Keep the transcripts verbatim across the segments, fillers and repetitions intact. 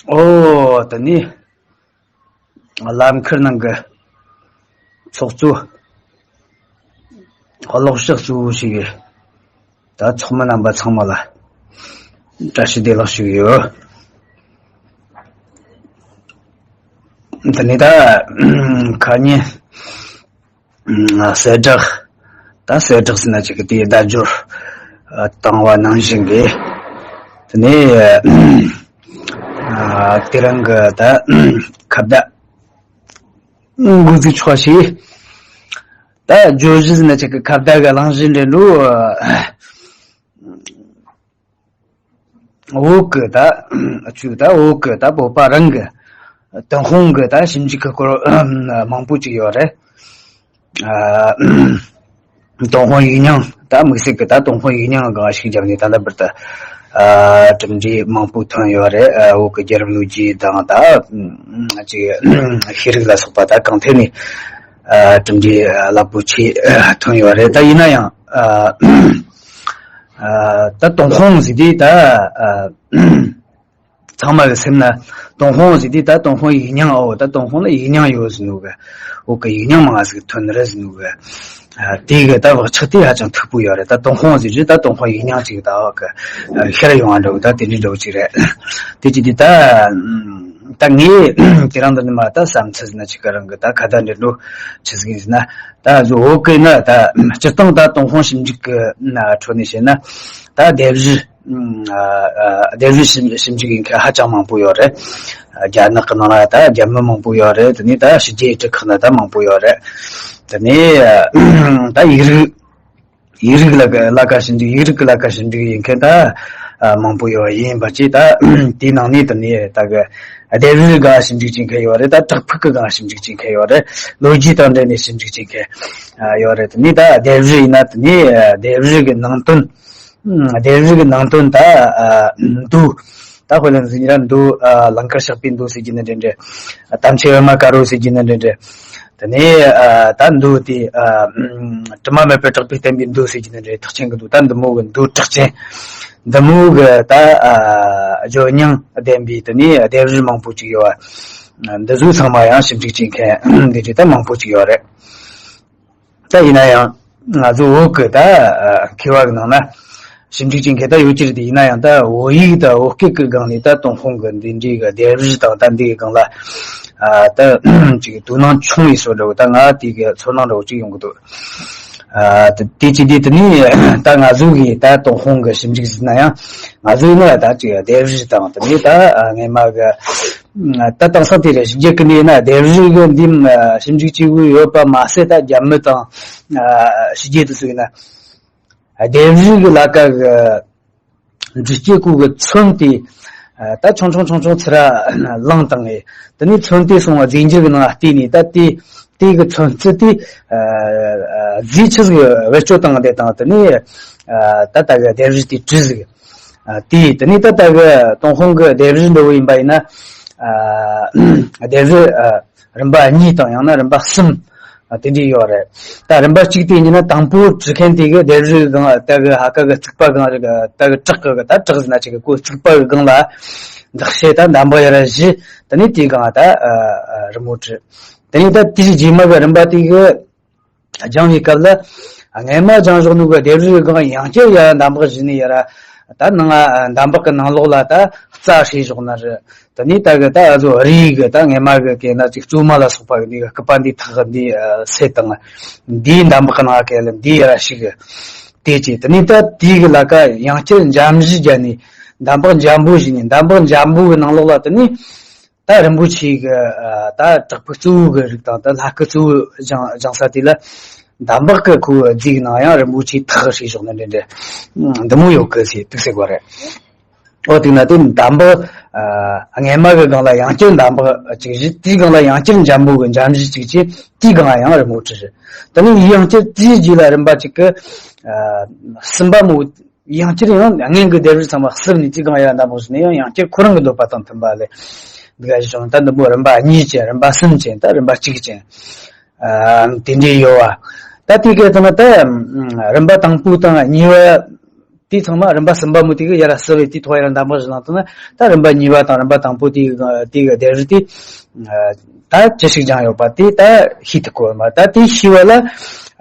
ཨོ་ད་ནི་ལམ་ཁར་ནང་གི་ཚོགས་གཙོ་གློག་ཤག་གཙོ་བོ་ཞིག་ད་ཚོགས་མི་རྣམ་པ་ཚང་མ་ལ་བཀྲ་ཤིས་བདེ་ལེགས་ཞུ་གི་ཡོད། ད་ནི་ད་ཁ་ཉིན། གསལ་བསྒྲགས། ད་གསལ་བསྒྲགས་ཟེར་ན་ཅིག་གི་དེའི་བརྡ་སྦྱོར་བཏང་བ་ནང་བཞིན་གི། དེ་ནས་དེ་རིང་གི་ད་ཁ་བརྡ་འགོ་འཛུགས་ཆོག་ཞིག་ད་བརྗོད་གཞི་ཟེར་ན་ཅིག་གི་ཁ་བརྡ་གི་གླེང་གཞི་འདྲ་འགྲོ། བོད་ཀྱི་ད་ཆུ་ད་བོད་ཀྱི་ད་བོད་པ་རང་གི་ཏུན་ཧོང་གི་ད་ཞིབ་འཇུག་གི་སྐོར་མང་པོ་ཅིག་ཡོད་རེད། ཨ། ཏུན་ཧོང་ཡིག་རྙིང་ད་དམིགས་བསལ་གྱི་ད་ཏུན་ཧོང་ཡིག་རྙིང་སྒང་ཞིག་བརྒྱབ་ནས་ད་ལྟ་བར་དུ་ཨ། གྲུབ་འབྲས་མང་པོ་ཐོན་ཡོད་རེད། ཨ། བོད་ཀྱི་རྒྱལ་རབས་ལོ་རྒྱུས་དང་ད་ཅིག་ཤེས་རིག་ལ་སོགས་པ་ད་གང་ཐད་ནས་ཨ། གྲུབ་འབྲས་རླབས་པོ་ཆེ་ཐོན་ཡོད་རེད། ད་ཡིན་ན་ཡང་ཨ། ཨ། ད་ཏུན་ཧོང་ཟེར་དུས་ད་ཨ། ཚང་མ་གི་སེམས་ན་ཏུན་ཧོང་ཟེར་དུས་ད་ཏུན་ཧོང་ཡིག་རྙིང་ཨོ་ད་ཏུན་ཧོང་ལ་ཡིག་རྙིང་ཡོད་ཟེར་ནོ་གི། འོ་གི་ཡིག་རྙིང་མང་ང་ཟིག་ཐོན་རེད་ཟེར་ནོ་གི། ཨ། དེ་གི་ད་བག་ཆགས་དེ་ཧ་ཅང་མཐུག་པོ་ཡོད་རེད། ད་ཏུན་ཧོང་ཟེར་དུས་ད་ཏུན་ཧོང་ཡིག་རྙིང་ཅིག་ད་འོ་གི་ཤར་ཡོང་བ་འདྲ་བོ་ད་དེ་འདྲའི་འདྲ་བོ་ཅིག་རེད། དེ་ཅི་དེ་ད་ད་ངས་དེ་རིང་འདི་ནས་མ་ད་བསམ་ཚུལ་ཟེར་ན་ཅིག་ག་རང་གི་ད་ཁ་བརྡ་འདྲ་འགྲོ་ཆི་ཟིག་ཡིན་ཟེར་ན། ད་གཟོད་འོ་གི་ན་ད་སྤྱིར་བཏང་ད་ཏུན་ཧོང་ཞིབ་འཇུག་གི་ན་ཁྲོད་ནས་བཤད་ན་ད་ལྡེབས་རིས། ཨ། ཨ། ལྡེབས་རིས་ཞིབ་ཞིབ་འཇུག་ཡིན་མཁན་ཧ་ཅང་མང་པོ་ཡོད་རེད། རྒྱ་ནག་གི་ནང་ལ་ད་རྒྱ་མི་མང་པོ་ཡོད་རེད། དེ་ནས་ད་ཕྱི་རྒྱལ་ཡུལ་གྲུ་ཁག་ན་ད་མང་པོ་ཡོད་རེད། དེ་ནས་ད་ཡིག་རིགས། ཡིག་རིགས་ལ་ལ་ཀ་ཞིབ་འཇུག་ཡིག་རིགས་ཀྱི་ལ་ཀ་ཞིབ་འཇུག་ཡིན་མཁན་ད་མང་པོ་ཡོད་ཡིན་པ་ཅིག་ད་དེའི་ནང་ནས་དེ་ནས་ད་གི་ལྡེབས་རིས་སྒང་ཞིབ་འཇུག་བྱེད་མཁན་ཡོད་རེད། ད་བྲག་ཕུག་གི་སྒང་ཞིབ་འཇུག་བྱེད་མཁན་ཡོད་རེད། ལོ་རྒྱུས་དང་འབྲེལ་ནས་ཞིབ་འཇུག་བྱེད་མཁན་ཡོད་རེད། དེ་ནས་ད་ལྡེབས་རིས་ཡིན་ན་དེ་ནས་ལྡེབས་རིས་ཀྱི་ནང་དོན། ལྡེབས་རིས་ཀྱི་ནང་དོན་ད་མདོ། ད་དཔེ་ལ་འཛིན་ར་མདོ། ཨ། ལང་ཀར་གཤེགས་པའི་མདོ་ཟེར་གྱི་ནི་འདྲ་འདྲ། ཨ། དམ་ཆོས་པད་མ་དཀར་པོ་ཟེར་གྱི་ནི་འདྲ་འདྲ། དེ་ནས་ཨ། ད་མདོ་དེ་ཨ། དྲི་མ་མེད་པར་གྲགས་པའི་བསྟན་པའི་མདོ་ཟེར་གྱི་ནི་འདྲ་ཐེག་ཆེན་གྱི་མདོ། ད་འདི་མོ་གི་མདོ་གྲགས་ཅན། འདི་མོ་གི་ད་ཨ། བརྗོད་རྙིང་ལྡན་པའི་དེ་ནས་ལྡེབས་རིས་མང་པོ་ཅིག་ཡོད་པ། འདི་ཚོ་ཚང་མ་ཡང་ཞིབ་འཇུག་བྱེད་མཁན་འདི་འདྲ་ད་མང་པོ་ཅིག་ཡོད་རེད། ད་ཡིན་ན་ཡང་ང་ཚོ་བོད་ཀྱི་ད་མཁས་པ་གི་ནང་ན་ཞིབ་འཇུག་བྱེད་མཁན་ད་ཡོད་ཀྱི་རེད། དེ་ཡིན་ན་ཡང་ད་བོད་ཡིག་ད་བོད་སྐད་ཀྱི་སྒང་ནས་ད་ཏུན་ཧོང་གི་འདི་འདྲའི་གི་ལྡེབས་རིས་དང་ད་འདི་གི་སྒང་ལ་ཨ། ད་ཅིག་དོ་སྣང་ཆུང་བའི་བཟོ་འདྲ་བོ། ད་ང་དེ་གི་ཚོར་སྣང་འདྲ་བོ་ཅིག་ཡོང་གི་འདུག་ཨ། ད་དེ་ཅི་དེ་དེ་ནས་ད་ང་ཚོ་གི་ད་ཏུན་ཧོང་གི་ཞིབ་འཇུག་ཟེར་ན་ཡང་ང་ཚོ་ནི་ད་ཅིག་ལྡེབས་རིས་དང་དེ་ནས་ད་སྔས་མ་གི་ད་དེང་སང་དེ་རེད། ཕྱི་རྒྱལ་གི་ནས་ན་ལྡེབས་རིས་གི་འདི་ཞིབ་འཇུག་བྱེད་དགོས་ཡོད་པ་མ་ཟད། ད་རྒྱ་མི་དང་ཕྱི་རྒྱལ་དུ་སུ་ཡིན་ན་ལྡེབས་རིས་གི་ལ་ཀ་གི་འབྲི་སྐྱེས་ཀུ་གི་ཚོན་དེ་ད་ཆུང་ཆུང་ཆུང་ཆུང་ཚུར་ར་བླངས་བཏང་ངས། དེ་ནས་ཚོན་དེ་སོང་བ་རྫས་འགྱུར་གི་ནང་བལྟས་ནས་ད་དེ་དེ་གི་ཚོན་རྩི་དེ་རྫས་ཆི་ཟིག་བེད་སྤྱོད་བཏང་བསྡད་དང་། དེ་ནས་ད་ད་གི་ལྡེབས་རིས་དེ་བྲིས་ཟིག་ཨ། དེ་དེ་ནས་ད་ལྟ་གི་ཏུན་ཧོང་གི་ལྡེབས་རིས་འདྲ་བོ་ཡིན་པ་ཡིན་ན། ཨ། ལྡེབས་རིས་ཨ། རིམ་པ་གཉིས་དང་ཡང་ན་རིམ་པ་གསུམ། ཨ། དེ་འདྲས་ཡོད་རེད། ད་རིམ་པ་གཅིག་དེ་ཡིན་ན་དང་པོ་བྲིས་མཁན་དེ་གི་ལྡེབས་རིས་སྒང་ལ་ལྟ་གི་ཧ་ཀ་གི་རྩིག་པ་སྒང་རེད། ལྟ་གི་བྲག་གི་ད་བྲག་ཟེར་ན་ཅིག་གི་ཀོ་རྩིག་པ་གི་སྒང་ལ་འདག་བྱེད་ད་འདམ་བག་ཡར་བཞི། དེ་ནས་དེའི་སྒང་ད་ཨ། རི་མོ་བྲིས། དེ་ནས་ད་དེའི་རྗེས་མ་གི་རིམ་པ་དེ་གི་སྦྱང་བའི་སྐབས་ལ། སྔས་མ་སྦྱང་བཞག་ནོ་གི་ལྡེབས་རིས་སྒང་ཡང་བསྐྱར་ཡར་འདམ་བག་བཞི་ནས་ཡར། ད་ནང་འདམ་བག་གི་ནང་ལོགས་ལ་ད་རྩྭ་བྱས་བཞག་ན་རེད། དེ་ནས་ད་གི་ད་ཨ་ཚོ་རིའི་གི་ད་སྔས་མ་གི་གན་ན་ཅིག་བཙོ་མ་ལ་སོགས་པ་གི་འདི་གི་སྐུད་པ་འདི་ཐག་འདི་སེ་དང་། འདིའི་འདམ་བག་གི་ནང་གན་ལ་འདི་ཡར་ཞིག་དེ་བྱས། དེ་ནས་ད་དེའི་གི་ལ་ཀ་ཡང་བསྐྱར་འཇམ་བཞི་བརྒྱབ་ནས་འདམ་བག་འཇམ་པོ་བྱས་ནས། འདམ་བག་འཇམ་པོ་གི་ནང་ལོགས་ལ་དེ་ནས། ད་རིན་པོ་ཆེ་གི་ཨ། ད་བྲག་ཕུག་གཙོ་བོ་གི་རིགས་དང་ད་ལྷ་སྐུ་གཙོ་བོ་སྦྱང་སྦྱང་ས་དེ་ལ་འདམ་བག་གི་ཁོའི་རྫས་ནང་ཡང་རིན་པོ་ཆེ་ཐག་བྱས་བཞག་ན་འདྲ་འདྲ་འདི་མོ་ཡོད་གི་ཟེར་འདུག་ཟེར་བ་རེད། ཨོ་དེ་ན་དེ་འདམ་བག་ཨ། སྔས་མ་གི་སྒང་ལ་ཡང་བསྐྱར་འདམ་བག་ཅིག་བྱས། དེའི་སྒང་ལ་ཡང་བསྐྱར་འཇམ་པོ་གི་འཇམ་བཞི་ཅིག་བྱས། དེའི་སྒང་ལ་ཡང་རི་མོ་བྲིས་རེད། དེ་ནས་ཡང་བསྐྱར་དེའི་རྗེས་ལ་རིམ་པ་གཅིག་གི་ཨ། གསུམ་པ་མོ། ཡང་བསྐྱར་ཡང་སྔོན་གྱི་ལྡེབས་རིས་ཚང་མ་བསུབས་ནས་དེའི་སྒང་ཡར་འདམ་བག་བྱས་ནས་ཡང་ཡང་བསྐྱར་ཁོ་རང་གི་འདོད་པ་དང་མཐུན་པ་ལས་འདི་ག་ཞིག་བྱུང་། ད་འདི་མོ་རིམ་པ་གཉིས་ཅན། རིམ་པ་གསུམ་ཅན། ད་རིམ་པ་གཅིག་ཅན། ཨ། དེ་འདྲས་ཡོད་པ། ད་དེ་ག་ཚང་མ་ད་རིམ་པ་དང་པོ་དང་གཉིས་པ་ དེ་ཚང་མ་རིམ་པ་གསུམ་པ་མོ་དེ་གི་ཡར་སི་བའི་དེ་ཐོག་ཡར་འདམ་ག་བཞིན་ལངས་ཐུབ་ན། ད་རིམ་པ་གཉིས་པ་དང་རིམ་པ་དང་པོ་དེ་གི་དེ་གི་ལྡེབས་རིས་དེ་ད་ཅི་ཞིག་སྦྱངས་ཡོད་པ་དེ་ད་ཤེས་ཐུབ་གོ་མ། ད་དེ་ཤེས་པ་ལ་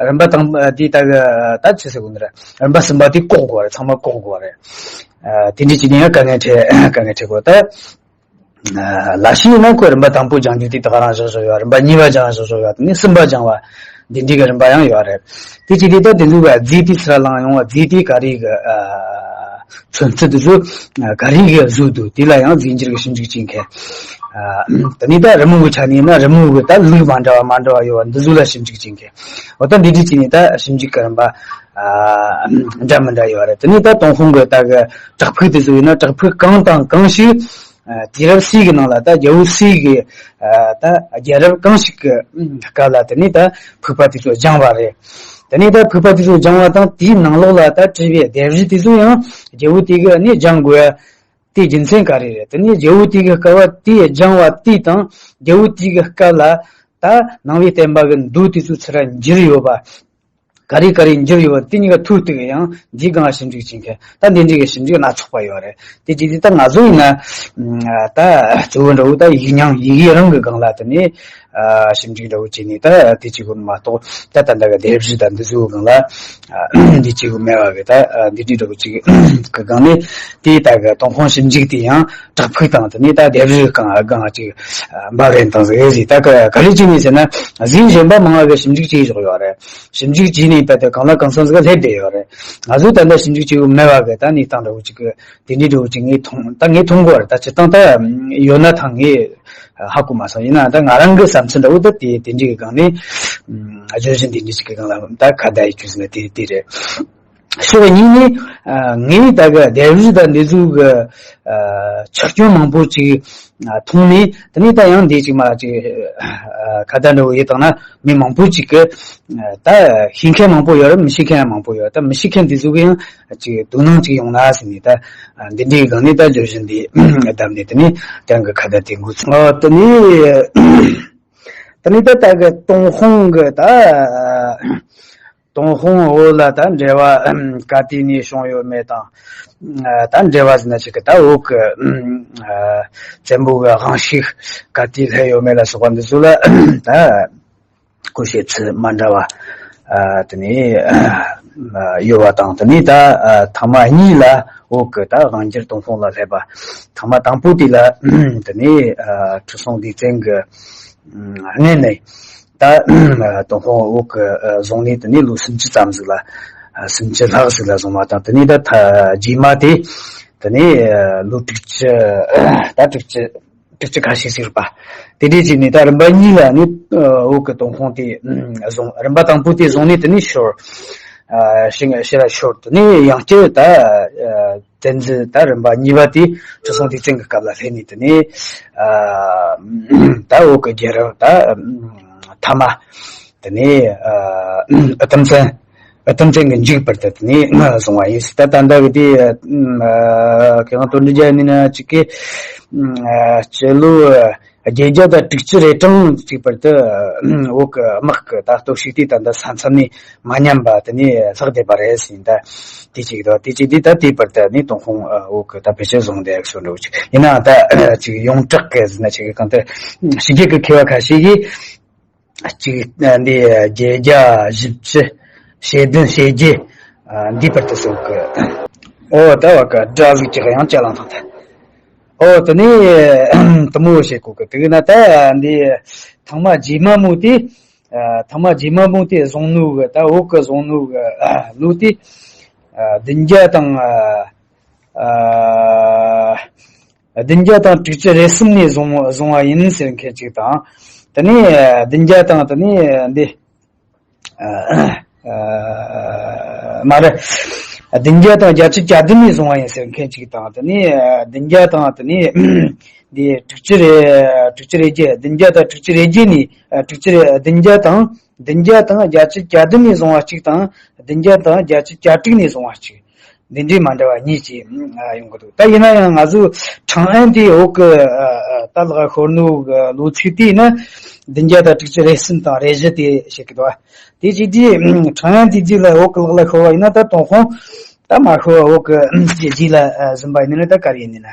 རིམ་པ་དང་དེ་ད་གི་ད་ཅི་ཟེར་དགོས་ནི་རེད། རིམ་པ་གསུམ་པ་དེ་བཀོག་དགོས་རེད། ཚང་མ་བཀོག་དགོས་རེད། དེ་འདྲའི་ཅི་ནས་ཡང་དཀའ་ངལ་འཕྲད་དཀའ་ངལ་འཕྲད་གོ། ད། ལ་ཤི་ཡིན་ན་ཁོས་རིམ་པ་དང་པོ་སྦྱང་རྒྱུ་དེ་ད་ག་རང་བཞག་བཞག་ཡོད། རིམ་པ་གཉིས་པ་སྦྱང་བཞག་བཞག་ཡོད། དེ་ནས་གསུམ་པ་སྦྱང་བ་འདི་འདྲའི་གི་རིམ་པ་ཡང་ཡོད་རེད། དེ་ཅི་དེ་ད་དེ་ཚོ་ག་རྫས་དེ་ཚུར་ལངས་ཡོང་བ། རྫས་དེ་ག་རེ་གི་ཚོན་རྩི་དེ་ཚོ་ག་རེ་གི་བཟོས་འདུག་དེ་ལ་ཡང་རྫས་འགྱུར་གི་ཞིབ་འཇུག་བྱེད་མཁན། དེ་ནས་ད་རི་མོ་གི་ཆ་ནས་ན་རི་མོ་གི་ད་ལུགས་མ་འདྲ་བ་མ་འདྲ་བ་ཡོད་པ་འདི་ཚོ་ལ་ཞིབ་འཇུག་བྱེད་མཁན། འོ་ད་འདི་འདྲའི་ཅི་ནས་ད་ཞིབ་འཇུག་གི་རིམ་པ་འདྲ་མི་འདྲ་ཡོད་རེད། དེ་ནས་ད་ཏུན་ཧོང་གི་ད་གི་བྲག་ཕུག་དེ་ཚོ་ཡིན་ན་བྲག་ཕུག་གང་དང་གང་ཞིག་དུས་རབས་སུ་གི་ནང་ལ་ད་རྒྱལ་པོ་སུ་གི་ད་རྒྱལ་རབས་གང་ཞིག་གི་སྐབས་ལ་དེ་ནས་ད་ཕུག་པ་དེ་ཚོ་སྦྱངས་པ་རེད། དེ་ནས་ད་ཕུག་པ་དེ་ཚོ་སྦྱངས་པ་དང་དེའི་ནང་ལོགས་ལ་ད་བྲིས་པའི་ལྡེབས་རིས་དེ་ཚོ་ཡང་རྒྱལ་པོ་དེ་གི་ནས་སྦྱང་དགོས་ཡ་དེའི་རྒྱུ་མཚན་ག་རེ་རེད། དེ་ནས་རྒྱལ་པོ་དེ་གི་སྐབས་བ་དེའི་སྦྱང་བ་དེ་དང་རྒྱལ་པོ་དེ་གི་སྐབས་ལ་ད་ནང་པའི་བསྟན་པ་གི་མདོ་དེ་ཚོ་ཚུར་འགྱུར་ཡོད་པ། ག་རེ་ག་རེ་འགྱུར་ཡོད་པ་དེ་གཉིས་ཀ་ཐུག་ཐུག་ཡང་འདིའི་སྒང་ཞིབ་འཇུག་བྱེད་མཁན་ད་འདི་འདྲའི་གི་ཞིབ་འཇུག་སྣ་ཚོགས་པ་ཡོད་རེད། དེ་ཅི་སྟེ་ད་ང་ཚོ་ཡིན་ན་ད་གཙོ་བོ་འདྲ་བོ་ད་ཡིག་རྙིང་ཡི་གེ་རང་གི་སྒང་ལ་དེ་ནས་ཞིབ་འཇུག་འདྲ་བོ་བྱས་ནས་ད་དེ་གཅིག་པུ་མ་གཏོགས་ད་ད་ལྟ་གི་ལྡེབས་རིས་ད་འདི་ཚོའི་སྒང་ལ་འདི་གཅིག་པུ་མེད་པ་གི་ད་འདི་འདྲའི་འདྲ་བོ་གཅིག་གི་སྒང་ནས་དེ་ད་གི་ཏུན་ཧོང་ཞིབ་འཇུག་དེ་ཡང་བྲག་ཕུག་དང་དེ་ནས་ད་ལྡེབས་རིས་སྒང་སྒང་གཅིག་འབབ་རན་དང་ཟེར་ཟིག་ད་ག་ག་ལེ་ཅི་ནས་ཟེར་ན་གཟིགས་གཞན་པ་མང་བ་གི་ཞིབ་འཇུག་བྱས་བཞག་ཡོད་རེད། ཞིབ་འཇུག་བྱས་ནས་ད་ལྟ་གང་ལ་གང་འཚམ་ཟིག་སླེབས་བསྡད་ཡོད་རེད། ང་ཚོས་ད་ལྟ་ཞིབ་འཇུག་བྱེད་དགོས་མེད་པ་གི་ད་གནས་སྟངས་འདྲ་བོ་ཅིག་གི་དེ་འདྲའི་འདྲ་བོ་ཅིག་ངས་མཐོང་ད་ངས་མཐོང་གི་ཡོད་རེད། ད་སྤྱིར་བཏང་ད་ཡོད་ན་ཐང་ངས་ཧ་གོ་མ་སོང་། ཡིན་ནའང་ད་ང་རང་གི་བསམ་ཚུལ་འདྲ་བོ་ད་དེ་དེ་འདྲའི་གི་སྒང་ནས་བརྗོད་གཞི་འདི་འདྲའི་ཅིག་གི་སྒང་ལ་ད་ཁ་བརྡ་ཡི་ཆུ་ཟིན་ན་དེ་དེ་རེད། ཕྱོགས་གཉིས་ནས་ངས་ད་གི་ལྡེབས་རིས་ད་འདི་ཚོ་གི་ཆག་སྐྱོན་མང་པོ་ཅིག་མཐོང་ནས་དེ་ནས་ད་ཡང་འདི་ཅིག་མ་ཅིག་ཁ་བརྡ་འདྲ་བོ་ཡིན་བཏང་ན་མི་མང་པོ་ཅིག་གི་ད་ཤེས་མཁན་མང་པོ་ཡོད་རེད། མི་ཤེས་མཁན་ཡང་མང་པོ་ཡོད། ད་མི་ཤེས་མཁན་འདི་ཚོ་གི་ཡང་ཅིག་དོ་སྣང་ཅིག་ཡོང་ན་ཟེར་ནས་ད་འདི་འདྲའི་སྒང་ནས་ད་བརྗོད་གཞི་འདི་བདམས་ནས་དེ་ནས་ཀྱང་གི་ཁ་བརྡ་དེ་འགོ་ཚུགས། ཨོ་དེ་ནས་དེ་ནས་ད་ད་གི་ཏུན་ཧོང་གི་ད། ཏུན་ཧོང་བོད་ལ་ད་འབྲེལ་བ་ག་དུས་ནས་བྱུང་ཡོད་མེད་དང་། ད་འབྲེལ་བ་ཟེར་ན་ཞིག་གི་ད་བོད་ཀྱི་བཙན་པོ་གི་དབང་ཤུགས་ག་དུས་སླེབས་ཡོད་མེད་ལ་སོགས་པ་འདི་ཚོ་ལ་ད་གོ་ཤེས་ཚུལ་མ་འདྲ་བ་དེ་ནས་ཡོད་པ་དང་། དེ་ནས་ད་ཐེངས་མ་གཉིས་ལ་བོད་ཀྱི་ད་དབང་སྒྱུར་ཏུན་ཧོང་ལ་སླེབས་པ། ཐེངས་མ་དང་པོ་དེ་ལ་དེ་ནས་ཁྲི་སྲོང་ལྡེ་བཙན་གྱི་སྔོན་ནས། ད་ཏུན་ཧོང་བོད་ཀྱི་བཟུང་ནས་དེ་ནས་ལོ་སུམ་ཅུ་ཙམ་ཟིག་ལ་སུམ་ཅུ་ལྷག་ཟིག་ལ་བཟུང་བ་དང་། དེ་ནས་ད་ཐ་རྗེས་མ་དེ་དེ་ནས་ལོ་དྲུག་ཅུ་ད་དྲུག་ཅུ་དྲུག་ཅུ་ཁ་ཤས་ཟིག་རེད་པ། དེ་འདྲའི་ཅིག་ནས་ད་རིམ་པ་གཉིས་ལ་ནི་བོད་ཀྱི་ཏུན་ཧོང་དེ་བཟུང་། རིམ་པ་དང་པོ་དེ་བཟུང་ནས་དེ་ནས་ཤོར། ཕྱི་ཕྱི་ལ་ཤོར། དེ་ནས་ཡང་བསྐྱར་ད་བཙན་འཛུལ་ད་རིམ་པ་གཉིས་པ་དེ་ཁྲི་སྲོང་ལྡེ་བཙན་གྱི་སྐབས་ལ་སླེབས་ནས་དེ་ནས་ད་བོད་ཀྱི་རྒྱལ་རབས་ད་ཐ་མ་དེ་ནས་ཨ་ཏུམ་བཙན་ཨ་ཏུམ་བཙན་གྱི་མཇུག་བར་དུ་དེ་ནས་བཟུང་བ་ཡིན་ཟེར། ད་ད་ལྟ་གི་དེ་ཁྱེད་རང་དོན་འགྲུབ་རྒྱལ་ཡིན་ན་ཅིག་གི་སྤྱི་ལོ་བརྒྱད་བརྒྱ་དང་དྲུག་ཅུ་རེ་གྲངས་ཅིག་བར་དུ་བོད་ཀྱི་དམག་གི་ད་སྟོབས་ཤུགས་དེ་ད་ལྟ་ས་མཚམས་ནས་མ་ཉམས་པ་དེ་ནས་ལྷག་བསྡད་པ་རེད་ཟེར། ད་དེ་གཅིག་དང་དེ་གཅིག་དེ་ད་དེའི་བར་དུ་ནས་ཏུན་ཧོང་བོད་ཀྱི་ད་ཕལ་ཆེར་བཟུང་བསྡད་ཡག་སོ་འདྲ་བོ་ཅིག་ཡིན་ནའང་ད་ཅིག་ཡོངས་གྲགས་ཀྱི་ཟེར་ན་ཆེ་གི་གང་ལྟར་ཕྱི་རྒྱལ་གྱི་མཁས་པ་ཁ་ཤས་ཀྱིས་ཅིག་འདི་བརྒྱད་བརྒྱ་བཞི་བཅུ་ཞེ་བདུན་ཞེ་བརྒྱད་འདིའི་བར་དུ་སོགས་ཀྱི། ཨོ་ད་བ་ཀ་སྒྲ་ཟིག་ཅིག་ཡང་ཅ་ལང་ཐང་ཐལ། ཨོ་དེ་ནས་དུ་མོ་བཤད་གོ་གི་དེ་གི་ན་ད་འདི་ཐེངས་མ་རྗེས་མ་མོ་དེ། ཐེངས་མ་རྗེས་མ་མོ་དེ་བཟུང་ནོ་གི་ད་བོད་གི་བཟུང་ནོ་གི་ལོ་དེ་བདུན་བརྒྱ་དང་བདུན་བརྒྱ་དང་དྲུག་ཅུ་རེ་གསུམ་ནས་བཟུང་བཟུང་བ་ཡིན་ཟེར་མཁན་ཅིག་དང་། དེ་ནས་བདུན་བརྒྱ་དང་དེ་ནས་འདི། མ་རེད། བདུན་བརྒྱ་དང་བརྒྱད་ཅུ་གྱ་བདུན་ནས་བཟུང་བ་ཡིན་ཟེར་མཁན་ཅིག་དང་། དེ་ནས་བདུན་བརྒྱ་དང་དེ་ནས་འདི་དྲུག་ཅུ་རེ་དྲུག་ཅུ་རེ་བརྒྱད། བདུན་བརྒྱ་དང་དྲུག་ཅུ་རེ་བརྒྱད་ནས་དྲུག་ཅུ་རེ་བདུན་བརྒྱ་དང་བདུན་བརྒྱ་དང་བརྒྱད་ཅུ་གྱ་བདུན་ནས་བཟུང་བ་གཅིག་དང་། བདུན་བརྒྱ་དང་བརྒྱད་ཅུ་གྱ་དྲུག་ནས་བཟུང་བ་གཅིག་འདི་འདྲའི་མ་འདྲ་བ་གཉིས་ཀྱིས་ཡོང་གི་འདུག་ད་ཡིན་ན་ཡང་ང་ཚོས་ཁྲང་ཨན་དེ་འོག་གི་ད་ལག་ཤོར་ནོ་གི་ལོ་ཚིགས་དེ་ཡིན་ན་བདུན་བརྒྱ་དང་དྲུག་ཅུ་རེ་གསུམ་དང་རེ་བཞི་དེ་བཤད་ཀྱི་འདུག་དེ་བྱས་དུས་ཁྲང་ཨན་དེ་རྗེས་ལ་འོག་གི་ལག་ལ་ཤོར་བ་ཡིན་ན་ད་ཏུན་ཧོང་ ད་མ་ཤོ་འོག་གི་རྗེས་ལ་ཟིན་པ་ཡིན་ན་ད་ག་རེ་ཡིན་ན།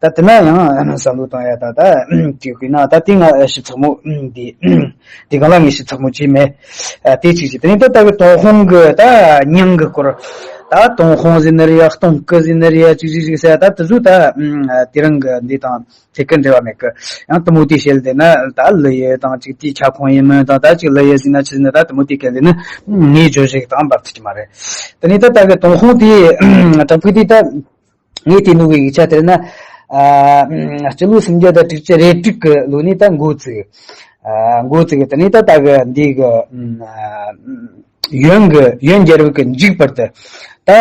ད་དེ་ན་ཡང་བསམ་བློ་བཏང་ཡ་ད་ད་དེ་དཔེར་ན་ད་དེ་ང་ཞིབ་ཚགས་མོ་འདི་དེ་གང་ལ་ངས་ཞིབ་ཚགས་མོ་བྱས་མེད། དེ་གཅིག་བྱས། དེ་ནས་ད་ལྟ་གི་ཏུན་ཧོང་གི་ད་མྱིང་གི་སྐོར། ད་ཏུན་ཧོང་ཟེར་ནི་རེད་ཡ། སྟོང་སྐུ་ཟེར་ནི་རེད་ཡ། གཅིག་གཅིག་གཅིག་ཟེར་ཡ། ད་དེ་ཚོ་ད་དེ་རིང་གི་འདི་དང་ཐད་ཀར་འབྲེལ་བ་མེད་གི། ཡང་དེ་མོ་དེ་བཤད་ལ་བསྡད་ན་ད་ལི་ཡི་དང་གཅིག་དེའི་ཁྱབ་ཁོངས་ཡིན་མིན་དང་ད་གཅིག་ལི་ཡི་ཟེར་ན་ཆི་ཟེར་ན་ད་དེ་མོ་དེ་སྐད་ལ་ནི་ངའི་བརྗོད་གཞི་དང་འབབ་ཐུབ་ཀྱི་མ་རེད། དེ་ནས་ད་ལྟ་གི་ཏུན་ཧོང་དེ་བྲག་ཕུག་དེ་ད། ངས་བལྟས་ནོ་གི་ཡིག་ཆ་དེར་ན། ཨ། སྤྱི་ལོ་སུམ་བརྒྱ་དང་དྲུག་ཅུ་རེ་དྲུག་གི་ལོ་ནས་ད་འགོ་བཙུགས། ཨ། འགོ་བཙུགས། དེ་ནས་ད་ལྟ་གི་འདི་གི། ཨ། ཡོན་གི་ཡོན་རྒྱལ་རབས་ཀྱི་མཇུག་བར་དུ་ད་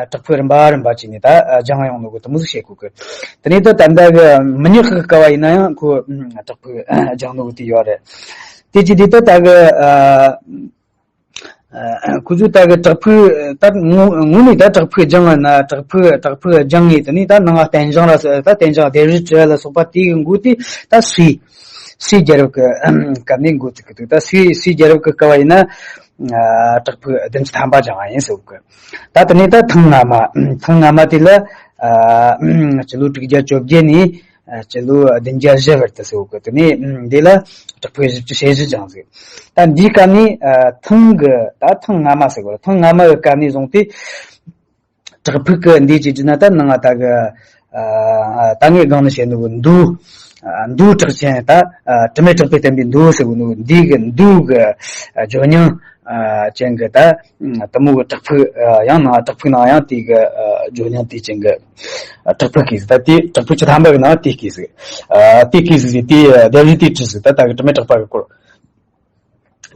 བྲག་ཕུག་རིམ་པ་རིམ་པ་བྱས་ནས་ད་སྦྱངས་ཡོང་ནོ་གི་དེ་མོ་ཟིག་བཤད་གོ་གི། དེ་ནས་ད་ད་ལྟ་གི་མི་ཉག་གི་སྐབས་ཡིན་ན་ཡང་ཁོ་བྲག་ཕུག་སྦྱངས་ནོ་གི་དེ་ཡོད་རེད། དེ་ཅི་དེ་ད་ལྟ་གི། ཨ། ཨ། ཁོ་ཚོས་ད་གི་བྲག་ཕུག་ད་ངོ་ངོ་ནས་ད་བྲག་ཕུག་སྦྱངས་ན་བྲག་ཕུག་བྲག་ཕུག་སྦྱངས་ངེས་དེ་ནས་ད་ནང་ལ་རྟེན་བྱང་ལ་སོགས་ད་རྟེན་བྱང་ལྡེབས་རིས་བྲིས་ལ་སོགས་པ་དེ་གི་འགོ་དེ་ད་སུའེ། སུའེ་རྒྱལ་རབས་ཀྱི་སྐབས་ནས་འགོ་བཙུགས་གི་འདུག་ད་སུའེ་སུའེ་རྒྱལ་རབས་ཀྱི་སྐབས་ཡིན་ན། ཨ། བྲག་ཕུག་བདུན་ཅུ་ཐམ་པ་སྦྱངས་པ་ཡིན་ཟེར་གི། ད་དེ་ནས་ད་ཐང་ངམ། ཐང་ངམ་དེ་ལ། ཨ། སྤྱི་ལོ་དྲུག་བརྒྱ་བཅོ་བརྒྱད་ནས། ཨ། སྤྱི་ལོ་བདུན་བརྒྱ་བཞི་བར་དུ་ཟེར་གི། དེ་ནས་འདི་ལ་བྲག་ཕུག་བཞི་བཅུ་ཞེ་བཞི་སྦྱངས་ཟིག་ད་འདིའི་སྐབས་ནས། ཨ། ཐང་གི་ད་ཐང་ངམ་ཟེར་གི། ཐང་ངམ་གི་སྐབས་ནས་བཟུང་སྟེ་བྲག་ཕུག་གི་འདི་ཅི་བྱས་ན་ད་ནང་ང་ད་གི། ཨ། ད་ངས་སྒང་ནས་བཤད་ནོ་གི་མདོ། ཨ། མདོ་གྲགས་ཅན་ད། ཨ། དྲི་མེད་གྲགས་པས་བསྟན་པའི་མདོ་ཟེར་གི་ནོ་འདི་གི་མདོ་གི། ཨ། ཇོ་མྱང་། ཨ། ཅན་གི་ད། དེ་མོ་གི་བྲག་ཕུག་ཨ། ཡང་ན་བྲག་ཕུག་ནང་ཡང་དེ་གི། ཨ། ཇོ་མྱང་དེ་ཅན་གི་བྲག་ཕུག་གི་ཟིག་ད་དེ་བྲག་ཕུག་བཅུ་ཐམ་པ་གི་ནང་དེ་གི་ཟིག་ཨ། དེ་གི་ཟིག་དེ་ལྡེབས་རིས་དེ་བྲིས་ཟིག་ད་ད་གི་དྲི་མེད་གྲགས་པ་གི་སྐོར།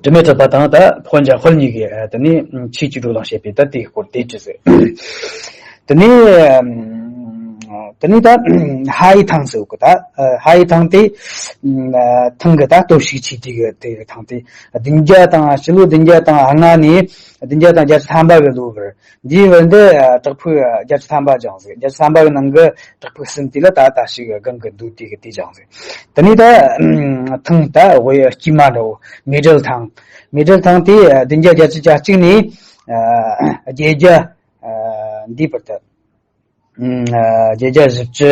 དྲི་མེད་གྲགས་པ་དང་ད་ཕོ་འཇའ་དཔལ་གཉིས་ཀྱི། ཨ། དེ་ནས་ཆོས་ཀྱི་སྒྲོ་ལ་བཤད་པའི་ད་དེའི་སྐོར་དེ་བྲིས་ཟིག་དེ་ནས། དེ་ནས་ད་ཧ་ཡི་ཐང་ཟེར་གི་ད། ཧ་ཡི་ཐང་དེ། ཐང་གི་ད་སྟོབས་ཤུགས་ཆེ་དེ་གི་དེ་གི་ཐང་དེ། བདུན་བརྒྱ་དང་སྤྱི་ལོ་བདུན་བརྒྱ་དང་ལྔ་ནས་བདུན་བརྒྱ་དང་བརྒྱད་ཅུ་ཐམ་པ་གི་ལོ་བར། འདིའི་བར་འདི་བྲག་ཕུག་བརྒྱད་ཅུ་ཐམ་པ་སྦྱངས་ཟིག་བརྒྱད་ཅུ་ཐམ་པ་གི་ནང་གི་བྲག་ཕུག་གསུམ་དེ་ལ་ད་ལྟ་ཞིག་སྒང་གི་མདོ་དེ་གི་དེ་སྦྱངས་ཟིག་དེ་ནས་ད་ཐང་ད་དབུས་དཀྱིལ་མ་འདྲ་བོ་མེ་སྦྲེལ་ཐང་། མེ་སྦྲེལ་ཐང་དེ་བདུན་བརྒྱ་བརྒྱད་ཅུ་གྱ་གཅིག་ནས་བརྒྱད་བརྒྱ། འདིའི་བར་དུ། བརྒྱད་བརྒྱ་བཞི་བཅུ།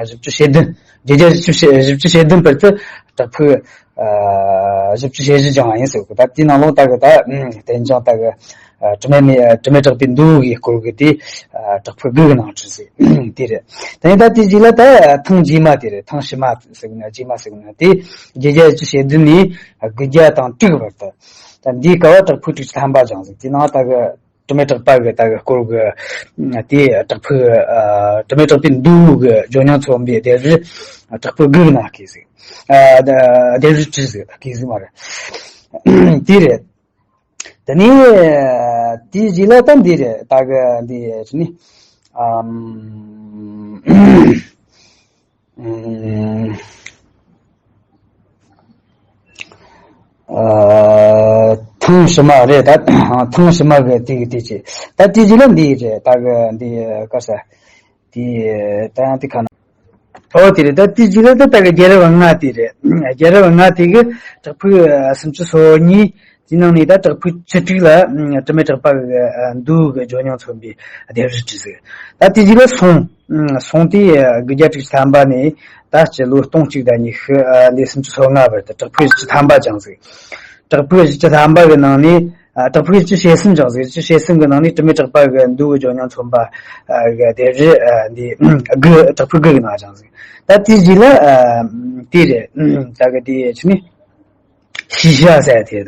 བཞི་བཅུ་ཞེ་བདུན། བརྒྱད་བརྒྱ་བཞི་བཅུ་ཞེ་བཞི་བཅུ་ཞེ་བདུན་བར་དུ་བྲག་ཕུག་བཞི་བཅུ་ཞེ་བཞི་སྦྱངས་པ་ཡིན་ཟེར་གི། ད་དེའི་ནང་ལོགས་ད་གི་ད་རྟེན་བྱང་ད་གི་དྲི་མེད་མེ་དྲི་མེད་གྲགས་པའི་མདོ་གི་སྐོར་གི་དེ་བྲག་ཕུག་དགུ་གི་ནང་བྲིས་ཟིག་དེ་རེད། དེ་ནས་ད་དེའི་རྗེས་ལ་ད་ཐང་རྗེས་མ་དེ་རེད། ཐང་ཕྱི་མ་ཟེར་གི་ན་རྗེས་མ་ཟེར་གི་ན་དེ་བརྒྱད་བརྒྱ་བཞི་བཅུ་ཞེ་བདུན་ནས་དགུ་བརྒྱ་དང་དྲུག་བར་དུ། ད་འདིའི་སྐབས་བྲག་ཕུག་དྲུག་ཅུ་ཐམ་པ་སྦྱངས་ཟིག་དེའི་ནང་ད་གི་དྲི་མེད་གྲགས་པ་གི་ད་གི་སྐོར་གི་དེ་བྲག་ཕུག་དྲི་མེད་གྲགས་པའི་མདོ་གི་ཇོ་མྱང་མཚོན་པའི་ལྡེབས་རིས་བྲག་ཕུག་དགུ་གི་ནང་གི་ཟིག་ལྡེབས་རིས་བྲིས་ཟིག་གི་ཟིག་མ་རེད། དེ་རེད། དེ་ནས་དེའི་རྗེས་ལ་ད་འདི་རེད། ད་གི་འདི་རེད་ནི། ཨམ། ཨ། ཐེངས་ཕྱི་མ་རེད་ད། ཐེངས་ཕྱི་མ་གི་དེ་གི་དེ་བྱས། ད་དེ་རྗེས་ལ་འདི་རེད། ད་གི་འདི་ག་ས། དེ་ད་ཡང་དེ་ག་ན། ཨོ་དེ་རེད། ད་དེ་རྗེས་ལ་ད་ད་གི་རྒྱལ་རབས་ལྔ་དེ་རེད། རྒྱལ་རབས་ལྔ་དེ་གི་བྲག་ཕུག་སུམ་ཅུ་སོ་གཉིས། དེའི་ནང་ནས་ད་བྲག་ཕུག་བཅུ་དྲུག་ལ་དྲི་མེད་གྲགས་པ་གི་མདོ་གི་ཇོ་མྱང་མཚོན་པའི་ལྡེབས་རིས་བྲིས་ཟིག་ད་དེ་རྗེས་ལ་སོང་། སོང་དེ་དགུ་བརྒྱ་དྲུག་ཅུ་ཐམ་པ་ནས་ད་སྤྱི་ལོ་སྟོང་གཅིག་དང་ཉི་ཤུ་ནས་སུམ་ཅུ་སོ་ལྔ་བར་དུ་བྲག་ཕུག་བཞི་བཅུ་ཐམ་པ་སྦྱངས་ཟིག་བྲག་ཕུག་བཞི་བཅུ་ཐམ་པ་གི་ནང་ནས་ཨ། བྲག་ཕུག་བཞི་བཅུ་ཞེ་གསུམ་སྦྱངས་ཟིག་བཞི་བཅུ་ཞེ་གསུམ་གི་ནང་ནས་དྲི་མེད་གྲགས་པ་གི་མདོ་གི་ཇོ་མྱང་མཚོན་པ་གི་ལྡེབས་རིས་འདི་དགུ་བྲག་ཕུག་དགུ་གི་ནང་སྦྱངས་ཟིག་ད་དེའི་རྗེས་ལ་དེ་རེད། ད་གི་དེ་ཆི་ནི། ཤེས་བྱ་ཟེར་དེ་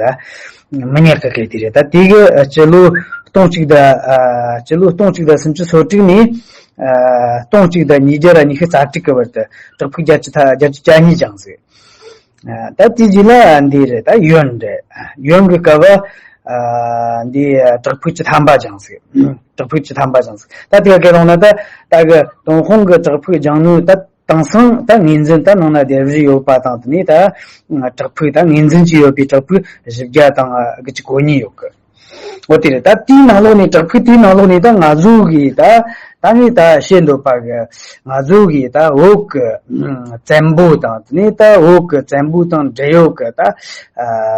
ད། མི་ཉག་གི་སྐད་དེ་རེད། ད་དེ་གི་སྤྱི་ལོ་སྟོང་གཅིག་དང་། སྤྱི་ལོ་སྟོང་གཅིག་དང་སུམ་ཅུ་སོ་དྲུག་ནས། སྟོང་གཅིག་དང་ཉིས་བརྒྱ་ར་ཉི་ཤུ་རྩ་དྲུག་གི་བར་དུ་བྲག་ཕུག་བརྒྱད་ཅུ་ཐ་བརྒྱད་ཅུ་གྱ་གཉིས་སྦྱངས་ཟིག་ད་དེའི་རྗེས་ལ་འདི་རེད། ད་ཡོན་རེད། ཡོན་གི་སྐབས་འདི་བྲག་ཕུག་བཅུ་ཐམ་པ་སྦྱངས་ཟིག་བྲག་ཕུག་བཅུ་ཐམ་པ་སྦྱངས་ཟིག་ད་དེ་ག་གེ་རུང་ན་ད་ད་གི་ཏུན་ཧོང་གི་བྲག་ཕུག་སྦྱངས་ནོ་ད། དེང་སང་ད་ངོས་འཛིན་ད་ནང་ན་ལྡེབས་རིས་ཡོད་པ་དང་། དེ་ནས་ད་བྲག་ཕུག་ད་ངོས་འཛིན་གྱི་ཡོད་པའི་བྲག་ཕུག་བཞི་བརྒྱ་དང་དགུ་བཅུ་གོ་གཉིས་ཡོད་གི། འོ་དེ་རེད། ད་དེའི་ནང་ལོགས་ནས་བྲག་ཕུག་དེའི་ནང་ལོགས་ནས་ད་ང་ཚོ་གི་ད་ད་ངས་ད་བཤད་འདོད་པ་གི་ང་ཚོ་གི་ད་བོད་གི་བཙན་པོ་དང་། དེ་ནས་ད་བོད་གི་བཙན་པོ་དང་འབྲེལ་ཡོད་གི་ད་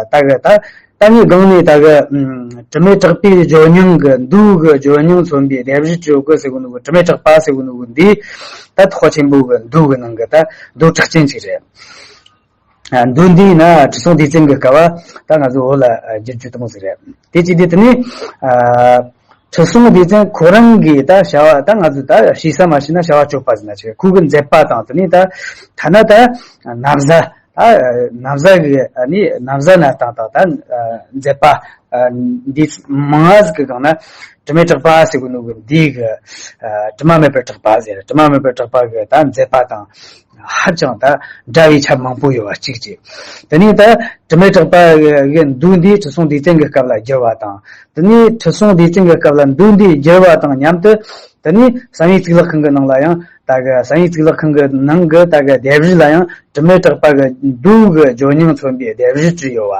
ད་གི་ད། ད་ངས་སྒང་ནས་ད་གི་ཨམ། དྲི་མེད་གྲགས་པའི་ཇོ་སྙིང་གི་མདོ་གི་ཇོ་སྙིང་མཚོན་པའི་ལྡེབས་རིས་བྲིས་ཡོད་གི་ཟེར་གི་ནོ་གི། དྲི་མེད་གྲགས་པ་ཟེར་གི་ནོ་གི་འདི་ད་ཐེག་པ་ཆེན་པོ་གི་མདོ་གི་ནང་གི་ད་མདོ་གྲགས་ཅན་ཅིག་རེད། ཨ། མདོ་འདི་ན་ཁྲི་སྲོང་ལྡེ་བཙན་གྱི་སྐབས་ད་ང་ཚོ་བོད་ལ་ཨ་བསྒྱུར་བཅོས་བཏང་ཟིག་རེད། དེ་ཅི་སྟེ་དེ་ནི་ཨ་ཁྲི་སྲོང་ལྡེ་བཙན་ཁོ་རང་གིས་ད་བྱ་བ་ད་ང་ཚོ་ད་ཤེས་ས་མ་ཤེས་ན་བྱ་བ་སྤྱོད་པ་ཟེར་ན་ཆེ། ཁོ་གི་མཛད་པ་དང་དེ་ནི་ད་ཐ་ན་ད་ན་བཟའ་ད་ན་བཟའ་གི་ཨ་ནི་ན་བཟའ་གནས་སྟངས་དང་ད་མཛད་པ་ཨ་འདི་མང་ང་ཟིག་གི་སྒང་ན་དྲི་མེད་གྲགས་པ་ཟེར་གི་ནོ་གི་འདི་གི་ཨ་དྲི་མ་མེད་པའི་གྲགས་པ་ཟེར། དྲི་མ་མེད་པའི་གྲགས་པ་གི་ད་མཛད་པ་དང་ཧ་ཅང་ད་འདྲ་བའི་ཆ་མང་པོ་ཡོད་པ་གཅིག་བྱས། དེ་ནས་ད་དྲི་མེད་གྲགས་པ་གི་མདོ་འདི་ཁྲི་སྲོང་ལྡེ་བཙན་གྱི་སྐབས་ལ་བསྒྱུར་བ་དང་། དེ་ནས་ཁྲི་སྲོང་ལྡེ་བཙན་གྱི་སྐབས་ལ་མདོ་འདི་བསྒྱུར་བ་དང་མཉམ་དུ། དེ་ནས་བསམ་ཡས་གཙུག་ལག་ཁང་གི་ནང་ལ་ཡང་ད་གི་བསམ་ཡས་གཙུག་ལག་ཁང་གི་ནང་གི་ད་གི་ལྡེབས་རིས་ལ་ཡང་དྲི་མེད་གྲགས་པ་གི་མདོ་གི་ཇོ་སྙིང་མཚོན་པའི་ལྡེབས་རིས་བྲིས་ཡོད་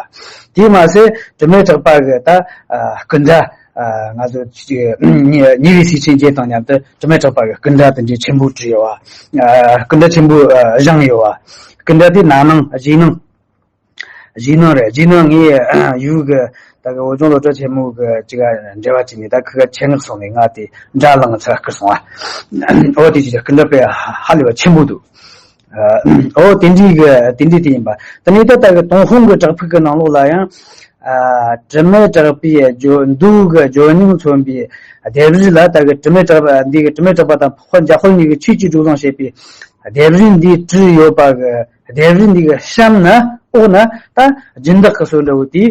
པ། དེས་མ་ཟད་དྲི་མེད་གྲགས་པ་གི་ད་ཨ་སྐུ་འདྲ་ཨ་ང་ཚོ་ཉེ་ཉེ་བའི་སྲས་ཆེན་བརྒྱད་དང་མཉམ་དུ་དྲི་མེད་གྲགས་པ་གི་སྐུ་འདྲ་དེ་འདྲའི་ཆེན་པོ་བྲིས་ཡོད་པ། ཨ་སྐུ་འདྲ་ཆེན་པོ་ཨ་བཞེངས་ཡོད་པ། སྐུ་འདྲ་དེ་ན་ནིང་རྗེས་གནང་རྗེས་གནང་རེད། རྗེས་གནང་ངས་ཡུལ་གི་ད་གི་བོད་ལྗོངས་སློབ་གྲྭ་ཆེན་མོ་གི་ཅིག་ག་འབྲེལ་བ་བྱས་ནས་ད་ཁི་ག་ཆེད་མངགས་སོང་ནས་ང་དེ་འདྲ་ལངས་ཚུར་བསྐུར་སོང་བ། འོ་དེ་ཅིག་སྐུ་འདྲ་དཔེ་ཧ་ལས་པ་ཆེན་པོ་འདུག། ཨ་འོ་དེ་འདྲའི་གི་དེ་འདྲའི་དེ་ཡིན་པ། དེ་ནས་ད་ད་གི་ཏུན་ཧོང་གི་བྲག་ཕུག་གི་ནང་ལོགས་ལ་ཡང་ཨ་དྲི་མེད་གྲགས་པའི་ཇོ་མདོ་གི་ཇོ་སྙིང་མཚོན་པའི་ལྡེབས་རིས་ལ་ད་གི་དྲི་མེད་གྲགས་པ་འདི་གི་དྲི་མེད་གྲགས་པ་དང་འཕགས་པ་འཇམ་དཔལ་གཉིས་ཀྱིས་ཆོས་ཀྱི་སྒྲོ་བཟང་བྱེད་པའི་ལྡེབས་རིས་འདི་བྲིས་ཡོད་པ་གི། ལྡེབས་རིས་འདི་གི་གཤམ་ན་འོག་ན་ད་སྦྱིན་བདག་གི་སྲོལ་འདྲ་བོ་དེ་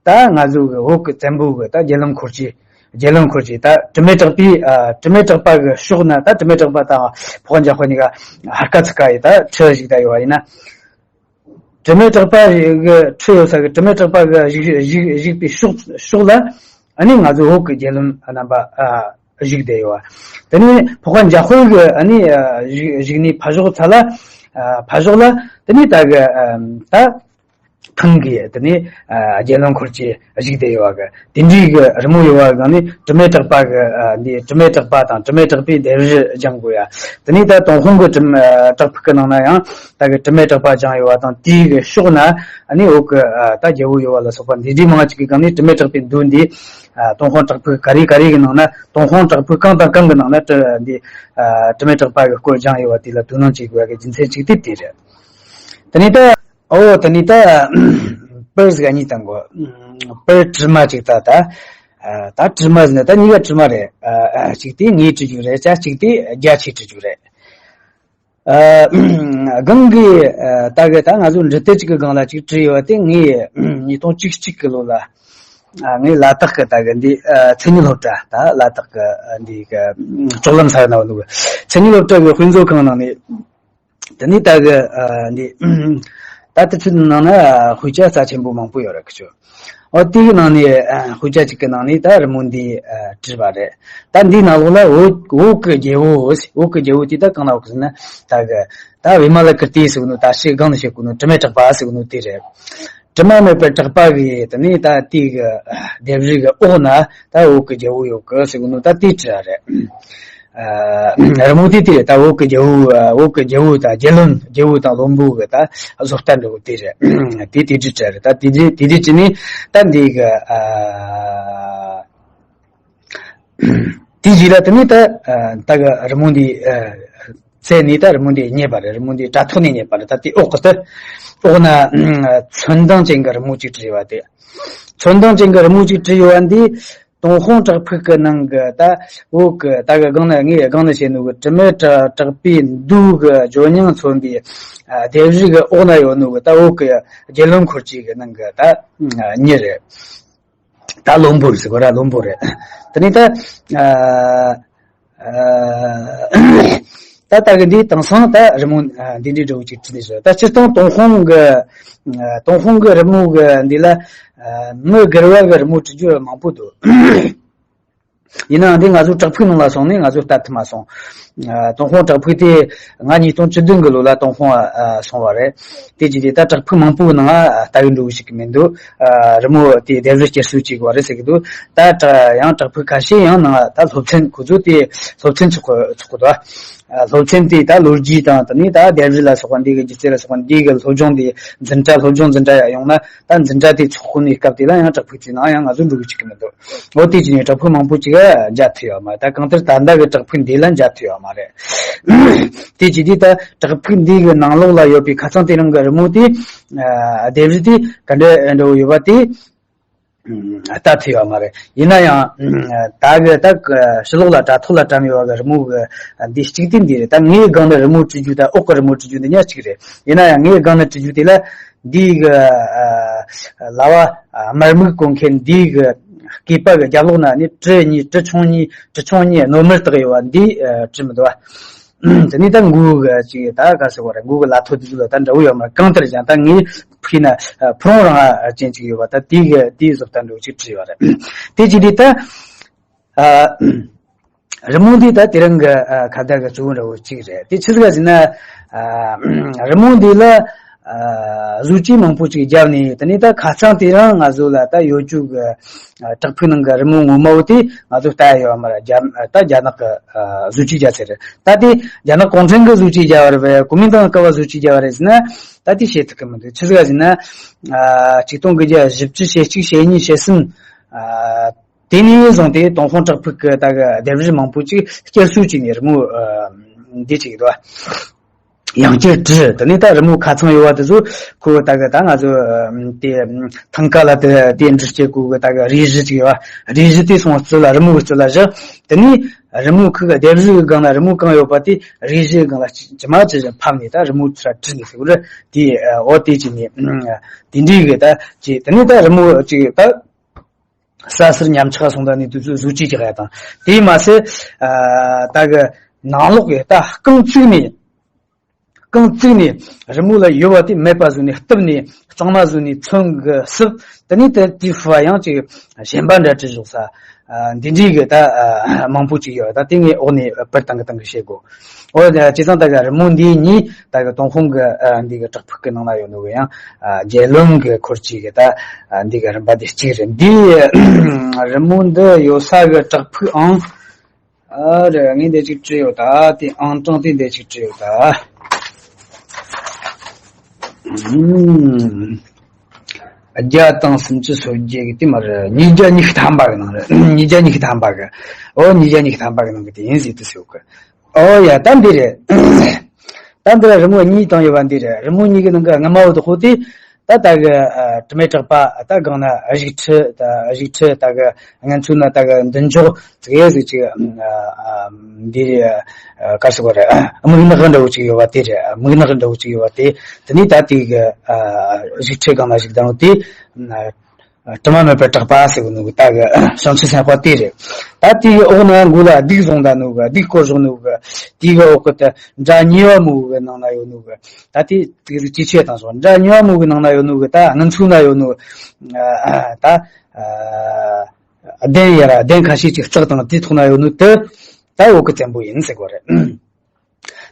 ད་ང་ཚོ་གི་བོད་ཀྱི་བཙན་པོ་གི་ད་རྒྱལ་བློན་འཁོར་གྱི་རྒྱལ་བློན་འཁོར་གྱི་ད་དྲི་མེད་གྲགས་པའི་ཨ་དྲི་མེད་གྲགས་པ་གི་ཕྱོགས་ན་ད་དྲི་མེད་གྲགས་པ་དང་འཕགས་པ་འཇམ་དཔལ་གཉིས་ཀ་ཧར་ཀ་ཚུར་ཀ་ཡི་ད་ཁྲི་བཞུགས་ད་ཡོད་པ་ཡིན་ན། དྲི་མེད་གྲགས་པ་གི་ཁྲི་ཡོད་ས་གི་དྲི་མེད་གྲགས་པ་གི་བཞུགས་བཞུགས་བཞུགས་པའི་ཕྱོགས་ཕྱོགས་ལ་ཨ་ནི་ང་ཚོ་བོད་ཀྱི་རྒྱལ་བློན་རྣམ་པ་ཨ་བཞུགས་བསྡད་ཡོད་པ། དེ་ནས་འཕགས་པ་འཇམ་དཔལ་གི་ཨ་ནི་ཨ་བཞུགས་བཞུགས་ནས་ཕ་ཕྱོགས་ཚ་ལ་ཨ་ཕ་ཕྱོགས་ལ་དེ་ནས་ད་གི་ཨ་ད་ཐང་གི་དེ་ནས་ཨ་རྒྱལ་བློན་འཁོར་གྱི་བཞུགས་བསྡད་ཡོད་པ་གི། དེ་འདྲའི་གི་རི་མོ་ཡོད་པ་གང་ནི་དྲི་མེད་གྲགས་པ་གི་ཨ་འདི་དྲི་མེད་གྲགས་པ་དང་དྲི་མེད་གྲགས་པའི་ལྡེབས་རིས་སྦྱང་དགོས་ཡ། དེ་ནས་ད་ཏུན་ཧོང་གི་དྲི་མེད་བྲག་ཕུག་གི་ནང་ན་ཡང་ད་གི་དྲི་མེད་གྲགས་པ་སྦྱང་ཡོད་པ་དང་དེའི་གི་ཕྱོགས་ན་ཨ་ནི་འོག་གི་ཨ་ད་རྒྱལ་པོ་ཡོད་པ་ལ་སོགས་པ་འདི་འདྲའི་མང་ཅིག་གི་སྒང་ནས་དྲི་མེད་གྲགས་པའི་མདོ་འདི་ཨ་ཏུན་ཧོང་བྲག་ཕུག་ག་རེ་ག་རེ་གི་ནང་ན་ཏུན་ཧོང་བྲག་ཕུག་གང་དང་གང་གི་ནང་ན་དྲི་འདི་ཨ་དྲི་མེད་གྲགས་པ་གི་སྐོར་སྦྱང་ཡོད་པ་དེ་ལ་དོ་སྣང་བྱེད་དགོས་ཡ་གི་རྒྱུ་མཚན་ཅིག་དེ་དེ་རེད། དེ་ནས་ད། ཨོ་དེ་ནས་ད་པར་ཟིག་གཉིས་བཏང་གོ། པར་དྲི་མ་ཅིག་ད་ད། ད་དྲི་མ་ཟིན་ན་ད་གཉིས་ཀ་དྲི་མ་རེད། ཅིག་དེ་ངས་བྲིས་རྒྱུ་རེད། ཅ་ཅིག་དེ་རྒྱ་ཆེ་བྲིས་རྒྱུ་རེད། སྒང་གི་ད་གི་ད་ང་ཚོ་འབྲི་དེབ་ཅིག་གི་སྒང་ལ་ཅིག་བྲིས་ཡོད་པ་དེ་ངས་ཉིས་སྟོང་བཅུ་གཅིག་གི་ལོ་ལ། ངས་ལ་དྭགས་ཀྱི་ད་གི་འདི་མཚན་ཉིད་སློབ་གྲྭ་ད་ལ་དྭགས་ཀྱི་འདི་གི་ལྕོག་ལམ་ས་ན་བ་འདུག་མཚན་ཉིད་སློབ་གྲྭ་གི་དཔེ་མཛོད་ཁང་ནང་ནས། དེ་ནས་ད་གི་ཨ་འདི་ད་དེ་ཚོའི་ནང་ན་དཔེ་ཆ་རྩ་ཆེན་པོ་མང་པོ་ཡོད་རེད་ཁི་ཆོ། ཨོ་དེའི་ནང་ནས་ཨ་དཔེ་ཆ་གཅིག་གི་ནང་ནས་ད་རི་མོ་འདི་ཨ་བྲིས་པ་རེད། ད་འདིའི་ནང་ལོགས་ལ་བོད་བོད་ཀྱི་རྒྱལ་པོ་བོད་ཀྱི་རྒྱལ་པོ་དེ་ད་གང་ན་ཡོད་གི་ཟེར་ན་ད་གི་ད་བི་མ་ལ་ཀིརྟི་ཟེར་གོ་ནོ། ད་ཕྱི་སྒང་ནས་བཤད་གོ་ནོ་དྲི་མེད་གྲགས་པ་ཟེར་གོ་ནོ་དེ་རེད། དྲི་མ་མེད་པའི་གྲགས་པ་གི་དེ་ནས་ད་དེའི་གི་ལྡེབས་རིས་གི་འོག་ན་ད་བོད་ཀྱི་རྒྱལ་པོ་ཡོད་གི་ཟེར་གོ་ནོ་ད་དེ་བྲིས་པ་རེད། ཨ་རི་མོ་དེ་དེ་ད་བོད་ཀྱི་རྒྱལ་པོ་ཨ་བོད་ཀྱི་རྒྱལ་པོ་དང་རྒྱལ་བློན་རྒྱལ་པོ་དང་བློན་པོ་གི་ད་བཟོ་ལྟ་འདྲ་བོ་དེ་རེད། དེ་དེ་དྲི་དྲ་རེད། ད་དེ་དེ་དེ་དེ་ཅི་ནི་ད་འདི་གི་ཨ་དེ་རྗེས་ལ་དེ་ནི་ད་ཨ་ད་གི་རི་མོ་འདི་ཨ་བཙལ་ནས་ད་རི་མོ་འདི་རྙེད་པ་རེད། རི་མོ་འདི་དྲ་ཐོག་ནས་རྙེད་པ་རེད། ད་དེ་འོག་གི་ད་འོག་ན་ཚོན་མདངས་ཅན་གྱི་རི་མོ་ཅིག་བྲིས་པ་དེ། ཚོན་མདངས་ཅན་གྱི་རི་མོ་ཅིག་བྲིས་ཡོད་པ་འདི། ཏུན་ཧོང་བྲག་ཕུག་གི་ནང་གི་ད་བོད་གི་ད་གི་སྒང་ན་ངས་སྒང་ན་བཤད་ནོ་གི་དྲི་མེད་གྲགས་པའི་མདོ་གི་ཇོ་སྙིང་མཚོན་པའི་ལྡེབས་རིས་གི་འོག་ན་ཡོད་ནོ་གི་ད་བོད་གི་རྒྱལ་བློན་འཁོར་གྱི་གི་ནང་གི་ད་མྱི་རེད། ད་བློན་པོ་རེད་ཟེར་གོ་ར་བློན་པོ་རེད། དེ་ནས་ད་ཨ་ཨ་ད་ལྟ་གི་འདི་དེང་སང་ད་རི་མོ་ཨ་འདི་འདྲའི་འདྲ་བོ་ཅིག་བྲིས་ནས་བཞག་ད་སྤྱིར་བཏང་ཏུན་ཧོང་གི་ཨ་ཏུན་ཧོང་གི་རི་མོ་གི་འདི་ལ་ཨ་མི་སྒེར་བ་གི་རི་མོ་བྲིས་རྒྱུ་མང་པོ་འདུག་ཡིན་ནའང་འདི་ང་ཚོ་བྲག་ཕུག་ནང་ལ་སོང་ནས་ང་ཚོ་ལྟ་ཐུབ་མ་སོང་། ཨ་ཏུན་ཧོང་བྲག་ཕུག་དེ་ང་ཉིས་སྟོང་བཅུ་བདུན་གི་ལོ་ལ་ཏུན་ཧོང་ཨ་སོང་བ་རེད། དེ་རྗེས་དེ་ད་བྲག་ཕུག་མང་པོའི་ནང་ཨ་ལྟ་གི་འགྲོ་གི་ཞིག་གི་མི་འདུག་ཨ་རི་མོ་དེ་ལྡེབས་རིས་བསྐྱར་གསོ་བྱེད་དགོས་རེད་ཟེར་གི་འདུག་ད་ད་ཡང་བྲག་ཕུག་ཁ་ཤས་ཡང་ནང་ད་སློབ་ཚན་ཁོ་ཚོ་དེ་སློབ་ཚན་ཚོགས་ཚོགས་གི་འདུག་སློབ་ཚན་དེ་ད་ལོ་རྒྱུས་དང་དེ་ནས་ད་ལྡེབས་རིས་ལ་སོགས་པ་འདི་གི་སྒྱུ་རྩལ་ལ་སོགས་པ་འདི་གི་སློབ་སྦྱོང་དེ་འཛིན་གྲྭ་སློབ་སྦྱོང་འཛིན་གྲྭ་ཡང་ཡོང་ན། ད་འཛིན་གྲྭ་དེ་ཚོགས་ཁོ་ནའི་སྐབས་དེ་ལ་ཡང་བྲག་ཕུག་དེ་ནང་ཡང་ང་ཚོ་འགྲོ་གི་ཅིག་གི་མི་འདུག་འོ་དེ་བྱས་ནས་བྲག་ཕུག་མང་པོ་ཅིག་མཇལ་ཐུབ་ཡོད་མ་རེད། ད་གང་ལྟར་ད་ལྟ་གི་བྲག་ཕུག་འདི་ལ་མཇལ་ཐུབ་ཡོད་མ་རེད། དེ་བྱས་དུས་ད་བྲག་ཕུག་འདི་གི་ནང་ལོགས་ལ་ཡོད་པའི་ཁ་སང་དེ་རིང་གི་རི་མོ་དེ་ལྡེབས་རིས་དེ་ག་འདྲ་འདྲ་བོ་ཡོད་པ་དེ་ལྟ་ཐུབ་ཡོད་མ་རེད། ཡིན་ན་ཡང་ད་གི་ད་གི་ཕྱི་ལོགས་ལ་དྲ་ཐོག་ལ་བཀྲམ་ཡོད་པ་གི་རི་མོ་གི་འདི་གཅིག་དེ་འདི་རེད། ད་ངའི་སྒང་ནས་རི་མོ་བྲིས་རྒྱུ་དང་འོག་གི་རི་མོ་བྲིས་རྒྱུ་འདི་གཉིས་གཅིག་རེད། ཡིན་ན་ཡང་ངའི་སྒང་ནས་བྲིས་རྒྱུ་དེ་ལ་འདི་གི་ལྭ་བ་དམར་སྨུག་གོན་མཁན་འདི་གི་སྐེད་པ་གི་རྒྱབ་ལོགས་ན་ནི་གྲི་གཉིས་གྲི་ཆུང་གཉིས་གྲི་ཆུང་གཉིས་རྣོ་མར་བཏགས་ཡོད་པ་འདི་བྲིས་མི་འདུག་བ། དེ་ནས་ད་མགོ་གི་ཅིག་ད་ག་ཟེར་བ་རེད། མགོ་གི་ལ་ཐོ་དེ་ཚོ་ལ་ད་འདྲ་བོ་ཡོད་མ་རེད། གང་ལྟར་ཀྱང་ད་ངའི་ཕུག་ན་ཕུ་རུང་རང་ཅན་ཅིག་ཡོད་པ་ད་དེ་གི་དེའི་བཟོ་ལྟ་འདྲ་བོ་ཅིག་བྲིས་ཡོད་རེད། དེ་ཅི་དེ་ད་རི་མོ་འདི་ད་དེ་རིང་གི་ཁ་བརྡ་གི་གཙོ་བོ་འདྲ་བོ་ཅིག་རེད། དེ་ཆི་ཟིག་ཟེར་ན་རི་མོ་འདི་ལ་བཟོ་བཅོས་མང་པོ་ཅིག་བརྒྱབ་ནས། དེ་ནས་ད་ཁ་སང་དེ་རིང་ང་ཚོ་ལ་ད་ཡོད་རྒྱུ་གི་བྲག་ཕུག་ནང་གི་རི་མོ་ངོ་མ་བོ་དེ་ང་ཚོ་ལྟ་ཡ་ཡོད་མ་རེད། རྒྱ་ད་རྒྱ་ནག་གི་བཟོ་བཅོས་རྒྱག་ཚད་རེད། ད་དེ་རྒྱ་ནག་གུང་ཁྲན་གི་བཟོ་བཅོས་རྒྱག་པ་རེད་པས། གོ་མིན་ཏང་སྐབས་བཟོ་བཅོས་རྒྱག་པ་རེད་ཟེར་ན་ད་དེ་བཤད་ཐུབ་ཀྱི་མི་འདུག་ཆི་ཟིག་ཟེར་ན་ཆིག་སྟོང་དགུ་བརྒྱ་བཞི་བཅུ་ཞེ་གཅིག་ཞེ་གཉིས་ཞེ་གསུམ་དེ་ནས་བཟུང་སྟེ་ཏུན་ཧོང་བྲག་ཕུག་གི་ད་གི་ལྡེབས་རིས་མང་པོ་ཅིག་བསྐྱར་གསོ་བྱས་ནས་རི་མོ་འདི་བྱེད་ཀྱི་འདུག་ཡང་བསྐྱར་བྲིས། དེ་ནས་ད་རི་མོ་ཁ་ཚང་ཡོད་པ་དེ་ཚོ་ཁོ་ད་གི་ད་ང་ཚོ་དེ་ཐང་ཀ་ལ་དེ་དེ་འབྲི་སྤྱད་གོ་གི་ད་གི་རས་གཞི་ཅིག་ཡོད་པ། རས་གཞི་དེ་སོང་བ་རྩི་ལ་རི་མོ་གི་རྩི་ལ་བཞག་དེ་ནས་རི་མོ་ཁུག་གི་ལྡེབས་རིས་གི་སྒང་ལ་རི་མོ་གང་ཡོད་པ་དེ་རས་གཞི་གི་སྒང་ལ་ཇི་མ་ཇི་བཞིན་ཕབ་ནས་ད་རི་མོ་ཚུར་བྲིས་ནས་ཟེར་གོ་རེད། དེ་འོ་དེ་ཅི་ནས་དེ་འདྲའི་གི་ད་ཅི་དེ་ནས་ད་རི་མོ་ཅིག་ད་ས་སིར་ཉམས་ཆག་སོང་ད་ནས་དུས་ཚོད་བཟོ་བཅོས་རྒྱག་ཡ་དང་། དེས་མ་ཟད་ད་གི་ནང་ལོགས་གི་ད་རྐང་བཙུགས་ནས་རྐང་བཙུགས་ནས་རི་མོ་ལ་ཡོད་པ་དེ་མེད་པ་བཟོས་ནས་གཏུབ་ནས་གཙང་མ་བཟོས་ནས་ཚོན་གི་བསུབ། དེ་ནས་དེ་དེའི་ཕུ་བ་ཡང་ཅིག་གཞན་པ་འདྲ་བྲིས་བཞག་ས་འདི་འདྲའི་གི་ད་མང་པོ་ཅིག་ཡོད། ད་དེ་ངས་འོག་ནས་པར་བཏང་གི་བཏང་གི་བཤད་དགོས། འོ་ད་བྱས་ཙང་ད་གི་རི་མོ་འདི་གཉིས་ད་གི་ཏུན་ཧོང་གི་འདི་གི་བྲག་ཕུག་གི་ནང་ལ་ཡོད་ནོ་གི་ཡང་རྒྱལ་བློན་གི་འཁོར་གྱི་གི་ད་འདི་གི་རིམ་པ་འདི་གཅིག་རེད། འདི་རི་མོ་འདི་ཡོད་ས་གི་བྲག་ཕུག་ཨང་ཨ་རེད། ངས་འདི་གཅིག་བྲིས་ཡོད། ད་དེ་ཨང་གྲངས་དེ་འདི་གཅིག་བྲིས་ཡོད་ད། ཨུམ། བརྒྱ་དང་སུམ་ཅུ་སོ་བརྒྱད་གི་དེ་མ་རེད། ཉིས་བརྒྱ་ཉི་ཤུ་ཐམ་པ་གི་ནང་རེད། ཉིས་བརྒྱ་ཉི་ཤུ་ཐམ་པ་གི། ཨོ་ཉིས་བརྒྱ་ཉི་ཤུ་ཐམ་པ་གི་ནང་གི་དེ་ཡིན་ཟེར་དུ་ཟེར་གི། ཨོ་ཡ་ད་འདི་རེད། ད་འདི་ར་རི་མོ་གཉིས་བཏང་ཡོད་པ་འདི་རེད། རི་མོ་གཉིས་གི་ནང་གི་སྔ་མ་བོ་དེ་ཁོ་དེ་ད་ད་གི་དྲི་མེད་གྲགས་པ། ད་སྒང་ན་གཞུག་ཁྲི། ད་གཞུག་ཁྲི་ད་གི་ང་ཚོ་ན་ད་གི་མདུན་ཅོག་ཙིག་ཡས་ཟིག་ཅིག་འདི་ག་ཟེར་བ་རེད། མིག་ནག་འདྲ་བོ་ཅིག་ཡོད་པ་དེ་རེད། མིག་ནག་འདྲ་བོ་ཅིག་ཡོད་པ་དེ། དེ་ནས་ད་དེ་གི་གཞུག་ཁྲི་སྒང་ན་གཞུག་དང་དེ་དྲི་མ་མེད་པར་གྲགས་པ་ཟེར་བ་ནོ་གི་ད་གི་བྱང་ཆུབ་སེམས་དཔའ་དེ་རེད། ད་དེ་གི་འོག་ན་མགོ་ལ་གདུགས་བཟུང་ད་ནོ་གི་གདུགས་སྐོར་བཞག་ནོ་གི་དེ་གི་འོག་གི་ད་འདྲ་གཉིས་པ་མོ་གི་ནང་ན་ཡོད་ནོ་གི་ད་དེ་དེ་གི་ཅི་ཆེ་དང་སོགས་འདྲ་གཉིས་པ་མོ་གི་ནང་ན་ཡོད་ནོ་གི་ད་ངན་ཚུལ་ན་ཡོད་ནོ་ད། གདན་ཡར་གདན་ཁ་ཤས་ཅིག་བརྩེགས་དང་དེའི་ཐོག་ན་ཡོད་ནོ་དེ་ད་འོག་གི་བཙན་པོ་ཡིན་ཟེར་གོ་རེད།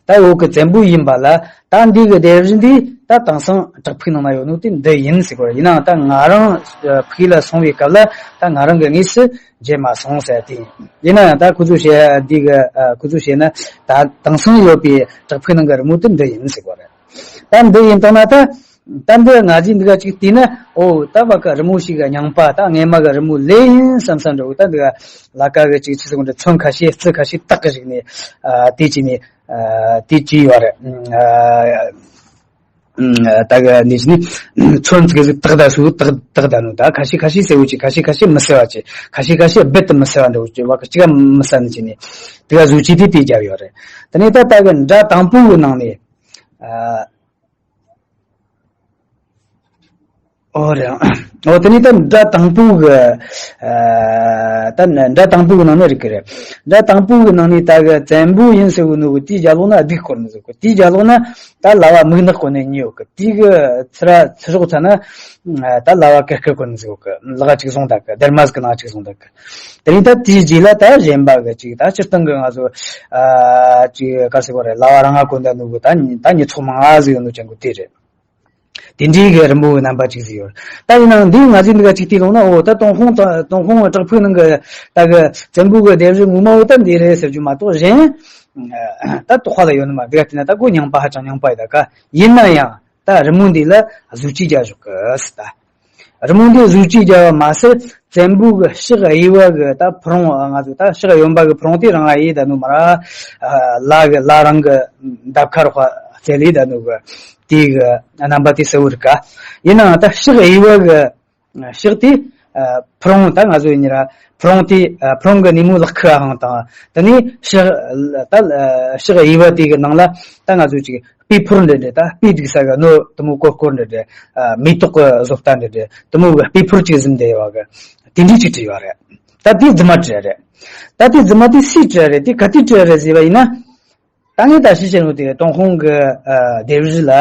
ད་འོག་གི་བཙན་པོ་ཡིན་པ་ལ་ད་འདི་གི་ལྡེབས་རིས་འདི་ད་དེང་སང་བྲག་ཕུག་ནང་ན་ཡོད་ནོ་དེ་འདི་ཡིན་ཟེར་གོ་རེད། ཡིན་ནའང་ད་ང་རང་ཕུག་ལ་སོང་བའི་སྐབས་ལ་ད་ང་རང་གི་དངོས་སུ་མཇལ་མ་སོང་ཟེར་དེ་ཡིན། ཡིན་ནའང་ད་ཁོ་ཚོ་བཤད་འདི་གི་ཁོ་ཚོ་བཤད་ན་ད་དེང་སང་ཡོད་པའི་བྲག་ཕུག་ནང་གི་རི་མོ་དེ་འདི་ཡིན་ཟེར་གོ་རེད། ད་འདི་ཡིན་དང་ན་ད། ད་འདི་ང་ཚོས་འདི་ག་ཅིག་བལྟས་ན་ཨོ་ད་བ་ག་རི་མོ་ཞིག་གི་རྙིང་པ་ད་སྔས་མ་གི་རི་མོ་ལས་ཡིན་བསམ་བསམ་འདྲ་བོ། ད་འདི་ག་ལ་ཀ་གི་ཅིག་ཅི་ཟེར་གོ་འདྲ་ཚོན་ཁ་ཤས་རྩི་ཁ་ཤས་བཏགས་གི་ཞིག་ནས་ཨ་དེ་ཅི་ནས་ཨ་དེ་ཅི་ཡོད་རེད། ཨ་ད་ག་ནས་ཅི་ནས་ཚོན་ཚིག་ཟིག་བཏགས་ད་སུ་བཏགས་བཏགས་ད་ནོ་ད་ཁ་ཤས་ཁ་ཤས་གསལ་བོ་ཅིག་ཁ་ཤས་ཁ་ཤས་མི་གསལ་བ་ཅིག་ཁ་ཤས་ཁ་ཤས་རྦད་དུ་མི་གསལ་བ་འདྲ་བོ་ཅིག་བ་ག་ཅིག་ག་མི་གསལ་ནི་ཅི་ནས་དེ་ག་བཟོ་བཅོས་དེ་དེ་རྒྱབ་ཡོད་རེད། དེ་ནས་ད་ད་ག་འདྲ་དང་པོ་གི་ནང་ནས་ཨ། ཨོ་རེད། ཨོ་དེ་ནས་ད་འདྲ་དང་པོ་གི་ཨ་ད་འདྲ་དང་པོ་གི་ནང་ནས་རིག་གི་རེད། འདྲ་དང་པོ་གི་ནང་ནས་ད་གི་བཙན་པོ་ཡིན་ཟེར་བ་ནོ་གི་དེའི་རྒྱབ་ལོགས་ན་གདུགས་བསྐོར་ནི་ཟེར་གི། དེའི་རྒྱབ་ལོགས་ན་ད་ལྭ་བ་མིག་ནག་གོན་ནས་གཉིས་ཡོད་གི། དེའི་གི་ཚུར་ཚུར་ཕྱོགས་ཚ་ན་ད་ལྭ་བ་ཀེར་ཀེར་གོན་ནི་ཟེར་གི། ལག་གཅིག་བཟུང་ད་གི་སྡེར་མ་ཟིག་གི་ནང་གཅིག་བཟུང་ད་གི། དེ་རིང་ད་དེའི་རྗེས་ལ་ད་གཞན་པ་གི་ཅིག་ད་སྤྱིར་བཏང་གི་ང་ཚོ་ཨ་ཅིག་ག་རེ་ཟེར་དགོས་རེད། ལྭ་བ་རང་ང་གོན་ད་ནོ་གི་ད་ཉི་ད་ཉི་ཚོགས་མང་ང་ཟིག་ཡོད་ནོ་ཅན་གི་དེ་རེད། དེ་འདྲའི་གི་རི་མོ་གི་རྣམ་པ་ཅིག་ཟིག་ཡོད། ད་ཡིན་ནའང་འདི་ང་ཚོས་འདི་ག་ཅིག་བལྟས་ལོང་ན་ཨོ་ད་ཏུན་ཧོང་ད་ཏུན་ཧོང་བྲག་ཕུག་ནང་གི་ད་གི་བཙན་པོ་གི་ལྡེབས་རིས་ངོ་མ་བོ་ད་འདི་རེད་ཟེར་རྒྱུ་མ་གཏོགས་གཞན། ད་དོགས་པ་ལ་ཡོད་ནི་མ་འདི་ག་དེ་ན་ད་གོ་རྙིང་པ་ཧ་ཅང་རྙིང་པ་ཡི་ད་ག་ཡིན་ན་ཡང་ད་རི་མོ་འདི་ལ་བཟོ་བཅོས་རྒྱག་ཞོག་གི་ད། རི་མོ་འདི་བཟོ་བཅོས་རྒྱག་པ་མ་ཟད་བཙན་པོ་གི་ཕྱག་གཡས་པ་གི་ད་ཕུ་རུང་ང་ཚོ་ད་ཕྱག་གཡོན་པ་གི་ཕུ་རུང་དེ་རང་ཨེ་ད་ནུ་མ་ར་ལ་གི་ལ་རང་གི་འདབ་ཁ་རོག་རྩེ་ལི་ད་ནུ་གི་དེ་གི་རྣམ་པ་དེ་གསལ་བོ་རིག་ག་ཡིན་ནའང་ད་ཕྱག་གཡས་པ་གི་ཕྱག་དེ་ཕུ་རུང་ད་ང་ཚོ་ཡིན་ན་ཕུ་རུང་དེ་ཕུ་རུང་གི་ནི་མོ་ལག་ཁུ་ཧང་དང་དེ་ནི་ཕྱག་ད་ཕྱག་གཡས་པ་དེ་གི་ནང་ལ་ད་ང་ཚོ་ཅིག་སྤོས་ཕོར་འདྲ་འདྲ་ད་སྤོས་སྒྲིག་ས་གི་སྣོད་དེ་མོ་ཀོར་ཀོར་འདྲ་འདྲ་མེ་ཏོག་གི་བཟོ་ལྟ་འདྲ་འདྲ་དེ་མོ་གི་སྤོས་ཕོར་ཅིག་ཟིན་བསྡད་ཡོད་གི་དེ་འདྲའི་ཅིག་བྲིས་ཡོད་རེད། ད་དེ་རྫུན་མ་བྲིས་རེད། ད་དེ་རྫུན་མ་དེ་སུས་བྲིས་རེད། དེ་ག་དུས་བྲིས་རེད་ཟེར་བ་ཡིན་ན། ད་ངས་ད་ཤི་ཆེན་མོ་དེ་ཏུན་ཧོང་གི་ལྡེབས་རིས་ལ་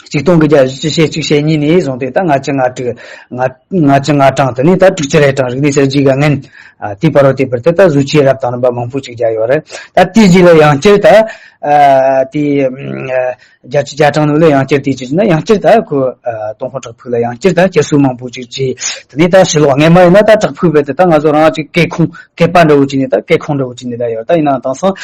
ཆིག་སྟོང་དགུ་བརྒྱ་བཞི་བཅུ་ཞེ་གཅིག་ཞེ་གཉིས་ནས་བཟུང་སྟེ་ད་ལྔ་བཅུ་ང་དྲུག་ལྔ་བཅུ་ང་གྲངས་དེ་ནས་ད་དྲུག་ཅུ་རེ་གྲངས་རིག་གནས་གསར་བརྗེ་གི་སྔན་དེའི་བར་དུ་དེ་བར་དུ་ད་བཟོ་བཅོས་རབ་དང་རིམ་པ་མང་པོ་ཅིག་བརྒྱབ་ཡོད་རེད། ད་དེའི་རྗེས་ལ་ཡང་བསྐྱར་ད་དེ་བརྒྱད་ཅུ་གྱ་གྲངས་ནང་ལ་ཡང་བསྐྱར་དེ་ཅི་ཟེར་ན་ཡང་བསྐྱར་ད་ཁོ་ཏུན་ཧོང་བྲག་ཕུག་ལ་ཡང་བསྐྱར་ད་བསྐྱར་གསོ་མང་པོ་ཅིག་བྱས། དེ་ནས་ད་ཕྱི་ལོགས་སྔས་མ་ཡིན་ན་ད་བྲག་ཕུག་བས་དེ་ད་ང་ཚོ་རང་ཅིག་སྐས་ཁུང་སྐས་པ་འདྲ་བོ་ཅིག་ནས་ད་སྐས་ཁུང་འདྲ་བོ་ཅིག་ནས་ད་ཡོད། ད་ཡིན་ནའང་དེང་སང་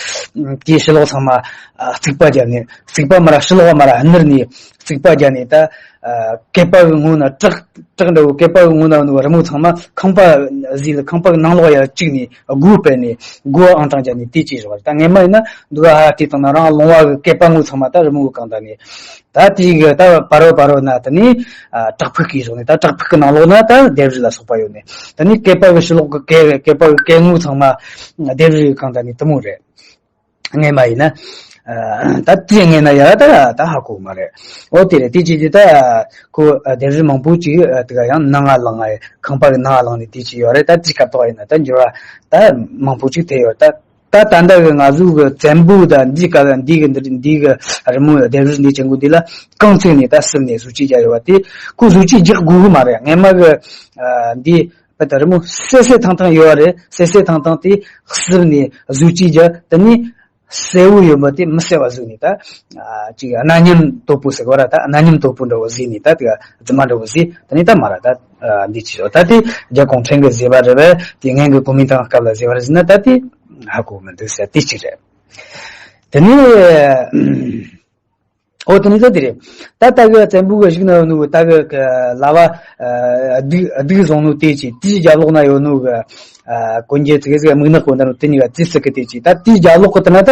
དེའི་ཕྱི་ལོགས་ཚང་མ་རྩིག་པ་བརྒྱབ་ནས་རྩིག་པ་མ་ར་ཕྱི་ལོགས་མ་ར་སྣུར་ནས་རྩིག་པ་བརྒྱབ་ནས་ད་སྐས་པ་གི་ངོས་ན་བྲག་བྲག་འདྲ་བོ་སྐས་པ་གི་ངོས་ན་རི་མོ་ཚང་མ་ཁང་པ་ཟིག་ལ་ཁང་པ་གི་ནང་ལོགས་ཡར་བཅུག་ནས་སྒོ་སྤར་ནས་སྒོ་ཨང་དང་བརྒྱབ་ནས་དེ་བྱས་བཞག་པ་རེད། ད་སྔས་མ་ཡིན་ན་འདུག་ཨ་ཧ་དེ་དང་ན་རང་ལུང་བ་གི་སྐས་པ་ངོས་ཚང་མ་ད་རི་མོ་གི་གང་ད་ནས། ད་དེའི་གི་ད་བར་བ་བར་བ་ན་དེ་ནས་ཨ་བྲག་ཕུག་གི་གཞོགས་ནས་ད་བྲག་ཕུག་གི་ནང་ལོགས་ན་ད་ལྡེབས་རིས་ལ་སོགས་པ་ཡོད་ནས། དེ་ནས་སྐས་པ་གི་ཕྱི་ལོགས་གི་སྐས་སྐས་པ་གི་སྐས་ངོས་ཚང་མ་ལྡེབས་རིས་གི་གང་ད་ནས་དེ་མོ་རེད། སྔས་མ་ཡིན་ན་ཨ་ད་དེ་སྔས་ན་ཡ་ད་ད་ཧ་གོ་མ་རེད། འོ་དེ་རེད། དེ་བྱས་དུས་ད་ཁོ་ལྡེབས་རིས་མང་པོ་ཅིག་དེ་ག་ཡང་ནང་ང་ལངས་ང་ཁང་པ་གི་ནང་ང་ལངས་ནས་དེ་བྱས་ཡོད་རེད། ད་དེ་སྐབས་ཐོག་ཡིན་ན་ད་འགྱུར་བ་ད་མང་པོ་ཅིག་ཐེབས་ཡོད་ད། ད་ད་ལྟ་གི་ང་ཚོ་གི་བཙན་པོ་དང་འདིའི་སྐབས་འདི་གི་འདི་འདི་གི་རི་མོ་ལྡེབས་རིས་འདི་ཅན་གོ་འདི་ལ་རྐང་བཙུགས་ནས་ད་སྲིབ་ནས་བཟོ་བཅོས་རྒྱག་ཡོད་པ་དེ་ཁོ་བཟོ་བཅོས་རྒྱག་དགོས་གི་མ་རེད། སྔས་མ་གི་ཨ་འདི་བ་ད་རི་མོ་སེ་སེ་ཐང་ཐང་ཡོད་རེད། སེ་སེ་ཐང་ཐང་དེ་སྲིབ་ནས་བཟོ་བཅོས་རྒྱག་དེ་ནས་གསལ་བོ་ཡོད་པ་དེ་མི་གསལ་བ་བཟོས་ནས་ད་ཨ་ཅིག་རྣ་ཉམས་དོད་པོ་ཟེར་གོ་ར། ད་རྣ་ཉམས་དོད་པོ་འདྲ་བོ་བཟོས་ནས་ད་དེ་རྫུན་མ་འདྲ་བོ་བཟོས། དེ་ནས་ད་མ་ར་ད་ཨ་འདི་ཅི་ཡོད་ད་དེ་རྒྱ་གུང་ཁྲན་གི་བཟོས་པ་རེད་པས། དེ་སྔོན་གི་གོ་མིན་ཏང་སྐབས་ལ་བཟོས་པ་རེད་ཟེར་ན་ད་དེ་ཧ་གོ་མི་འདུག་ཟེར་དེ་གཅིག་རེད། དེ་ནས་ཨོ་དེ་ནས་ད་དེ་རེད། ད་ལྟ་གི་བཙན་པོ་གི་བཞུགས་ན་ཡོད་ནོ་ད་གི་ལ་བ་སྡུག་སྡུག་བཟུང་ནོ་དེ་ཅི་དེའི་རྒྱབ་ལོགས་ན་ཡོད་ནོ་གི་གོན་རྒྱུ་ཙི་གེ་ཙི་གེ་མིག་ནག་གོན་ད་ནོ་དེ་གཉིས་ཀ་ཙི་ཙི་གི་དེ་ཅི་ད་དེའི་རྒྱབ་ལོགས་གི་དེ་ན་ད།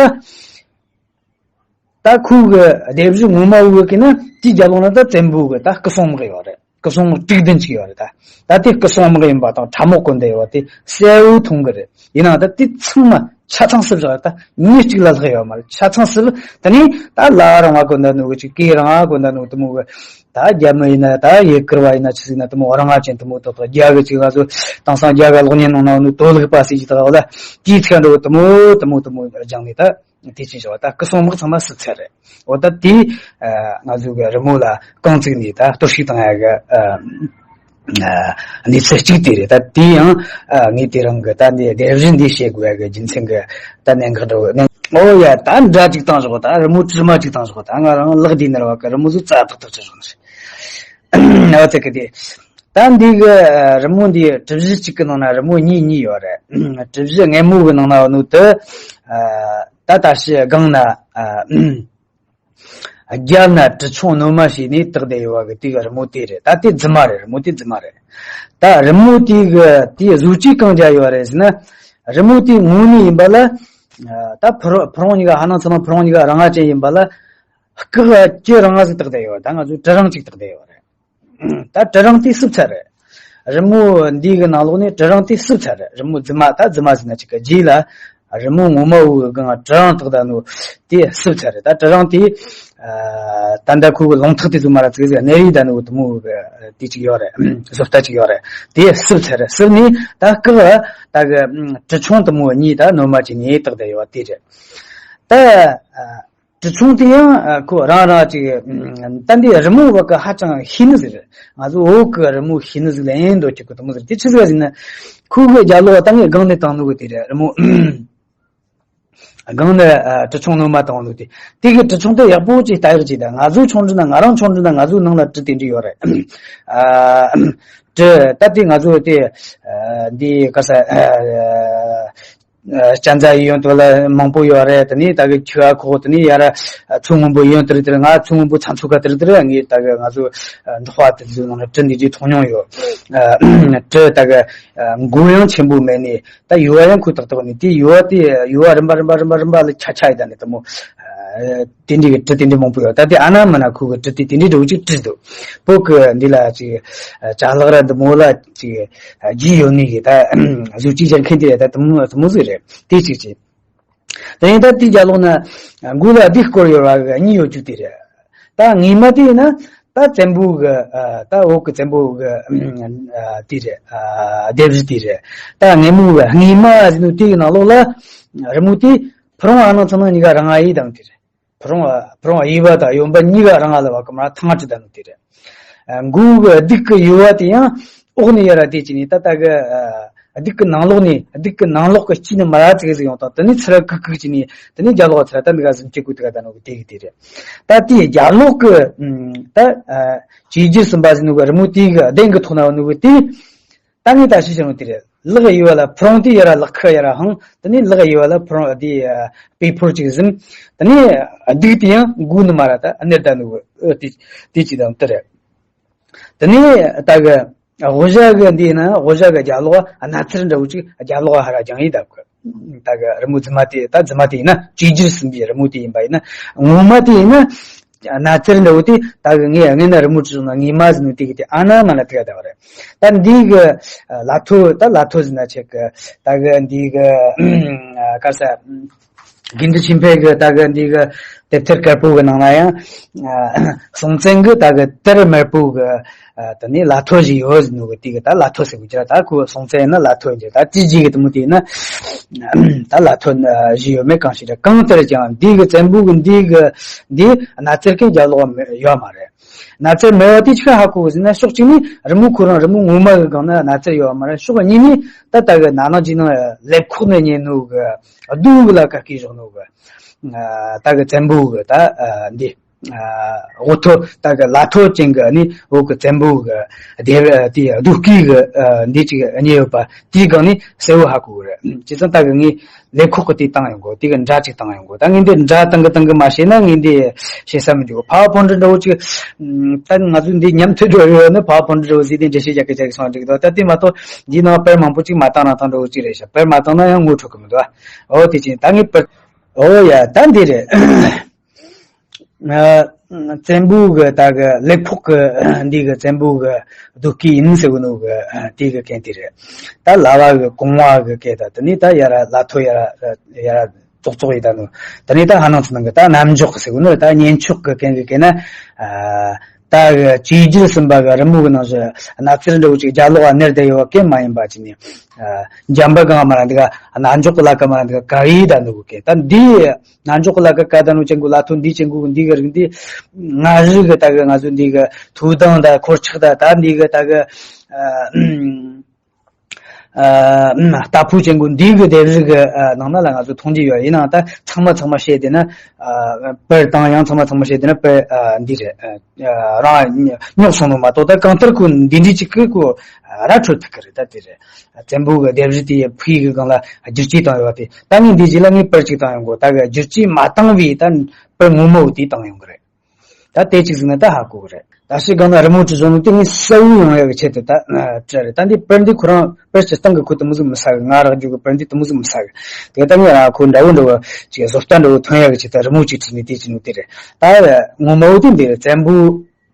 ད་ཁོའི་གི་ལྡེབས་རིས་ངོ་མ་བོ་གི་ན་དེའི་རྒྱབ་ལོགས་ན་ད་བཙན་པོ་གི་ད་སྐུ་སྲུང་དམག་ཡོད་རེད། སྐུ་སྲུང་དམག་དྲུག་བདུན་ཅིག་ཡོད་རེད། ད་ད་དེ་སྐུ་སྲུང་དམག་ཡིན་པ་དང་ཁྲ་མོ་གོན་བསྡད་ཡོད་པ་དེ་གསལ་བོ་མཐོང་གི་རེད། ཡིན་ནའང་ད་དེ་ཚང་མ་ཆ་ཚང་སྲིབ་བཞག་རེད། ད་མི་གཅིག་ལ་ལྷག་ཡོད་མ་རེད། ཆ་ཚང་སྲིབ། དེ་ནས་ད་ལ་རང་བ་གོན་ད་ནོ་གི་ཅིག་སྐེ་རིང་བ་གོན་ད་ནོ་དེ་མོ་གི་ད་རྒྱ་མི་ཡིན་ན་ད་ཡུ་གུར་བ་ཡིན་ན་ཆི་ཟིག་ན་དེ་མོ་རིང་བ་ཅན་དེ་མོ་ཏོག་ཏོག་རྒྱ་གི་ཅིག་ང་ཚོ་དེང་སང་རྒྱ་གི་གློག་བརྙན་ནང་ན་ནོ་དོ་ལུག་པ་ཟེར་གྱི་ད་ག་ལ་དེའི་ཚིག་འགྲོ་གི་དེ་མོ་དེ་མོ་དེ་མོ་སྦྱངས་ནས་ད། དེ་ཅི་བྱ་བ་ད་སྐུ་སྲུང་དམག་ཚང་མ་སྲིད་ཚར་རེད། འོ་ད་དེ་ང་ཚོ་གི་རི་མོ་ལ་རྐང་བཙུགས་ནས་ད་གཏོར་བཤིག་བཏང་ཡ་གི་གནས་ཚུལ་གཅིག་དེ་རེད། ད་དེ་ཡང་ངས་དེ་རིང་གི་ད་འདི་ལྡེབས་རིས་འདི་བཤད་དགོས་ཡ་གི་རྒྱུ་མཚན་གི་ད་གནད་འགག་འདྲ་བོ་གནད། ཨོ་ཡ་ད་འདྲ་གཅིག་བཏང་ཞོག་ད་རི་མོ་དྲི་མ་གཅིག་བཏང་ཞོག་ད་ང་རང་ལག་འདི་ནར་བ་གི་རི་མོ་ཚོ་རྩ་ཐག་ཐག་ཆོད་ཞོག་ཟེར། འོ་ད་གི་དེ། ད་འདི་གི་རི་མོ་འདི་གྲུ་བཞི་གཅིག་གི་ནང་ན་རི་མོ་གཉིས་གཉིས་ཡོད་རེད། གྲུ་བཞི་སྔས་མོ་གི་ནང་ན་ནུ་དུ་ད་ད་ཤི་སྒང་ན་རྒྱབ་ན་གྲུ་ཆུང་ནོར་མ་བྱས་ནས་བཏགས་བསྡད་ཡོད་པ་གི་དེ་གི་རི་མོ་དེ་རེད། ད་དེ་རྫུན་མ་རེད། རི་མོ་དེ་རྫུན་མ་རེད། ད་རི་མོ་དེ་གི་དེ་བཟོ་བཅོས་གང་བྱས་ཡོད་རེད་ཟེར་ན། རི་མོ་དེ་ངོ་མ་ཡིན་པ་ལ་ད་ཕུ་རུང་གཉིས་ཀ་ཧ་ནང་ཚང་མ་ཕུ་རུང་གཉིས་ཀ་རང་ང་ཅན་ཡིན་པ་ལ་སྐག་གི་རང་ང་ཟིག་བཏགས་བསྡད་ཡོད། ད་ང་ཚོ་གྲུ་རིང་གཅིག་བཏགས་བསྡད་ཡོད་རེད། ད་གྲུ་རིང་དེ་སྲིབ་ཚར་རེད། རི་མོ་འདི་གི་ནང་ལོགས་ནས་གྲུ་རིང་དེ་སྲིབ་ཚར་རེད། རི་མོ་རྫུན་མ་ད་རྫུན་མ་ཟེར་ན་ཅིག་གི་རྗེས་ལ་རི་མོ་ངོ་མ་བོ་གི་སྒང་གྲུ་རིང་བཏགས་ད་ནོ་དེ་སྲིབ་ཚར་རེད། ད་གྲུ་རིང་དེ་ད་ལྟ་ཁོ་གི་ལུང་ཐག་དེ་ཚོ་མ་ར་ཙིག་ཟིག་གནས་རིས་ད་ནོ་དེ་མོ་གི་དེ་ཅིག་ཡོད་རེད། བཟོ་ལྟ་ཅིག་ཡོད་རེད། དེ་སྲིབ་ཚར་རེད། སྲིབ་ནས་ད་སྐག་ད་གི་གྲུ་ཆུང་དེ་མོ་གཉིས་ད་ནོར་མ་ཅིག་གཉིས་བཏགས་ད་ཡོད་དེ་རེད། ད། གྲུ་ཆུང་དེ་ཡང་ཁོ་རང་རང་ཅིག་ད་འདི་རི་མོ་བ་གི་ཧ་ཅང་ཤེས་ནི་ཟིག་རེད། ང་ཚོ་བོད་གི་རི་མོ་ཤེས་ནི་ཟིག་ལ་ཡིན་འདོད་ཀྱི་གི་དེ་མོ་ཟིག་དེ་ཆི་ཟིག་ཟིག་ན་ཁོ་གི་རྒྱབ་ལོགས་ད་ངས་སྒང་ནས་བཏང་ནོ་གི་དེ་རེད། རི་མོ་སྒང་ནས་གྲུ་ཆུང་ནོར་མ་བཏང་ནོ་དེ་དེ་གི་གྲུ་ཆུང་དེ་ཡག་པོ་ཅིག་ལྟ་ཡག་ཅིག་ད་ང་ཚོ་ཆུང་དུས་ན་ང་རང་ཆུང་དུས་ན་ང་ཚོ་ནང་ལ་གྲུ་དེ་འདྲ་ཡོད་རེད། གྲུ་ད་དེ་ང་ཚོ་དེ་འདི་ག་ས། ཨ་སྤྱན་རས་གཟིགས་ཡོན་དུ་ལ་མང་པོ་ཡོད་རེད། དེ་ནས་ད་གི་ཁྱི་ཨ་ཁོག་དེ་ནས་ཡར་ཨ་མཚོ་སྔོན་པོ་ཡོན་དེར་དེར། ང་མཚོ་སྔོན་པོ་ཚ་མཚོ་ཁ་དེར་དེར། ངས་ད་གི་ང་ཚོ་ཨ་འབྲོག་པ་དེ་ཚོའི་ནང་ལ་གྲི་འདི་འདྲའི་མཐོང་མྱོང་ཡོད། ཨ་གྲི་ད་གི་ཨ་མགོ་ཡང་ཆེན་པོ་མེད་ནས། ད་ཡུ་བ་ཡང་ཁོ་ཏག་ཏག་ནས། དེ་ཡུ་བ་དེ་ཡུ་བ་རིམ་པ་རིམ་པ་རིམ་པ་རིམ་པ་ལ་ཆ་ཆ་ཡི་ད་ནས་དེ་མོ། ཨ་དེ་འདྲའི་གི་གྲི་དེ་འདྲའི་མང་པོ་ཡོད། ད་དེ་ཨ་ན་མ་ན་ཁོ་གི་གྲི་དེ་དེ་འདྲའི་འདྲ་བོ་ཅིག་བྲིས་འདུག་བོད་གི་འདི་ལ་ཅིག་ཨ་ཅ་ལག་ར་འདི་མོ་ལ་ཅིག་ཨ་རྒྱུས་ཡོད་ནི་གི་ད་བཟོ་བཅོས་རྒྱག་མཁན་དེ་རེད། ད་དེ་མོ་དེ་མོ་ཟིག་རེད། དེ་གཅིག་བྱས། དེ་ཡིན་ད་དེའི་རྒྱབ་ལོགས་ན་མགོ་ལ་ལྡེབས་བསྐོར་ཡོད་པ་གཉིས་ཡོད་རྒྱུ་དེ་རེད། ད་ངོ་མ་དེ་ཡིན་ན་ད་བཙན་པོ་གི་ཨ་ད་བོད་གི་བཙན་པོ་གི་ཨ་དེ་རེད། ཨ་ལྡེབས་རིས་དེ་རེད། ད་ངོ་མ་གི་ངོ་མ་ཟེར་ནོ་དེའི་ནང་ལོགས་ལ་རི་མོ་དེ་ཕུ་རུང་ཨ་ནང་ཚང་ནང་གཉིས་ཀ་རང་ཨ་ཡི་དང་དེ་རེད། ཕུ་རུང་ཕུ་རུང་གཡས་པ་དང་གཡོན་པ་གཉིས་ཀ་རང་ཨ་ལ་བ་གི་མར་ཐང་ཨ་བྲིས་ད་ནོ་དེ་རེད། ཨ་མགོ་གི་ལྡེབས་གི་གཡོ་བ་དེ་ཡང་འོག་ནས་ཡར་ར་དེ་བྱས་ནས་ད་ལྟ་གི་ཨ་ལྡེབས་གི་ནང་ལོགས་ནས། ལྡེབས་གི་ནང་ལོགས་གི་དཀྱིལ་ནས་མར་ར་ཙིག་ཟིག་ཡོང་དང་། དེ་ནས་ཚུར་ར་ཀུག་ཀུག་བྱས་ནས་དེ་ནས་རྒྱབ་ལོགས་ཚུར་ར་ད་འདི་ག་ཟིག་སྐྱེ་དགོས་དེ་ག་ད་ནོ་གི་དེ་གི་དེ་རེད། ད་དེའི་རྒྱབ་ལོགས་གི་ཨ་ད་ཨ་བཅོས་བསྒྱུར་གསུམ་པ་ཟེར་ནོ་གི་རི་མོ་དེ་གི་གདན་གི་ཐོག་ན་ཡོད་ནོ་གི་དེ། ད་ངས་ད་ཤེས་བྱུང་དེ་རེད། ལག་གཡས་པ་ལ་ཕུ་རུང་དེ་ཡར་ར་ལག་ཁུ་ཡར་ར་འཕངས། དེ་ནས་ལག་གཡས་པ་ལ་ཕུ་རུང་དེ་ཨ་པའི་ཕོར་གཅིག་ཟིན། དེ་ནས་ལྡེབས་དེ་ཡང་མགོ་ནས་མར་ར་ད་ཨ་ནེར་ད་ནོ་གི་ཨོ་དེ་དེ་གཅིག་དང་དེ་རེད། དེ་ནས་ད་གི་དབུ་ཞྭ་གི་འདི་ན་དབུ་ཞྭ་གི་རྒྱབ་ལོགས་ཨ་ནགས་ཚལ་འདྲ་བོ་ཅིག་རྒྱབ་ལོགས་ཧར་ར་རྒྱང་ཡི་ད་གི། ད་གི་རི་མོ་རྫུན་མ་དེ། ད་རྫུན་མ་དེ་ཡིན་ན་བཅོས་བསྒྱུར་ཟིན་པའི་རི་མོ་དེ་ཡིན་པ་ཡིན་ན། ངོ་མ་དེ་ཡིན་ན་ནགས་ཚལ་འདྲ་བོ་དེ། ད་གི་ངས་སྔོན་ན་རི་མོ་བྲིས་སོང་ན་ངོ་མ་ཟེར་ནོ་དེ་གི་དེ་ཨ་ན་མ་ན་དེ་ག་ད་བ་རེད། ད་འདི་གི་ལ་ཐོ། ད་ལ་ཐོ་ཟེར་ན་ཆེ་གི། ད་གི་འདི་གི་ག་ས་དགེ་འདུན་ཆོས་འཕེལ་གི་ད་གི་འདི་གི་དེབ་ཐེར་དཀར་པོ་གི་ནང་ན་ཡང་སྲོང་བཙན་གི་ད་གི་དར་དམར་པོ་གི་ཨ་དེ་ནས་ལ་ཐོ་ཞིག་ཡོད་ཟེར་ནོ་གི་དེ་གི་ད་ལ་ཐོ་ཟེར་གི་ཅི་ར། ད་ཁོ་སྲོང་བཙན་ཡིན་ན་ལ་ཐོ་ཡིན་ཅི། ད་ཅི་ཅི་གི་དེ་མོ་དེ་ཡིན་ན་ད་ལ་ཐོ་ཞིག་ཡོད་མེད་གང་ཤེས་ར། གང་ལྟར་ཀྱང་འདི་གི་བཙན་པོ་གི་འདི་གི་འདི་ནགས་ཚལ་གི་རྒྱབ་ལོགས་ཡོད་མ་རེད། ནགས་ཚལ་མེད་པ་དེ་ཆི་ཧ་གོ་གི་ཟེར་ན། ཕྱོགས་གཅིག་ནས་རི་མོ་ཁོ་རང་རི་མོ་ངོ་མ་གི་སྒང་ན་ནགས་ཚལ་ཡོད་མ་རེད། ཕྱོགས་གཉིས་ནས་ད་ལྟ་གི་ན་ནིང་ཅིག་ནང་ལེབ་ཁོག་ནས་ཉོས་ནོ་གི་རྡོ་གི་ལ་ཀ་བརྐོས་བཞག་ནོ་གི་ད་གི་བཙན་པོ་གི་ད་འདི་འོ་ཐོ། ད་གི་ལ་ཐོ་ཅན་གི་ནི་འོ་གི་བཙན་པོ་གི་དེ་དེ་རྡོ་བརྐོས་གི་འདི་ཅིག་རྙེད་ཡོད་པ་དེའི་སྒང་ནས་གསལ་བོ་ཧ་གོ་གི་རེད། བྱས་ཙང་ད་གི་ངས་ལེབ་ཁོག་གི་དེ་བཏང་ཡོང་གོ། དེ་གི་འདྲ་ཅིག་བཏང་ཡོང་གོ། ད་ངས་འདི་འདྲ་བཏང་གི་བཏང་གི་མ་ཤེས་ན་ངས་འདི་ཤེས་ས་མི་འདུག་ཕ་ཝར་པོའིན་ཊི་འདྲ་བོ་ཅིག་ད་ང་ཚོ་འདི་མཉམ་དུ་འགྲོ་ཡོད་ན་ཕ་ཝར་པོའིན་ཊི་འདྲ་བོ་ཟིག་དེ་འགྲེལ་བཤད་རྒྱག་གི་རྒྱག་གི་སོང་འགྲིག་གི་འདུག་ད་དེ་མ་གཏོགས་འདིའི་ནང་པར་མང་པོ་ཅིག་མ་བཏང་ན་ཐང་འདྲ་བོ་ཅིག་རེད་ཤག་པར་མ་བཏང་ན་ཡང་ངོ་འཕྲོད་གི་མི་འདུག་ཨོ་དེ་ཅིག་ད་ངས་པར། ཨོ་ཡ། ད་འདི་རེད། ཨ་བཙན་པོ་གི་ད་གི་ལེབ་ཁོག་གི་འདི་གི་བཙན་པོ་གི་རྡོ་བརྐོས་ཡིན་ཟེར་གི་ནོ་གི་དེ་གི་སྐད་དེ་རེད། ད་ལ་བ་གི་གོང་བ་གི་སྐད། ད་དེ་ནས་ད་ཡ་ར་ལ་ཐོ་ཡ་ར་ཡ་ར་ཙོག་ཙོག་ཡི་ད་ནོ། དེ་ནས་ད་ཧ་ནང་ཚོ་ནང་གི་ད་གནམ་འཇོག་གི་ཟེར་གི་ནོ། ད་གཉེན་ཆོག་གི་སྐད་གི་སྐད་ན། ཨ་ད་གི་བཅོས་བསྒྱུར་གསུམ་པ་གི་རི་མོ་གི་ནང་བཞིན་ནགས་ཚལ་འདྲ་བོ་ཅིག་རྒྱབ་ལོགས་ཨ་ནེར་བསྡད་ཡོད་པ་སྐད་མ་ཡིན་པ་ཅིག་ནས། ཨ་འཇམ་པ་གང་མ་ར་འདི་ག་གནམ་འཇོག་གི་ལ་ཀ་མ་ར་འདི་ག་ག་ཡི་ད་ནོ་གི་སྐད། ད་འདི། ནང་འཇོག་གི་ལ་ཀ་ཀ་ད་ནུ་ཅན་གུ་ལ་ཐོ་འདི་ཅན་གུ་འདི་གི་རིགས་འདི། ང་རིགས་གི་ད་གི་ང་ཚོ་འདི་གི་ཐུའུ་ཏང་ད་འཁོར་ཆགས་ད་ད་འདི་གི་ད་གི་ཨ་ཨ་རྟ་ཕོ་ཅན་གུ་འདི་གི་ལྡེབས་རིས་གི་ཨ་ནང་ན་ལ་ང་ཚོ་མཐོང་རྒྱུ་ཡོད། ཡིན་ནའང་ད་ཚང་མ་ཚང་མ་བཤད་བསྡད་ན་ཨ་པར་དང་ཡང་ཚང་མ་ཚང་མ་བཤད་བསྡད་ན་པར་ཨ་འདི་རེད། ཨ་རང་རྙོག་སོང་ནོ་མ་གཏོགས། ད་གང་ལྟར་ཁོ་འདི་འདྲའི་ཅིག་གི་ཁོ་ར་འཕྲོད་ཐུབ་ཀི་རེད། ད་དེ་རེད། བཙན་པོ་གི་ལྡེབས་རིས་དེ་ཕུའི་གི་སྒང་ལ་བསྒྱུར་བཅོས་བཏང་ཡོད་པ་དེ། ད་ངས་འདི་རྗེས་ལ་ངས་པར་གཅིག་བཏང་ཡོང་གོ། ད་གི་བསྒྱུར་བཅོས་མ་བཏང་བའི་ད་པར་ངོ་མ་བོ་དེ་བཏང་ཡོང་གི་རེད། ད་དེ་གཅིག་ཟིན་ན་ད་ཧ་གོ་གི་རེད། ད་ཤི་སྒང་ན་རི་མོ་བྲིས་བཟོ་ནོ་དེ་ངས་གསལ་བོ་ཡོང་ཡག་གི་ཆེད་དུ་ད་བྲིས་རེད། ད་འདི་པར་འདི་ཁོ་རང་པར་སྤྱིར་བཏང་གི་ཁོ་དེ་མོ་ཟིག་མི་ཟ་གི། ང་རག་རྒྱུ་གི་པར་འདི་དེ་མོ་ཟིག་མི་ཟ་གི། དེ་ད་ངས་རང་ཁོ་འདྲ་བོ་འདྲ་བོ་ཅིག་བཟོ་ལྟ་འདྲ་བོ་ཐོན་ཡག་གི་ཆེད་དུ་རི་མོ་གཅིག་བྲིས་ནས་དེ་བྱས་ནོ་དེ་རེད། ད་ངོ་མ་བོ་དེ་འདི་རེད། བཙན་པོ་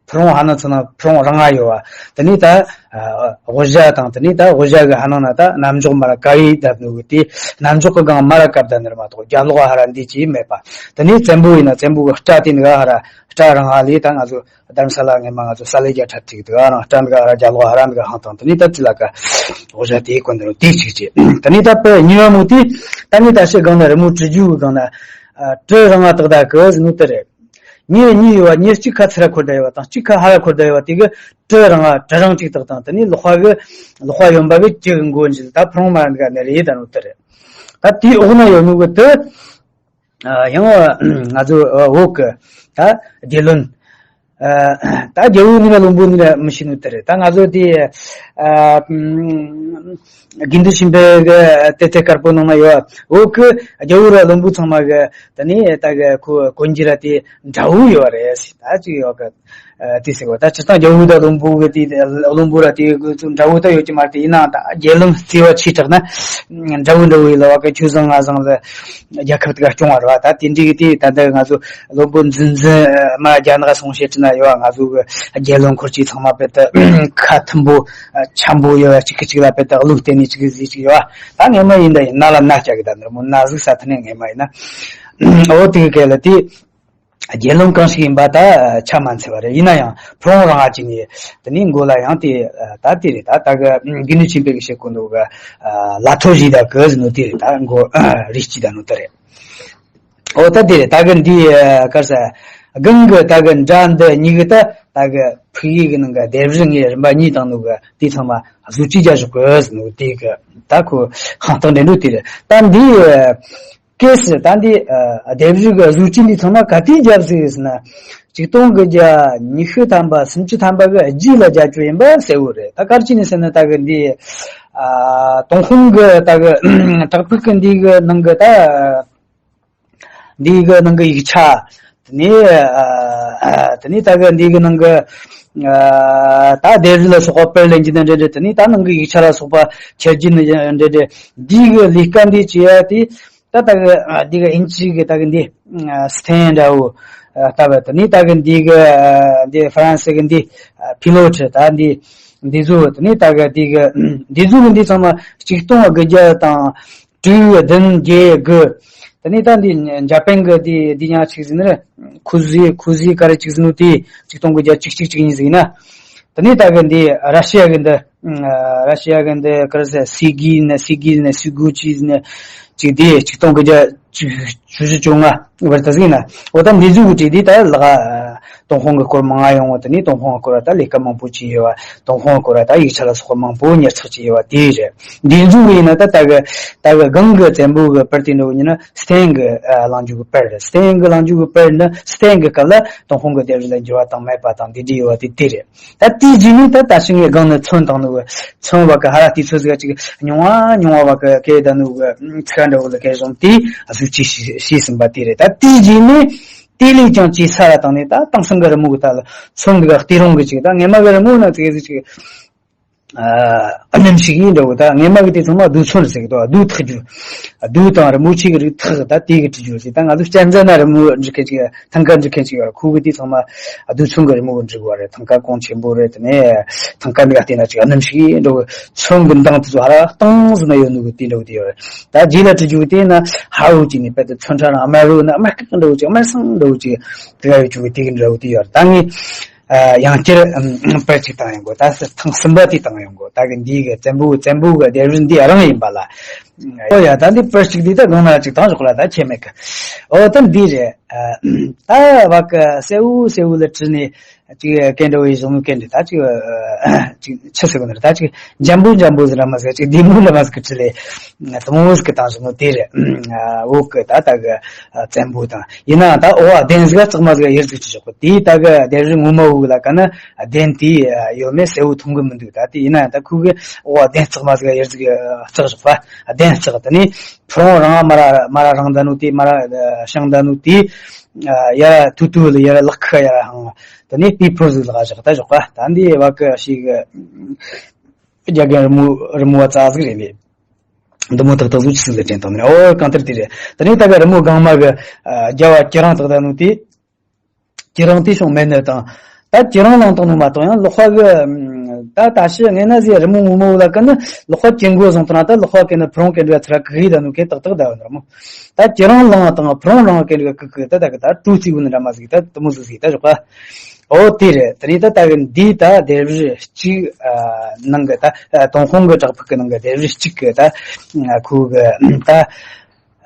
ཕུ་རུང་ཧ་ན་ཚོ་ན་ཕུ་རུང་རང་ང་ཡོད་བ། དེ་ནས་ད་ཨ་དབུ་ཞྭ་དང་། དེ་ནས་ད་དབུ་ཞྭ་གི་ཧ་ནང་ན་ད་གནམ་འཇོག་མར་ག་ཡི་བརྡབ་ནོ་གི་དེ། གནམ་འཇོག་གི་སྒང་མར་བཀབ་བསྡད་ནི་རེད་མ་གཏོགས་རྒྱབ་ལོགས་ཧ་ར་འདི་ཅི་མེད་པ། དེ་ནས་བཙན་པོ་ཡིན་ན་བཙན་པོ་གི་སྐྲ་དེ་འདི་ག་ཧ་ར་སྐྲ་རང་ཧ་ལས། ད་ང་ཚོ་རྡ་རམ་ས་ལ་ངས་མ་ང་ཚོ་ས་ལེ་རྒྱ་ཁྲ་ཐིག་འདི་ག་རང་སྐྲ་འདི་ག་ཧ་ར་རྒྱབ་ལོགས་ཧ་ར་འདི་ག་ཧང་དང་། དེ་ནས་ད་དེ་ལ་ཀ་དབུ་ཞྭ་དེ་གོན་འདི་རུ་དེ་གཅིག་བྱས། དེ་ནས་ད་པར་གཉིས་པ་མོ་དེ། ད་ངས་ད་ཤི་སྒང་ན་རི་མོ་བྲིས་རྒྱུ་གི་སྒང་ན་ཨ་གྲི་རང་ང་ཏག་ད་གི་ཟེར་ནོ་དེ་རེད། གཉེར་གཉིས་ཡོད་བ། གཉེར་གཅིག་ཁ་ཚུར་ར་འཁོར་བསྡད་ཡོད་བ་དང་གཅིག་ཁ་ཧར་ར་འཁོར་བསྡད་ཡོད་བ། དེ་གི་གྲི་རང་ང་གྲི་རང་གཅིག་དག་དང་། དེ་ནས་ལག་པ་གི་ལག་པ་གཡོན་པ་གི་གྲི་གི་མགོ་འཇུས། ད་ཕུ་རུང་མར་འདི་ག་ནས་རེད་ད་ནོ་དེ་རེད། ད་དེའི་འོག་ན་ཡོད་ནོ་གི་དེ་ཡང་ང་ཚོ་བོད་གི་ད་རྒྱལ་བློན། ད་རྒྱལ་བོ་ནི་ལ་བློན་པོ་ནི་ལ་མི་ཤེས་ནོ་དེ་རེད། ད་ང་ཚོ་དེ་ ཨ། དགེ་འདུན་ཆོས་འཕེལ་གི་ཏེ་ཏེ་དཀར་པོ་ནང་ན་ཡོད། འོ་གི་རྒྱལ་བོ་ར་བློན་པོ་ཚང་མ་གི་དེ་ནས་ད་གི་ཁོ་གོན་རྒྱུ་ར་དེ་འདྲ་བོ་ཡོད་རེད་ཟེར། ད་ཅིག་ཡོད་གི། ཨ། དེ་ཟེར་བ་ད་སྤྱིར་བཏང་རྒྱལ་བོ་དང་བློན་པོ་གི་དེ་བློན་པོ་ར་དེ་གི་འདྲ་བོ་ད་ཡོད་ཀྱི་མ་རེད། དེ་ཡིན་ནའང་ད་རྒྱལ་བློན་བརྩེ་བ་ཆེ་དྲགས་ན་འདྲ་བོ་འདྲ་བོ་ཡིན་ལ། བ་གི་ཁྱོད་བཟང་ང་བཟང་ལ་རྒྱལ་ཁབ་དེ་ག་སྐྱོང་བ་རེད་བ། ད་དེ་འདྲའི་གི་དེ་ད་ལྟ་ང་ཚོ་བློན་པོ་འཛིན་འཛིན་མ་རྒྱ་ནག་སོང་བཤད་ཀྱི་ན་ཡོད། ང་ཚོ་གི་རྒྱལ་བློན་འཁོར་གྱི་ཚང་མ་དཔེ་ད་ཁ་མཐུན་པོ་འཆམ་པོ་ཡོད། གཅིག་གིས་གཅིག་ལ་དཔེ་ད་བློ་གཏད་ནས་གཅིག་གིས་གཅིག་ཡོད། ད་ངས་མ་ཡིན་ད་ཡིན་ན་ལ་ན་སྐྱ་གི་ད་འདིར་མོ་ན་ཟིག་ས་ཐ་ནས་ངས་མ་ཡིན་ན། འོ་དེ་གི་གལ་ལ་དེ་རྒྱལ་བློན་གང་ཞིག་ཡིན་པ་ད་ཆ་མ་འཚལ་བ་རེད། ཡིན་ན་ཡང་ཕུ་རུང་རང་ཨ་ཅི་ནས་དེ་ནས་མགོ་ལ་ཡང་དེ་ད་དེ་རེད། ད་ད་གི་དགེ་འདུན་ཆོས་འཕེལ་གི་བཤད་གོ་འདུག་གི། ལ་ཐོ་ཞིག་ད་གི་ཟིན་ནོ་དེ་རེད། ད་མགོ་རིགས་གཅིག་ད་ནོ་དེ་རེད། འོ་ད་དེ་རེད། ད་གི་འདི་གར་ས་གང་གི་ད་གི་འདྲ་འདི་གཉིས་གི་ད་ད་གི་ཕུག་ཡིག་གི་ནང་གི་ལྡེབས་རིས་ངས་རིམ་པ་གཉིས་བཏང་ནོ་གི་དེ་ཚང་མ་བཟོ་བཅོས་རྒྱག་ཞོག་གི་ཟིན་ནོ་དེ་གི་ད་ཁོ་ཧང་སྟག་འདྲེན་འགྲོ་དེ་རེད། ད་འདི་གལ་སྲིད་ད་འདི་ལྡེབས་རིས་གི་བཟོ་བཅོས་འདི་ཚང་མ་ག་དུས་རྒྱབ་ཟིག་ཟེར་ན། ཆིག་སྟོང་དགུ་བརྒྱ་ཉི་ཤུ་ཐམ་པ་སུམ་ཅུ་ཐམ་པ་གི་རྗེས་ལ་རྒྱབ་རྒྱུ་ཡིན་པ་གསལ་བོ་རེད། ད་ག་རེ་བྱས་ནས་ཟེར་ན་ད་གི་འདི་ཨ་ཏུན་ཧོང་གི་ད་གི་བྲག་ཕུག་གི་འདི་གི་ནང་གི་ད་འདི་གི་ནང་གི་ཡིག་ཆ། དེ་ནས་ཨ་དེ་ནས་ད་གི་འདི་གི་ནང་གི་ཨ་ད་ལྡེབས་རིས་ལ་སོགས་པ་པར་ལེན་རྒྱུ་ནི་འདྲ་འདྲ། དེ་ནས་ད་ནང་གི་ཡིག་ཆ་ལ་སོགས་པ་འཁྱེར་རྒྱུ་ནི་འདྲ་འདྲ། འདི་གི་ལས་ཀ་འདི་བྱེད་ཡ་དེ། ད་ད་གི་ཨ་འདི་གི་ཨིན་ཇི་གི་ད་གི་འདི་ཨ་སི་ཐན་འདྲ་བོ་ཨ་ལྟ་བུ། དེ་ནས་ད་གི་འདི་གི་ཨ་འདི་ཧྥ་རན་སི་གི་འདི་ཨ་པི་ལོ་ཊི་ད་འདི་འདི་ཚོ། དེ་ནས་ད་གི་འདི་གི་འདི་ཚོ་གི་འདི་ཚང་མ་ཆིག་སྟོང་དགུ་བརྒྱ་དང་དྲུག་བདུན་བརྒྱད་དགུ། དེ་ནས་ད་འདི་འཇར་པན་གི་འདི་འདི་ཉག་ཅིག་ཟིན་ནི་རེད། ཁུ་ཟི་ཁུ་ཟི་ག་རེ་ཅིག་ཟིན་ནོ་དེ་ཆིག་སྟོང་དགུ་བརྒྱ་བཅུ་གཅིག་བཅུ་གཉིས་ཟིན་ན། དེ་ནས་ད་གི་འདི་ར་ཤི་ཡ་གི་འདི་ཨ་ར་ཤི་ཡ་གི་འདི་ག་རེ་ཟེར། སི་གི་ནས་སི་གི་ནས་སི་གུ་ཅི་ནས་ཅིག་དེ་ཆིག་སྟོང་དགུ་བརྒྱ་བཅུ་བཅུ་བཞི་བཅོ་ལྔ་བར་དུ་ཟིན་ན། འོ་ད་འདི་ཚོ་གི་བྲིས་དེ་ད་ལག་ཨ་ཏུན་ཧོང་གི་སྐོར་མང་ང་ཡོང་བ། དེ་ནས་ཏུན་ཧོང་གི་སྐོར་ད་ལས་ཀ་མང་པོ་བྱས་ཡོད་བ། ཏུན་ཧོང་གི་སྐོར་ད་ཡིག་ཆ་ལ་སོགས་པ་མང་པོ་ཉར་ཚགས་བྱས་ཡོད་བ་དེ་རེད། འདི་ཚོ་གི་ཡིན་ན་ད་ད་གི་ད་གི་གང་གི་བཙན་པོ་གི་པར་དེ་འདྲ་བོ་ཡིན་ན་སི་ཐན་གི་ཨ་གླེང་རྒྱུ་གི་པར་རེད། སི་ཐན་གི་གླེང་རྒྱུ་གི་པར་ནི་སི་ཐན་གི་སྐབས་ལ་ཏུན་ཧོང་གི་ལྡེབས་རིས་ལ་འགྱུར་བ་བཏང་མེད་པ་དང་དེ་འདྲ་ཡོད་བ་དེ་དེ་རེད། ད་དེའི་རྗེས་ནས་ད་ད་ཕྱིན་ངས་སྒང་ནས་ཚོན་བཏང་ནོ་གི་ཚོན་བ་གི་ཧ་ར་དུས་ཚོད་ཟིག་ཅིག་ཉུང་བ་ཉུང་བ་བ་གི་སྐད་ད་ནོ་གི་ཚིག་འདྲ་བོ་ལ་སྐད་བཟུང་དེ་བཟོ་བཅོས་བྱས་བྱས་ཟིན་པ་དེ་རེད། ད་དེའི་རྗེས་ནས་དེ་ལས་ཀྱང་ཇེ་ཚ་ར་བཏང་ནས་ད་དེང་སང་གི་རི་མོ་གི་ད་ལ་ཚོན་འདི་ག་སྟེ་རུང་གི་ཅིག་ད་སྔས་མ་གི་རི་མོ་ན་ཙིག་ཟིག་ཅིག་ཨ་སྣུམ་ཞིག་ཡིན་འདྲ་བོ། ད་སྔས་མ་གི་དེ་ཚང་མ་རྡུལ་ཚོན་ཟེར་གི་འདུག་རྡུལ་ཐེག་རྒྱུ། རྡུལ་དང་རི་མོ་ཆེ་གི་རིགས་ཐེག་ད་དེ་གི་བྲིས་རྒྱུ་ཟེར། ད་ང་ཚོ་གཅན་གཟན་ན་རི་མོ་འབྲི་མཁན་ཅིག་ཐང་ཀ་འབྲི་མཁན་ཅིག་ཡོད་རེད། ཁོ་གི་དེ་ཚང་མ་རྡུལ་ཚོན་གི་རི་མོ་འབྲི་དགོས་རེད། ཐང་ཀ་གོང་ཆེན་པོ་རེད། དེ་ནས་ཐང་ཀ་འདི་ག་བལྟས་ན་ཅིག་སྣུམ་ཞིག་ཡིན་འདྲ་བོ། ཚོན་གི་མདངས་དེ་ཚོ་ཧ་ར་གཏིང་ཟིག་ན་ཡོད་ནོ་གི་དེ་འདྲ་བོ་དེ་ཡོད་རེད། ད་རྗེས་ལ་བྲིས་རྒྱུ་གི་དེ་ན་ཧ་བོ་ཅིག་ནས་དཔེ་དེ་ཚོན་ཁྲ་རང་དམར་རོ་ན་དམར་ཁ་འདྲ་བོ་ཅིག་དམར་སང་འདྲ་བོ་ཅིག་དེ་ག་ཡོད་རྒྱུ་གི་དེ་གི་འདྲ་བོ་དེ་ཡོད་རེད། ད་ངས། ཨ་ཡང་བསྐྱར་ཨམ་པར་གཅིག་བཏང་ཡོང་གོ་ད་ཐེངས་གསུམ་པ་དེ་བཏང་ཡོང་གོ་ད་གི་འདི་གི་བཙན་པོ་བཙན་པོ་གི་ལྡེབས་རིས་འདི་རང་ཡིན་པ་ལ། ཨོ་ཡ། ད་འདི་པར་གཅིག་འདི་ད་སྒང་ན་གཅིག་བཏང་ཞོག་ལ་ད་ཁྱད་མེད་གི། ཨོ་ད་འདི་རེད། ཨ་ད་བ་གི་སེའུ་སེའུ་ལ་བྲིས་ནས་ཅིག་སྐད་འདྲ་བའི་བཟོ་མི་སྐད་འདྲ་ད་ཅིག་ཅིག་ཆི་ཟེར་གི་ན་རེད། ད་ཅིག་འཇམ་པོ་འཇམ་པོ་ཟེར་ར་མ་ཟེར། ཅིག་བདེ་མོ་ལ་མ་ཟེར་གི་བྲིས་ལས་དུ་མོ་ཟེར་གི་བཏང་བཟོ་མོ་དེ་རེད། ཨ་འོ་གི་ད་ད་གི་བཙན་པོ་དང་། ཡིན་ནའང་ད་ཨོ་བ་གདན་ཟིག་ག་ཙག་མ་ཟིག་ག་ཡིར་ཟིག་ཅི་ཞོག་པ་དེའི་ད་གི་ལྡེབས་རིས་ངོ་མ་བུ་ལ་ག་ན་གདན་དེ་ཡོད་མེད་གསལ་བོ་མཐོང་གི་མི་འདུག་ད་དེ་ཡིན་ན་ད་ཁོ་གི་ཨོ་བ་གདན་ཙག་མ་ཟིག་ག་ཡིར་ཟིག་ཙག་ཞོག་པ། གདན་ཙག་དེ་ནི་ཕུ་རུང་རང་མ་ར་མ་ར་རང་ད་ནུ་དེ་མ་ར་ཤང་ད་ནུ་དེ་ཡ་ཐུ་ཐུ་ལ་ཡ་ལག་ཁ་ཡ་ཧང་དེ་ནི་པི་ཕོ་ཟིག་ལག་ཞོག་ད་ཞོག་པ། ད་འདི་བ་གི་ཞིག་རྒྱ་རྒན་རི་མོ་རི་མོ་བ་ཙག་ཟིག་རེད་ལེ། འདི་མོ་ཏག་ཏག་ཟིག་ཆི་ཟིག་ལ་དྲན་བཏང་ནས། ཨོ་གང་ལྟར་དེ་རེད། དེ་ནས་ད་ག་རི་མོ་སྒང་མ་གི་ཨ་རྒྱ་བ་ཁྱེད་རང་དག་ད་ནུ་དེ། ཁྱེད་རང་དེ་བྱུང་མེད་ནི་དང་། ད་ཁྱེད་རང་ལང་དང་ནུ་མ་གཏོང་ཡང་ལོག་པ་གི་ད་ད་ཤི་ངས་ན་ཟེ་རི་མོ་ངོ་མ་བུ་ལ་ཀ་ནི་ལོག་པ་ཅན་གོ་བཟུང་དང་ད་ལོག་པ་ཀེ་ནི་ཕུ་རུང་ཀེ་འདྲ་ཚ་ར་གི་ད་ནུ་ཀེ་ཏག་ཏག་ད་བ་ནི་རི་མོ། ད་ཁྱེད་རང་ལང་དང་ཕུ་རུང་རང་ཀེ་འདྲ་གི་གི་ད་ད་གི་ད་ཏུ་ཙི་བུ་ནི་འདྲ་མ་ཟིག་ད་དུ་མོ་ཟིག་ཟིག་ད་ཞོག་པ། ཨོ་དེ་རེད། དེ་ནས་ད་ལྟ་གི་འདི་ད་ལྡེབས་རིས་གཅིག་ཨ་ནང་གི་ད་ཨ་ཏུན་ཧོང་གི་བྲག་ཕུག་གི་ནང་གི་ལྡེབས་རིས་གཅིག་གི་ད་ཨ་ཁོ་གི་ད་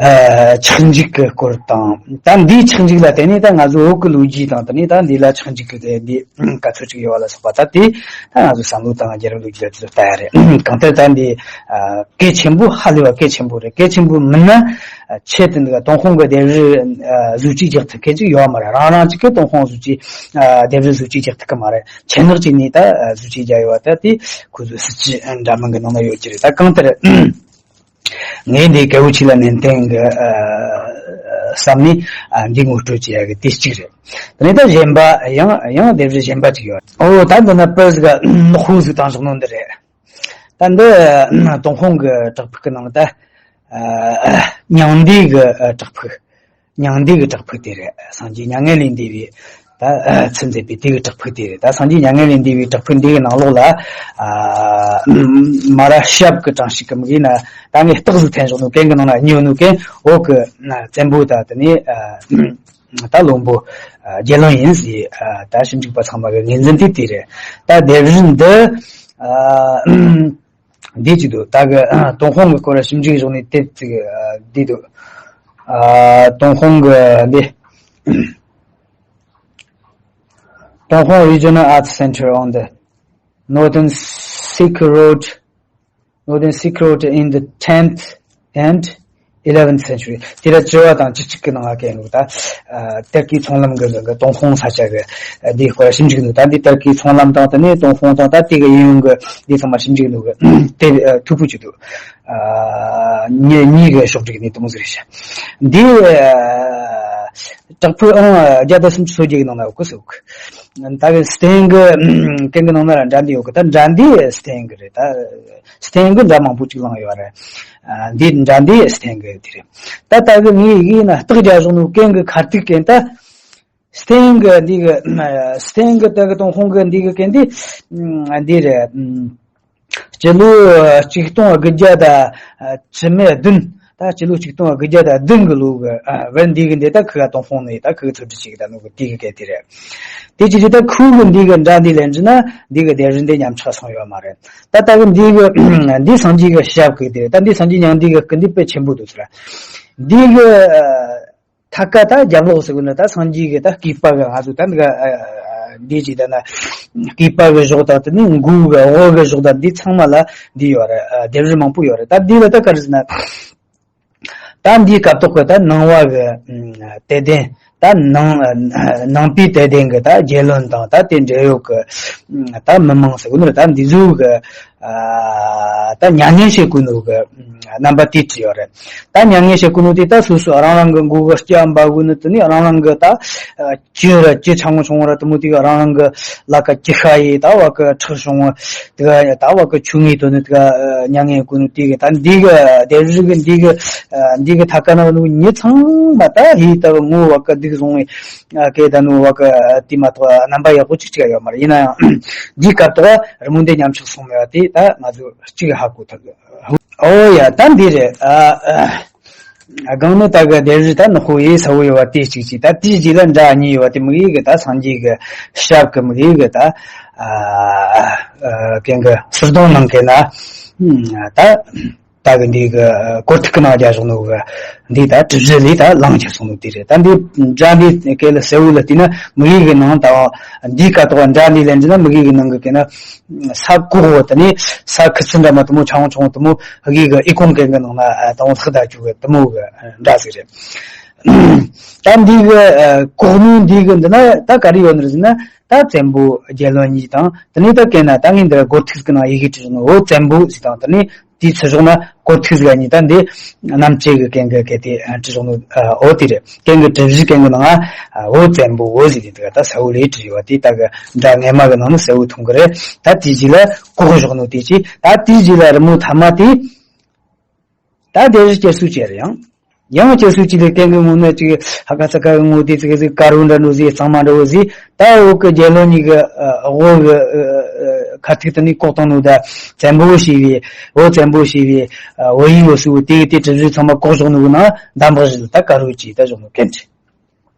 ཨ། ཆག་འཇིག་གི་སྐོར་དང་། ད་འདིའི་ཆག་འཇིག་ལ་བརྟེན་ནས་ད་ང་ཚོ་བོད་ཀྱི་ལོ་རྒྱུས་དང་། དེ་ནས་ད་འདི་ལ་ཆག་འཇིག་གི་འདི་ག་ཚོད་ཅིག་ཡོད་པ་ལ་སོགས་པ། ད་དེ་ད་ང་ཚོ་བསམ་བློ་བཏང་། རྒྱལ་རབས་ལོ་རྒྱུས་ལ་དེ་ཚོ་ལྟ་ཡ་རེད། གང་ལྟར་ད་འདི་ཨ་གལ་ཆེན་པོ། ཧ་ལས་པ་གལ་ཆེན་པོ་རེད། གལ་ཆེན་པོ་མིན་ན་ཨ་ཆེད་དུ་འདི་ག་ཏུན་ཧོང་གི་ལྡེབས་རིས་ཨ་བཟོ་བཅོས་རྒྱག་ཐུབ་མཁན་ཅིག་ཡོད་མ་རེད། རང་རང་ཅིག་གིས་ཏུན་ཧོང་བཟོ་བཅོས་ཨ་ལྡེབས་རིས་བཟོ་བཅོས་རྒྱག་ཐུབ་ཀྱི་མ་རེད། ཆེད་མངགས་བྱས་ནས་ད་ཨ་བཟོ་བཅོས་རྒྱག་ཡོད་པ། ད་དེ་ཁོ་ཚོའི་སྲིད་ཇུས་འདྲ་མིན་གྱི་ནང་ན་ཡོད་ཀྱི་རེད། ད་གང་ལྟར་ངས་འདི་གལ་པོ་ཆེ་ལ་ནན་ཏན་གྱི་ཨ་བསམ་ནས་ཨ་འདི་ངོ་སྤྲོད་བྱེད་ཡ་གི་དེ་གཅིག་རེད། དེ་ནས་ད་གཞན་པ་ཡང་ཡང་ལྡེབས་རིས་གཞན་པ་ཅིག་ཡོད། ཨོ། ད་འདི་ན་པར་ཟིག་ག་ནག་པོ་ཟིག་བཏང་བཞག་ནོ་འདི་རེད། ད་འདི་ཏུན་ཧོང་གི་བྲག་ཕུག་གི་ནང་ད་ཨ་མྱང་འདས་ཀྱི་ཨ་བྲག་ཕུག་མྱང་འདས་ཀྱི་བྲག་ཕུག་དེ་རེད། སངས་རྒྱས་མྱ་ངན་ལས་འདས་པའི་ད་ཨ་ཚུལ་མཛད་པའི་དེ་གི་བྲག་ཕུག་དེ་རེད། ད་སངས་རྒྱས་མྱ་ངན་ལས་འདས་པའི་བྲག་ཕུག་འདི་གི་ནང་ལོགས་ལ་ཨ་མ་ར་ཞབས་ཀྱི་གྲངས་ཤིག་གི་མིག་ཡིན་ན། ད་ངས་རྟགས་ཟིག་འཐེན་བཞག་ནོ་གན་གི་ནང་ན་ཉོ་ནོ་གན་འོག་གི་ན་བཙན་པོ་ད་དེ་ནས་ཨ་ད་བློན་པོ་ཨ་རྒྱལ་བློན་ཡིན་ཟེར། ཨ་ད་ཞིབ་འཇུག་པ་ཚང་མ་གི་ངོས་འཛིན་དེ་དེ་རེད། ད་ལྡེབས་རིས་འདི་ཨ་འདི་ཅིག་འདུག། ད་གི་ཏུན་ཧོང་གི་སྐོར་ཞིབ་འཇུག་བྱུང་ནས་དེབ་ཅིག་ཨ་འདི་འདུག། ཨ་ཏུན་ཧོང་གི་འདི་Tonghong Regional Arts Center on the Northern Silk Road, Northern Silk Road in the tenth and eleventh century. དེ་ལ་བཅུ་བ་དང་བཅུ་གཅིག་གི་ནང་ལ་གན་འདུག། ད་ཨ་ཏུར་ཀིའི་ཚོང་ལམ་གི་གི་ཏུན་ཧོང་ས་ཆ་གི་ཨ་འདིའི་སྐོར་ཞིབ་འཇུག་འདུག། ད་འདི་ཏུར་ཀིའི་ཚོང་ལམ་དང་དེ་ནས་ཏུན་ཧོང་དང་ད་དེ་གི་གཡས་གཡོན་གི་འདི་ཚང་མ་ཞིབ་འཇུག་འདུག་གི། དེ་ཨ་མཐུག་པོ་ཅིག་འདུག། ཨ་ཉི་ཉིས་གི་ཕྱོགས་སྒྲིག་ནས་དུང་ཟེར་ཤག། འདི་ཨ་བྲག་ཕུག་ཨང་བརྒྱ་དང་སུམ་ཅུ་སོ་བརྒྱད་གི་ནང་ན་ཡོད་གི་ཟེར་གི། ད་གི་སྟེང་གི་གན་གི་ནང་ན་ལ་འདྲ་འདི་ཡོད་གི། ད་འདྲ་འདི་སྟེང་གི་རེད། ད་སྟེང་གི་འདྲ་མང་པོ་ཅིག་བླངས་ཡོད་རེད། ཨ་འདི་འདྲ་འདི་སྟེང་གི་དེ་རེད། ད་ད་གི་ངས་ཡིན་ན་རྟགས་རྒྱག་བཞག་ནོ་གན་གི་ཁ་ཐུག་གན་ད། སྟེང་གི་འདི་གི་ཨ་སྟེང་གི་ད་གི་ཏུན་ཧོང་གི་འདི་གི་གན་འདི་ཨ་འདི་རེད། ཨ་སྤྱི་ལོ་ཆིག་སྟོང་དགུ་བརྒྱ་དང་ཨ་བཅུ་མེད་བདུན། ད་སྤྱི་ལོ་ཆིག་སྟོང་དགུ་བརྒྱ་དང་བདུན་གི་ལོ་གི་ཨ་བར་འདི་གི་འདི་ད་ཁི་ག་ཏུན་ཧོང་ནས་ད་ཁི་གི་འཚོལ་སྒྲུབ་བྱེད་གི་ད་ནོ་གི་དེ་གི་གན་དེ་རེད། དེ་ཅི་རེད། ད་ཁོ་གི་འདི་གི་འདྲ་འདི་ལེན་རྒྱུ་ན་འདི་གི་ལྡེབས་རིས་འདི་ཉམས་ཆག་སོང་ཡོད་མ་རེད། ད་ད་གི་འདི་གི་འདི་སངས་རྒྱས་གི་ཞབས་གི་དེ་རེད། ད་འདི་སངས་རྒྱས་མྱང་འདས་གི་སྐུ་འདི་དཔེ་ཆེན་པོ་འདུག་ཟེར། འདི་གི་ཨ་ཐད་ཀ་ད་རྒྱབ་ལོགས་ཟེར་གི་ན་ད་སངས་རྒྱས་གི་ད་སྐུད་པ་གི་ང་ཚོ་ད་འདི་ག་ཨ་འདི་ཅིག་ད་ན་སྐུད་པ་གི་གཞོགས་དང་དེ་ནས་མགོ་གི་འོག་གི་གཞོགས་དང་འདི་ཚང་མ་ལ་འདི་ཡོད་རེད། ཨ་ལྡེབས་རིས་མང་པོ་ཡོད་རེད། ད་འདི་ལ་ད་ག་རེ་ཟེར་ན། ད་འདིའི་སྐབས་ཐོག་གི་ད་ནང་པ་གི་ཨ་དད་ལྡན། ད་ནང་ཨ་ནང་པའི་དད་ལྡན་གི་ད་རྒྱལ་བློན་དང་ད་དེ་འབྲེལ་ཡོད་གི་ཨ་ད་མི་མང་ཟེར་གི་ནོ་རེད། ད་འདི་ཚོ་གི་ཨ་ད་མྱ་ངན་བྱེད་གོ་ནོ་གི་ཨ་རྣམ་པ་དེ་བྲིས་ཡོད་རེད། ད་མྱ་ངན་བྱེད་གོ་ནོ་དེ་ད་སོ་སོ་རང་རང་གི་མགོ་གི་སྐྱ་འབག་གོ་ནོ་དེ་ནས་རང་རང་གི་ད་ཨ་ཅི་ར་ཅི་ཆང་ངུ་ཆུང་ངུ་ར་དེ་མོ་དེ་གི་རང་རང་གི་ལ་ཀ་ཅི་ཤ་ཡི་ད་བ་གི་ཁྲག་བྱུང་བ་དེ་ག་ད་བ་གི་ཆུ་ངའི་དོན་ནི་དེ་ག་ཨ་མྱ་ངན་གོ་ནོ་དེ་གི་ད་འདི་གི་ལྡེབས་རིས་གི་འདི་གི་ཨ་འདི་གི་ཐད་ཀ་ན་ནུ་མྱི་ཚང་མ་ད་ཧི་ད་བ་ངོ་བ་གི་སྡུག་བཟུང་བའི་ཨ་སྐད་ད་ནུ་བ་གི་དེ་མ་གཏོགས་རྣམ་པ་ཡག་པོ་ཅིག་ཅིག་ཡོད་མ་རེད། ཡིན་ན་ཡང་འདིའི་སྐབས་ཐོག་རི་མོ་འདི་ཉམས་ཆག་སོང་མེད་པ་དེ་ད་ང་ཚོ་གཅིག་ཧ་གོ་ཐུབ། ཨོ་ཡ། ད་འདི་རེད། ཨ་ཨ་སྒང་ནས་ད་གི་ལྡེབས་རིས་ད་ནག་པོ་ཡེ་སེར་པོ་ཡོད་པ་དེ་གཅིག་གཅིག། ད་དེའི་རྗེས་ལ་འདྲ་གཉིས་ཡོད་པ་དེ་མིག་ཡིག་གི་ད་སངས་རྒྱས་གི་ཞབས་གི་མིག་ཡིག་གི་ད་ཨ་ཨ་གན་གི་ཟུར་གདོང་ནང་གི་ན་ད་ད་གི་འདི་གི་སྐོར་ཐིག་གི་ནང་རྒྱག་བཞག་ནོ་གི་འདི་ད་གྲུ་བཞི་ལས་ད་ལངས་ཁྱེར་སོང་ནོ་དེ་རེད། ད་འདི་འདྲ་འདི་སྐད་ལ་གསལ་བོ་ལ་བལྟས་ན་མིག་ཡིག་གི་ནང་ད་འདིའི་སྐབས་ཐོག་འདྲ་འདི་ལེན་རྒྱུ་ན་མིག་ཡིག་གི་ནང་གི་གན་ན། ས་ཀོག་བོ་དེ་ནས་ས་ཁུ་ཚུར་འདྲ་མ་དེ་མོ་ཆུང་ཆུང་དེ་མོ་ཧ་གི་གི་ཨི་ཁུང་གན་གི་ནང་ན་ཨ་དང་ལྷག་ད་ཅུ་གི་དེ་མོ་གི་འདྲ་ཟིག་རེད། ད་འདི་གི་ཨ་ཀོག་ནུ་འདི་གི་འདི་ན་ད་ག་རེ་ཡོད་ནི་རེད་ཟེར་ན། ད་བཙན་པོ་རྒྱལ་བློན་གཉིས་དང་དེ་ནས་ད་གན་ན་ད་ངས་འདི་ར་སྒོར་ཐིག་གི་ནང་ཡི་གེ་བྲིས་ནོ་འོ་བཙན་པོ་ཟིག་དང་། དེ་ནས་དེའི་ཚུར་ཕྱོགས་ན་སྒོར་ཐིག་ཟིག་གཉིས། ད་འདི་གནམ་བཅད་གི་གན་གི་གན་དེ་ཨ་བྲིས་ནོ་ཨ་འོ་དེ་རེད། གན་གི་གྲུ་བཞི་གན་གི་ནང་ཨ་འོ་བཙན་པོ་འོ་ཟིག་དེ་དེ་ག་ད་གསལ་བོ་ལས་བྲིས་ཡོད་པ་དེ་ད་གི་འདྲ་སྔས་མ་གི་ནང་ནས་གསལ་བོ་མཐོང་གི་རེད། ད་དེའི་རྗེས་ལ་ཀོག་བཞག་ནོ་དེ་ཅི། ད་དེའི་རྗེས་ལ་རི་མོ་ཐ་མ་དེ་ད་ལྡེབས་རིས་སྐྱེལ་སྲོལ་བྱས་རེད། ཡང་ཡང་སྐྱེལ་སྲོལ་བྱས་ལས་གན་གི་ངོ་ན་ཅིག་ཧ་ག་ས་ག་གི་ངོ་དེ་ཅིག་ཅིག་དཀར་བོ་འདྲ་འགྲོ་ཟིག་གཙང་མ་འདྲ་བོ་ཟིག། ད་འོག་གི་རྒྱལ་བློན་གཉིས་ཀྱི་ཨ་འོག་གི་ཨ་ཨ་ཁ་ཐུག་དེ་ནས་ལྐོག་བཏང་ནོ། ད་བཙན་པོ་ཞེས་པའི་འོ་བཙན་པོ་ཞེས་པའི་ཨ་འོ་ཡིག་འོ་སུ་དེ་གི་དེ་གྲུ་བཞི་ཚང་མ་ལྐོག་བཞག་ནོ་གི་ནང་འདམ་བག་བཞི་ད་དཀར་བོ་ཅིག་ད་བཞག་ནོ་གན་ཅི།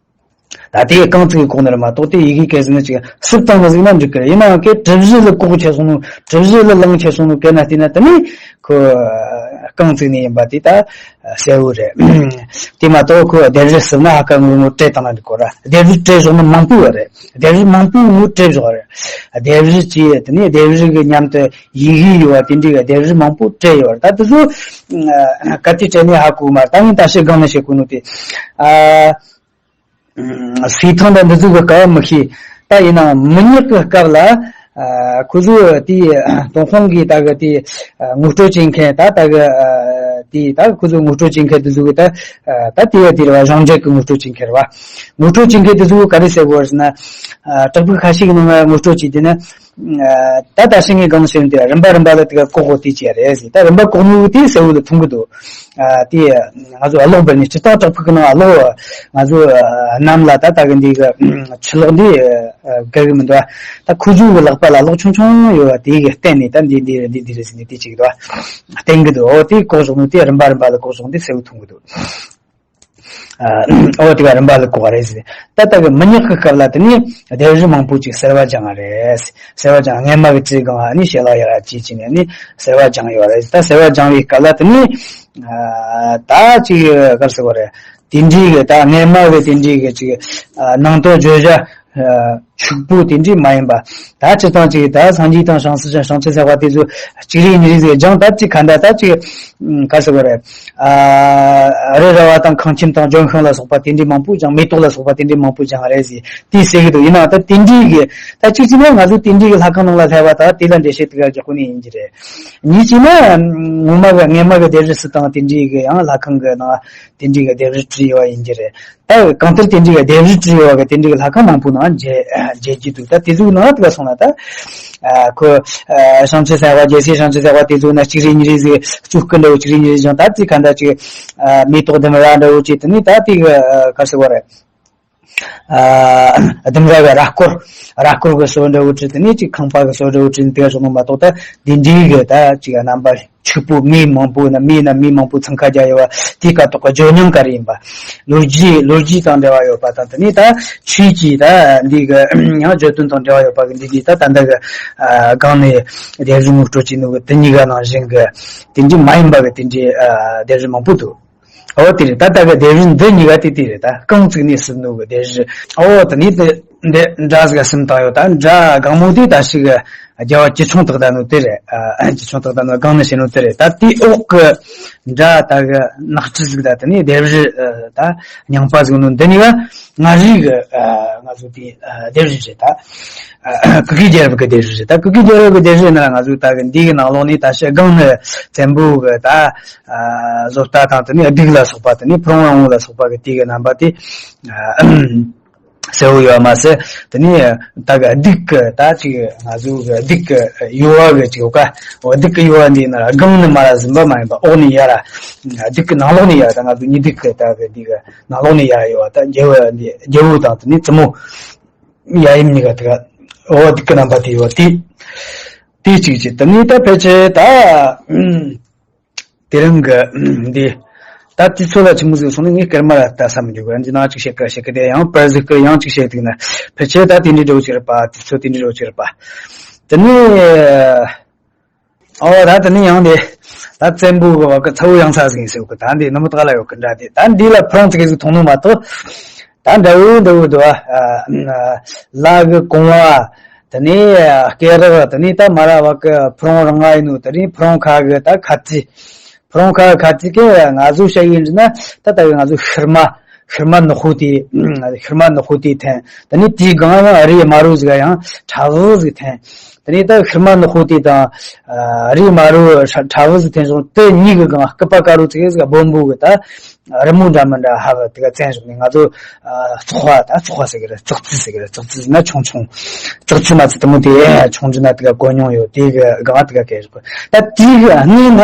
ད་དེ་རྐང་ཚིག་གི་ལྐོག་ནི་རེད་མ་གཏོགས་དེ་ཡི་གེ་གལ་སྲིད་ན་ཅིག་སུབ་བཏང་ནི་ཟིག་ན་འགྲིག་གི་རེད། ཡིན་ནའང་གན་གྲུ་བཞི་ལ་ལྐོག་ཁྱེར་སོང་ནོ། གྲུ་བཞི་ལ་ལངས་ཁྱེར་སོང་ནོ་གན་ན་བལྟས་ན་དེ་ནས་ཁོ་ རྐང་བཙུགས་ནས་ཡིན་པ་དེ་ད་གསལ་བོ་རེད། དེ་མ་གཏོགས་ཁོས་ལྡེབས་རིས་ཟེར་ན་ཧ་ཀ་ངོ་ངོ་བྲིས་བཏང་ན་འགྲིག་གོ་ར། ལྡེབས་རིས་བྲིས་བཞག་ན་མང་པོ་ཡོད་རེད། ལྡེབས་རིས་མང་པོ་ངོ་བྲིས་བཞག་རེད། ལྡེབས་རིས་བྲིས་དེ་ནས་ལྡེབས་རིས་གི་མཉམ་དུ་ཡི་གེ་ཡོད་པ་དེ་འདྲའི་གི་ལྡེབས་རིས་མང་པོ་བྲིས་ཡོད་རེད། ད་དེ་ཚོ་ག་དུས་བྲིས་ནས་ཧ་གོ་མ་རེད། ད་ངས་ད་ཤི་སྒང་ནས་བཤད་གོ་ནོ་དེ། ཨ། སུས་ཐང་དང་འདི་ཚོ་གི་སྐབས་མི་ཤེས། ད་ཡིན་ནའང་མི་ཉག་གི་སྐབས་ལ། ཨ། ཁོ་ཚོ་དེ་ཏུན་ཧོང་གི་ད་གི་དེ་ངོ་སྤྲོད་བྱེད་མཁན་ད་ད་གི་དེ་ད་ཁོ་ཚོ་ངོ་སྤྲོད་བྱེད་མཁན་དེ་ཚོ་གི་ད་ད་དེ་ཡ་དེ་རེད་བ། གཞུང་འབྲེལ་གི་ངོ་སྤྲོད་བྱེད་མཁན་རེད་བ། ངོ་སྤྲོད་བྱེད་མཁན་དེ་ཚོ་གི་ག་རེ་ཟེར་དགོས་རེད་ཟེར་ན། ཨ། བྲག་ཕུག་ཁ་ཤས་ཀྱི་ནང་ང་ངོ་སྤྲོད་བྱས་དེ་ནི། ཨ། ད་ད་ཤི་ངས་གང་བཤད་དེ་རིམ་པ་རིམ་པ་ལ་དེ་ག་བཀོག་གོ་དེ་བྱས་རེད་ཟེར། ད་རིམ་པ་བཀོག་ནོ་དེ་གསལ་བོ་ལ་མཐོང་གི་འདུག་ཨ། དེ་ང་ཚོ་གློག་སྦར་ནས་སྤྱིར་བཏང་བྲག་ཕུག་གི་ནང་གློག་ང་ཚོ་གནམ་ལ་ད་ལྟ་གི་འདི་གི་ཆུ་གློག་འདི་བརྒལ་གི་མི་འདུག་ད་ཁོ་ཚོའི་གི་ལག་པ་ལ་གློག་ཆུང་ཆུང་ཡོད་པ་དེ་གི་བསྟན་ནས་ད་འདི་འདི་རེད་འདི་འདི་རེད་ཟེར་ནས་དེ་བྱེད་ཀྱི་འདུག་བསྟན་གི་འདུག་འོ་དེ་བཀོག་བཞག་ནོ་དེ་རིམ་པ་རིམ་པ་ལ་བཀོག་བཞག་ནོ་དེ་གསལ་བོ་མཐོང་གི་འདུག་ཨ། འོ་དེ་ག་རིམ་པ་ལ་བཀོག་པ་རེད་ཟེར། ད་ལྟ་གི་མི་ཉག་གི་སྐབས་ལ་དེ་ནས་ལྡེབས་རིས་མང་པོ་ཅིག་གསར་བ་སྦྱངས་པ་རེད། གསར་བ་སྦྱངས། སྔས་མ་གི་བྲིས་སྒང་ཨ་ནི་ཞལ་ལག་ཡར་ཅིག་བྱས་ནས་ནི་གསར་བ་སྦྱངས་ཡོད་རེད། ད་གསར་བ་སྦྱངས་པའི་སྐབས་ལ་དེ་ནས་ཨ། ད་ཅིག་ག་རེ་ཟེར་དགོས་རེད། དེ་འདྲའི་གི་ད་སྔས་མ་གི་དེ་འདྲའི་གི་ཅིག་ཨ། ནང་དོན་བརྗོད་བྱ་ཕྱུག་པོ་དེ་འདྲའི་མ་ཡིན་པ། ད་སྤྱིར་བཏང་ཅིག་ད་སངས་རྒྱས་དང་བྱང་སེམས་བྱང་ཆུབ་སེམས་དཔའ་དེ་ཚོ་གཅིག་རེ་གཉིས་རེ་ཟིག་སྦྱངས་ད་ཅིག་ག་འདྲ་ད་ཅིག་ག་རེ་ཟེར་དགོས་རེད། ཨ། རི་ར་བ་དང་ཁང་ཁྱིམ་དང་ལྗོན་ཤིང་ལ་སོགས་པ་དེ་འདྲའི་མང་པོ་སྦྱངས། མེ་ཏོག་ལ་སོགས་པ་དེ་འདྲའི་མང་པོ་སྦྱངས་རེད་ཟེར་དེ་ཟེར་གི་འདུག་ཡིན་ནའང་ད་དེ་འདྲའི་གི་ད་གཅིག་བྱས་ན་ང་ཚོ་དེ་འདྲའི་གི་ལྷ་ཁང་ནང་ལ་སླེབས་པ་ད་དེ་ལ་འགྲེལ་བཤད་དེ་ག་རྒྱག་གོ་ནི་ཡིན་གྱི་རེད། གཉིས་བྱས་ན་ངོ་མ་གི་སྔས་མ་གི་ལྡེབས་རིས་སུ་དང་དེ་འདྲའི་གི་ཡང་ལྷ་ཁང་གི་ནང་དེ་འདྲའི་གི་ལྡེབས་རིས་བྲིས་ཡོད་པ་ཡིན་གྱི་རེད། ད་གང་ལྟར་དེ་འདྲའི་ལྡེབས་རིས་བྲིས་ཡོད་པ་གི་དེ་འདྲའི་ལྷ་ཁང་མང་པོ་ནང་མཇལ་མཇལ་རྒྱུ་འདུག་ད་དེ་ཚོའི་ནང་དུ་སོང་ན་ད་ཨ། ཁོ་ཨ། བྱང་ཆུབ་སེམས་དཔའ་རྒྱལ་སྲས་བྱང་ཆུབ་སེམས་དཔའ་དེ་ཚོ་ན་གཅིག་རེ་གཉིས་རེ་ཟིག་གཙུག་སྐུ་འདྲ་བོ་གཅིག་རེ་གཉིས་རེ་བཞེངས། ད་དེ་ག་འདྲ་ཅིག་ཨ། མེ་ཏོག་ལྡུམ་ར་འདྲ་བོ་ཅིག་དེ་ནས་ད་དེ་གི་ཨ། ག་རེ་ཟེར་དགོས་རེད། ཨ། ལྡུམ་ར་གི་ར་སྐོར་ར་སྐོར་གི་སོ་འདྲ་བོ་བྲིས། དེ་ནས་ཅིག་ཁང་པ་གི་སོ་འདྲ་བོ་བྲིས། དེ་ག་སོགས་ནང་མ་གཏོགས་ད་འདི་འདྲའི་གི་ད་ཅིག་རྣམ་པ་ཕྱུག་པོ་མི་མང་པོ་ན་མི་ན་མི་མང་པོ་འཚང་ཁ་རྒྱག་ཡོད་པ་དེ་སྐབས་ཐོག་གི་ཇོ་ཉང་ག་རེ་ཡིན་པ། ལོ་རྒྱུས་ལོ་རྒྱུས་དང་འབྲེལ་བ་ཡོད་པ་དང་དེ་ནས་ད་ཆོས་ཀྱི་ད་འདི་གི་ཡང་བརྗོད་དོན་དང་འབྲེལ་བ་ཡོད་པ་གི་འདི་འདི་ད་ད་ལྟ་གི་ཨ། སྒང་ནས་ལྡེབས་རིས་ངོ་སྤྲོད་བྱས་ནོ་གི་དེ་གཉིས་ཀ་ནང་བཞིན་གི་དེ་འདྲའི་མ་ཡིན་པ་གི་དེ་འདྲའི་ཨ། ལྡེབས་རིས་མང་པོ་འདུག་འོ་དེ་རེད། ད་ལྟ་གི་ལྡེབས་རིས་འདི་གཉིས་ཀ་དེ་དེ་རེད། ད་རྐང་བཙུགས་ནས་ཟིན་ནོ་གི་ལྡེབས་རིས། འོ་དེ་ནས་དེ་འདི་འདྲ་ཟིག་ག་ཟིན་བཏང་ཡོད། ད་འདྲ་སྒང་མོ་དེ་ད་ཞིག་གི་རྒྱལ་བ་ཅི་ཆུང་དག་ད་ནོ་དེ་རེད། ཨ། ཅི་ཆུང་དག་ད་ནོ་སྒང་ནས་བཤད་ནོ་དེ་རེད། ད་དེའི་འོག་གི་འདྲ་ད་གི་ནག་ཁྲི་ཟིག་ད་དེ་ནས་ལྡེབས་རིས་ཨ། ད་རྙིང་པ་ཟིག་ནོ་འདི་གཉིས་ཀ་མངའ་རིས་གི་ཨ། ང་ཚོ་དེ་ཨ། ལྡེབས་རིས་རེད། ད་ཨ། གུ་གེ་རྒྱལ་རབས་གི་ལྡེབས་རིས་རེད། ད་གུ་གེ་རྒྱལ་རབས་གི་ལྡེབས་རིས་ན་ང་ཚོ་ད་གི་འདི་གི་ནང་ལོགས་ནས་ད་ཞིག་སྒང་ནས་བཙན་པོ་གི་ད་ཨ། བཟོ་ལྟ་དང་དེ་ནས་གདུགས་ལ་སོགས་པ་དེ་ནས་ཕུ་རོང་རོང་བོ་ལ་སོགས་པ་གི་དེ་གི་རྣམ་པ་དེ་ཨ། གསལ་བོ་ཡོད་མ་ཟད། དེ་ནས་ད་གི་གདུགས་ཀྱི་ད་ཅིག་ང་ཚོ་གི་གདུགས་ཀྱི་ཡུ་བ་གི་ཅིག་ཡོད་ཀ་འོ་གདུགས་ཀྱི་ཡུ་བ་འདི་ན་སྒང་ནས་མར་ཟིན་པ་མ་ཡིན་པ་འོག་ནས་ཡར་གདུགས་ཀྱི་ནང་ལོགས་ནས་ཡར་ད་ང་ཚོ་ཉི་གདུགས་ཀྱི་ད་གི་འདི་གི་ནང་ལོགས་ནས་ཡར་ཡོད་པ་ད་རྒྱལ་བོ་འདི་རྒྱལ་བོ་དང་དེ་ནས་བཙུན་མོ་ཡབ་ཡུམ་གཉིས་ཀ་དེ་ག་འོ་གདུགས་ཀྱི་རྣམ་པ་དེ་ཡོད་དེ། དེ་གཅིག་བྱས། དེ་ནས་ད་ཕལ་ཆེར་ད་དེ་རིང་གི་འདི་ད་དུས་ཚོད་ལ་ཆི་མོ་ཟིག་སོང་ན་ངས་སྐར་མ་ལ་ལྟ་ས་མི་འཇུག་གི། འདི་ནང་གཅིག་བཤད་ཀི་བཤད་ཀི་དེ་ཡང་པར་ཟིག་གི་ཡང་གཅིག་བཤད་འདུག་ན་ཕལ་ཆེར་ད་དེ་འདྲའི་འདྲ་བོ་ཅིག་རེད་པ། དུས་ཚོད་དེ་འདྲའི་འདྲ་བོ་ཅིག་རེད་པ། དེ་ནས་ཨོ་ད་དེ་ནས་ཡང་དེ་ད་བཙན་པོ་གི་བ་གི་ཚ་བོ་ཡང་ཚ་ཟིག་ཡིན་ཟེར་གི། ད་འདི་ནུབ་མོ་ཏག་ལ་ཡོད་གི་འདྲ། དེ་ད་འདི་ལ་ཕུ་རུང་ཙི་གེ་ཟིག་མཐོང་ནོ་མ་གཏོགས། ད་འདྲ་བོ་འདྲ་བོ་འདུག་ཨ། ལ་གི་གོང་བ། དེ་ནས་སྐེ་རགས། དེ་ནས་ད་མ་ར་བ་གི་ཕུ་རུང་རང་ང་ཡིན་ནོ། དེ་ནས་ཕུ་རུང་ཁ་གི་ད་ཁ་རྩི། ཕུ་རུང་ཁ་གི་ཁ་རྩི་གི་ང་ཚོ་བཤད་ཡིན་ན་ད་ད་གི་ང་ཚོ་ཤུར་མ། ཤུར་མ་ནག་པོ་དེ། ཤུར་མ་ནག་པོ་དེ་འཐེན། དེ་ནས་དེའི་སྒང་ཡང་རི་དམར་རོ་ཟིག་ཡང་ཁྲ་བོ་ཟིག་འཐེན། དེ་ནས་ད་ཤུར་མ་ནག་པོ་དེ་དང་། ཨ། རི་དམར་རོ་ཁྲ་བོ་ཟིག་འཐེན་སོང་། དེ་གཉིས་ཀྱི་སྒང་སྐུད་པ་དཀར་པོ་ཙི་གེ་ཟིག་སྦོམ་པོ་གི་ད་རི་མོ་འདྲ་མི་འདྲ་ཧ་བ་དེ་ག་བཙན་སོང་ནས་ང་ཚོ། ཨ། བཙོག་པ་ད་བཙོག་པ་ཟེར་གི་རེད། བཙོག་རྩི་ཟེར་གི་རེད། བཙོག་རྩི་ཟེར་ན་ཆུང་ཆུང་། བཙོག་རྩི་མ་ཚད་དེ་མོ་དེ་ཆུང་རྒྱུ་ན་དེ་ག་གོ་མྱོང་ཡོད། དེ་གི་སྒང་དེ་ག་གས་རེད། ད་དེ་གི་སྔོན་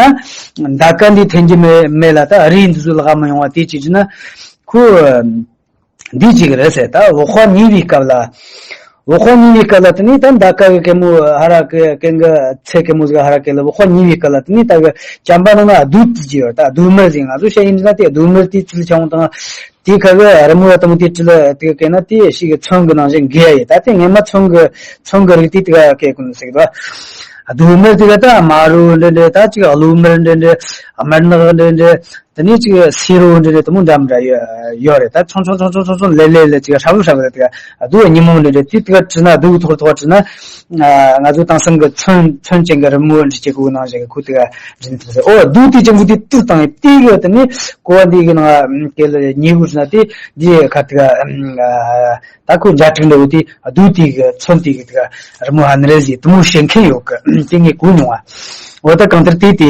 ན་མདའ་ཀ་འདི་འཐེན་རྒྱུ་མེད་མེད་ལ་ད་རི་འདི་ཚོ་ལག་མི་ཡོང་བ་དེ་བྱེད་རྒྱུ་ན་ཁོ། འདི་གཅིག་རེད་ཟེར། ད་འོག་པ་ཉེ་བའི་སྐབས་ལ། འོག་པ་ཉེ་བའི་སྐབས་ལ་དེ་ནས་ད་མདའ་ཀ་གི་གད་མོ་ཧ་ར་གི་གན་གི་ཚེ་གད་མོ་ཟིག་ཧ་ར་གི་ལ་འོག་པ་ཉེ་བའི་སྐབས་ལ་དེ་ནས་ད་གི་བྱམས་པ་ནང་ན་རྡོ་དེ་གཅིག་ཡོད། ད་རྡོ་དམར་ཟིག་ང་ཚོ་བཤད་ཡིན་ན་དེ་རྡོ་དམར་དེ་དྲིལ་ཆང་དང་དེ་ཁ་གི་རི་མོ་དང་དེ་དྲིལ་དེ་གི་གན་ན་དེ་ཞིག་གི་ཚོན་གི་ནང་བཞིན་འགལ་ཡོད། ད་དེ་སྔོན་མ་ཚོན་གི་ཚོན་གི་རིགས་དེ་དེ་ག་གས་ཀུན་ཟེར་གི་ད། རྡོ་དམར་དེ་ག་ད་དམར་རོ་འདྲ་འདྲ། ད་ཅིག་གློག་དམར་འདྲ་འདྲ། དམར་ནག་འདྲ་འདྲ། དེ་ནས་ཅིག་སེར་པོ་འདྲ་འདྲ། དེ་མོ་འདྲ་མི་འདྲ་ཡོད་ཡོད་རེད། ད་ཆུང་ཆུང་ཆུང་ཆུང་ཆུང་ཆུང་ལེ་ལེ་ལེ་ཅིག་ཧྲ་བུ་ཧྲ་བུ་དེ་ག་རྡོ་ཉིན་མོ་འདྲ་འདྲ། དེ་དེ་ག་བྲིས་ན། རྡོ་གི་ཐོག་ཐོག་བྲིས་ན། ང་ཚོ་དེང་སང་གི་ཚོན་ཚོན་ཅན་གྱི་རི་མོ་འབྲི་བྱེད་གོ་ནང་བཞིན་གྱི་ཁོ་དེ་ག་འབྲི་ཐུབ་ཟེར། ཨོ་རྡོ་དེ་ཅན་པོ་དེ་དུག་བཏང་ཡོད། དེ་གི་དེ་ནས་ཀོ་བ་འདི་གི་ནང་གི་ལ་ཉེ་གུ་བྲིས་ན། དེ་འདི་ཁ་དེ་ག་ད་ཁོ་འཇའ་དྲུག་འདྲ་བོ་དེ་རྡོ་དེ་གི་ཚོན་དེ་གི་དེ་ག་རི་མོ་ཧ་ནི་རེ་ཟིག་དེ་མོ་བྱེད་མཁན་ཡོད་གི། དེ་ངས་གོ་མྱོང་བ། འོ་ད་གང་ལྟར་དེ་དེ་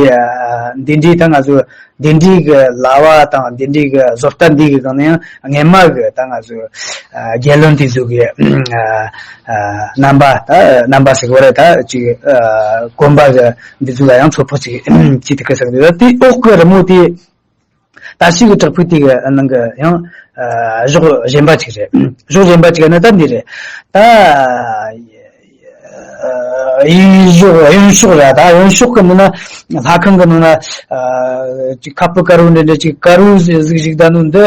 འདི་འདྲའི་ད་ང་ཚོ་འདི་འདྲའི་གི་ལྭ་བ་དང་འདི་འདྲའི་གི་བཟོ་ལྟ་འདི་གི་སྒང་ནས་ཡང་སྔས་མ་གི་ད་ང་ཚོ་རྒྱལ་བློན་དེ་ཚོ་གི་རྣམ་པ། ད་རྣམ་པ་ཟེར་གོ་རེད། ད་ཅིག་གོན་པ་གི་འདི་ཚོ་ལ་ཡང་ཚོད་དཔག་ཅིག་ཅིག་དེ་གི་ཟེར་གི་འདུག། ད་དེ་འོག་གི་རི་མོ་དེ། ད་ཕྱི་གི་བྲག་ཕུག་དེ་གི་ནང་གི་ཡང་ཨ་གཞོགས་གཞན་པ་ཅིག་རེད། གཞོགས་གཞན་པ་ཅིག་ནི་ད་འདི་རེད། ད་ཡིག་གཞོགས་གཡོན་ཕྱོགས་རེད། ད་གཡོན་ཕྱོགས་གི་ནང་ན་ལྷ་ཁང་གི་ནང་ན་ཨ་ཅིག་ཁ་སྤུ་དཀར་པོ་འདྲ་འདྲ་ཅིག་དཀར་པོ་ཟིག་ཟིག་ཞིག་ད་ནོ་འདི།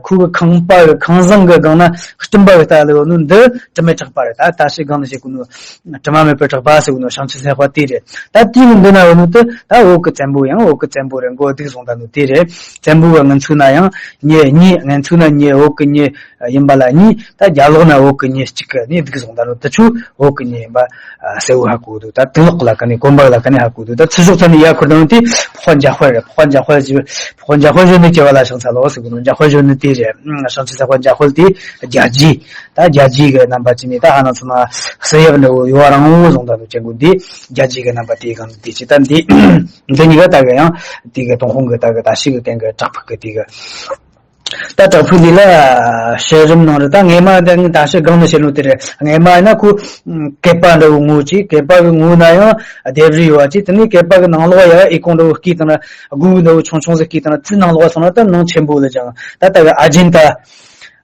ཁོ་གི་ཁང་པ་གི་ཁང་བཟང་གི་སྒང་ན་སྤྲིན་པ་གི་ལྟ་ལ་ཡོད་ནོ་འདི་དྲི་མེད་གྲགས་པ་རེད། ད་ད་ཕྱི་སྒང་ན་བྱེད་གོ་ནོ། དྲི་མ་མེད་པར་གྲགས་པ་ཟེར་གོ་ནོ་བྱང་ཆུབ་སེམས་དཔའ་དེ་རེད། ད་དེའི་མདུན་ན་ཡོད་ནོ་དེ་ད་འོག་གི་བཙན་པོ། ཡང་འོག་གི་བཙན་པོ་རེད། མགོ་གདུགས་བཟུང་ད་ནོ་དེ་རེད། བཙན་པོ་གི་ངན་ཚུལ་ན་ཡང་ཉེ་ཉེ། ངན་ཚུལ་ན་ཉེ། འོག་གི་ཉེ་ཡིན་པ་ལ་གཉིས། ད་རྒྱབ་ལོགས་ན་འོག་གི་ཉེ་གཅིག་གི་ནི་གདུགས་བཟུང་ད་ནོ་དེ་ཆུ་འོག་གི་ཉེ་ཡིན་པ་གསལ་བོ་ཧ་གོ་འདུག། ད་དུག་ལོག་ལ་ཀ་ནས་གོན་པ་ལ་ཀ་ནས་ཧ་གོ་འདུག། ད་ཚུར་ཕྱོགས་ཚ་ནས་ཡར་འཁོར་ད་ནོ་དེ་ཕོག་པ་འཇའ་དཔལ་རེད། ཕོག་པ་འཇའ་དཔལ་ཟེར། ཕོག་པ་འཇའ་དཔལ་ཟེར་ནས་སྐྱེ་བ་ལ་ཕྱག་འཚལ་ལོ་ཟེར་གོ་ནོ། འཇའ་དཔལ་ཟེར་ནི་དེ་རེད། བྱང་ཆུབ་སེམས་དཔའ་འཇའ་དཔལ་དེ་རྒྱ་རྗེ། ད་རྒྱ་རྗེ་གི་རྣམ་པ་ཅིག་ནས། ད་ཧ་ན་ཚོ་ན་སི་ཡབ་ནི་འོ་ཡོ་རང་བོ་བཟུང་ད་ནོ་ཅན་གོ་འདི་རྒྱ་རྗེ་གི་རྣམ་པ་དེ་གང་དེ་ཅི། ད་འདི་འདི་གཉིས་ཀ་ད་གི་ཡང་དེ་གི་ཏུན་ཧོང་གི་ད་གི་ད་ཕྱི་གི་སྟེང་གི་བྲག་ཕུག་གི་དེ་གི། ད་བྲག་ཕུག་འདི་ལ་བཤད་རིམ་ནང་རེད། ད་སྔས་མ་ད་ད་ཕྱི་སྒང་ནས་བཤད་ནོ་དེ་རེད། སྔས་མ་ཡིན་ན་ཁོ་བསྐལ་པ་འདྲ་བོ་ངོ་ཅིག། བསྐལ་པ་གི་ངོ་ན་ཡང་ལྡེབས་རིས་ཡོད་པ་ཅིག། དེ་ནས་བསྐལ་པ་གི་ནང་ལོགས་ཡ་ཨི་ཀོང་འདྲ་བོ་སྐྱེས་བཏང་ན། སྒོ་འདྲ་བོ་ཆུང་ཆུང་ཟིག་སྐྱེས་བཏང་ན། དེའི་ནང་ལོགས་སོང་ན་ད་ནང་ཆེན་པོ་ལ་སྦྱངས། ད་ལྟ་གི་ཨ་ཇིན་ཏ།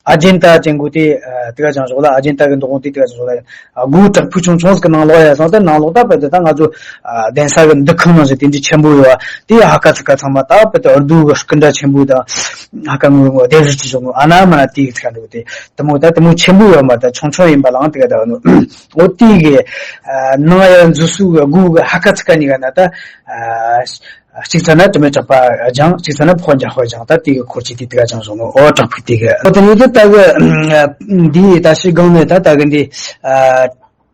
ཨ་ཇིན་ཏ་ཅན་གོ་དེ་ཨ་དེ་ག་ཅང་ཞོག་ལ། ཨ་ཇིན་ཏ་གི་འདུ་ཁང་དེ་དེ་ག་ཅང་ཞོག་ལ། སྒོ་བྲག་ཕུག་ཆུང་ཆུང་ཟིག་གི་ནང་ལོགས་ཡ་སོང་། ད་ནང་ལོགས་ད་བོད་དུ་ད་ང་ཚོ་ཨ་གདན་ས་གི་འདུ་ཁང་ནང་བཞིན་དེ་འདྲའི་ཆེན་པོ་ཡོད་པ་དེ། ཧ་ཀ་ཚི་ཀ་ཚང་མ་ད་བོད་དུ་རྡོ་གི་སྐུ་འདྲ་ཆེན་པོ་དང་། ཧ་ཀ་ངོ་ངོ་ལྡེབས་རིས་བྲིས་བཞག་ནོ། ཨ་ན་མ་ན་དེ་གི་ཚིག་འགྲོ་དེ་དེ་མོ་ད་དེ་མོ་ཆེན་པོ་ཡོད་མ། ད་ཆུང་ཆུང་ཡིན་པ་ལའང་དེ་ག་ད་ནོ། འོ་དེ་གི་ཨ་ནང་ཡ་འཛུལ་སུ་གི་སྒོ་གི་ཧ་ཀ་ཚི་ཀ་གཉིས་ཀ་ན་ད་ཨ། གཅིག་ཚ་ན་དྲི་མེད་གྲགས་པ་སྦྱངས། གཅིག་ཚ་ན་ཕོག་འཇའ་དཔལ་སྦྱངས། ད་དེ་གི་འཁོར་གྱི་དེ་དེ་ག་སྦྱངས་སོང་ནོ། ཨོ་བྲག་ཕུག་དེ་གི། ཨོ་དེ་ནས་དེ་ད་གི་འདི་ད་ཕྱི་སྒང་ནས་ད་ད་གི་འདི་ཨ་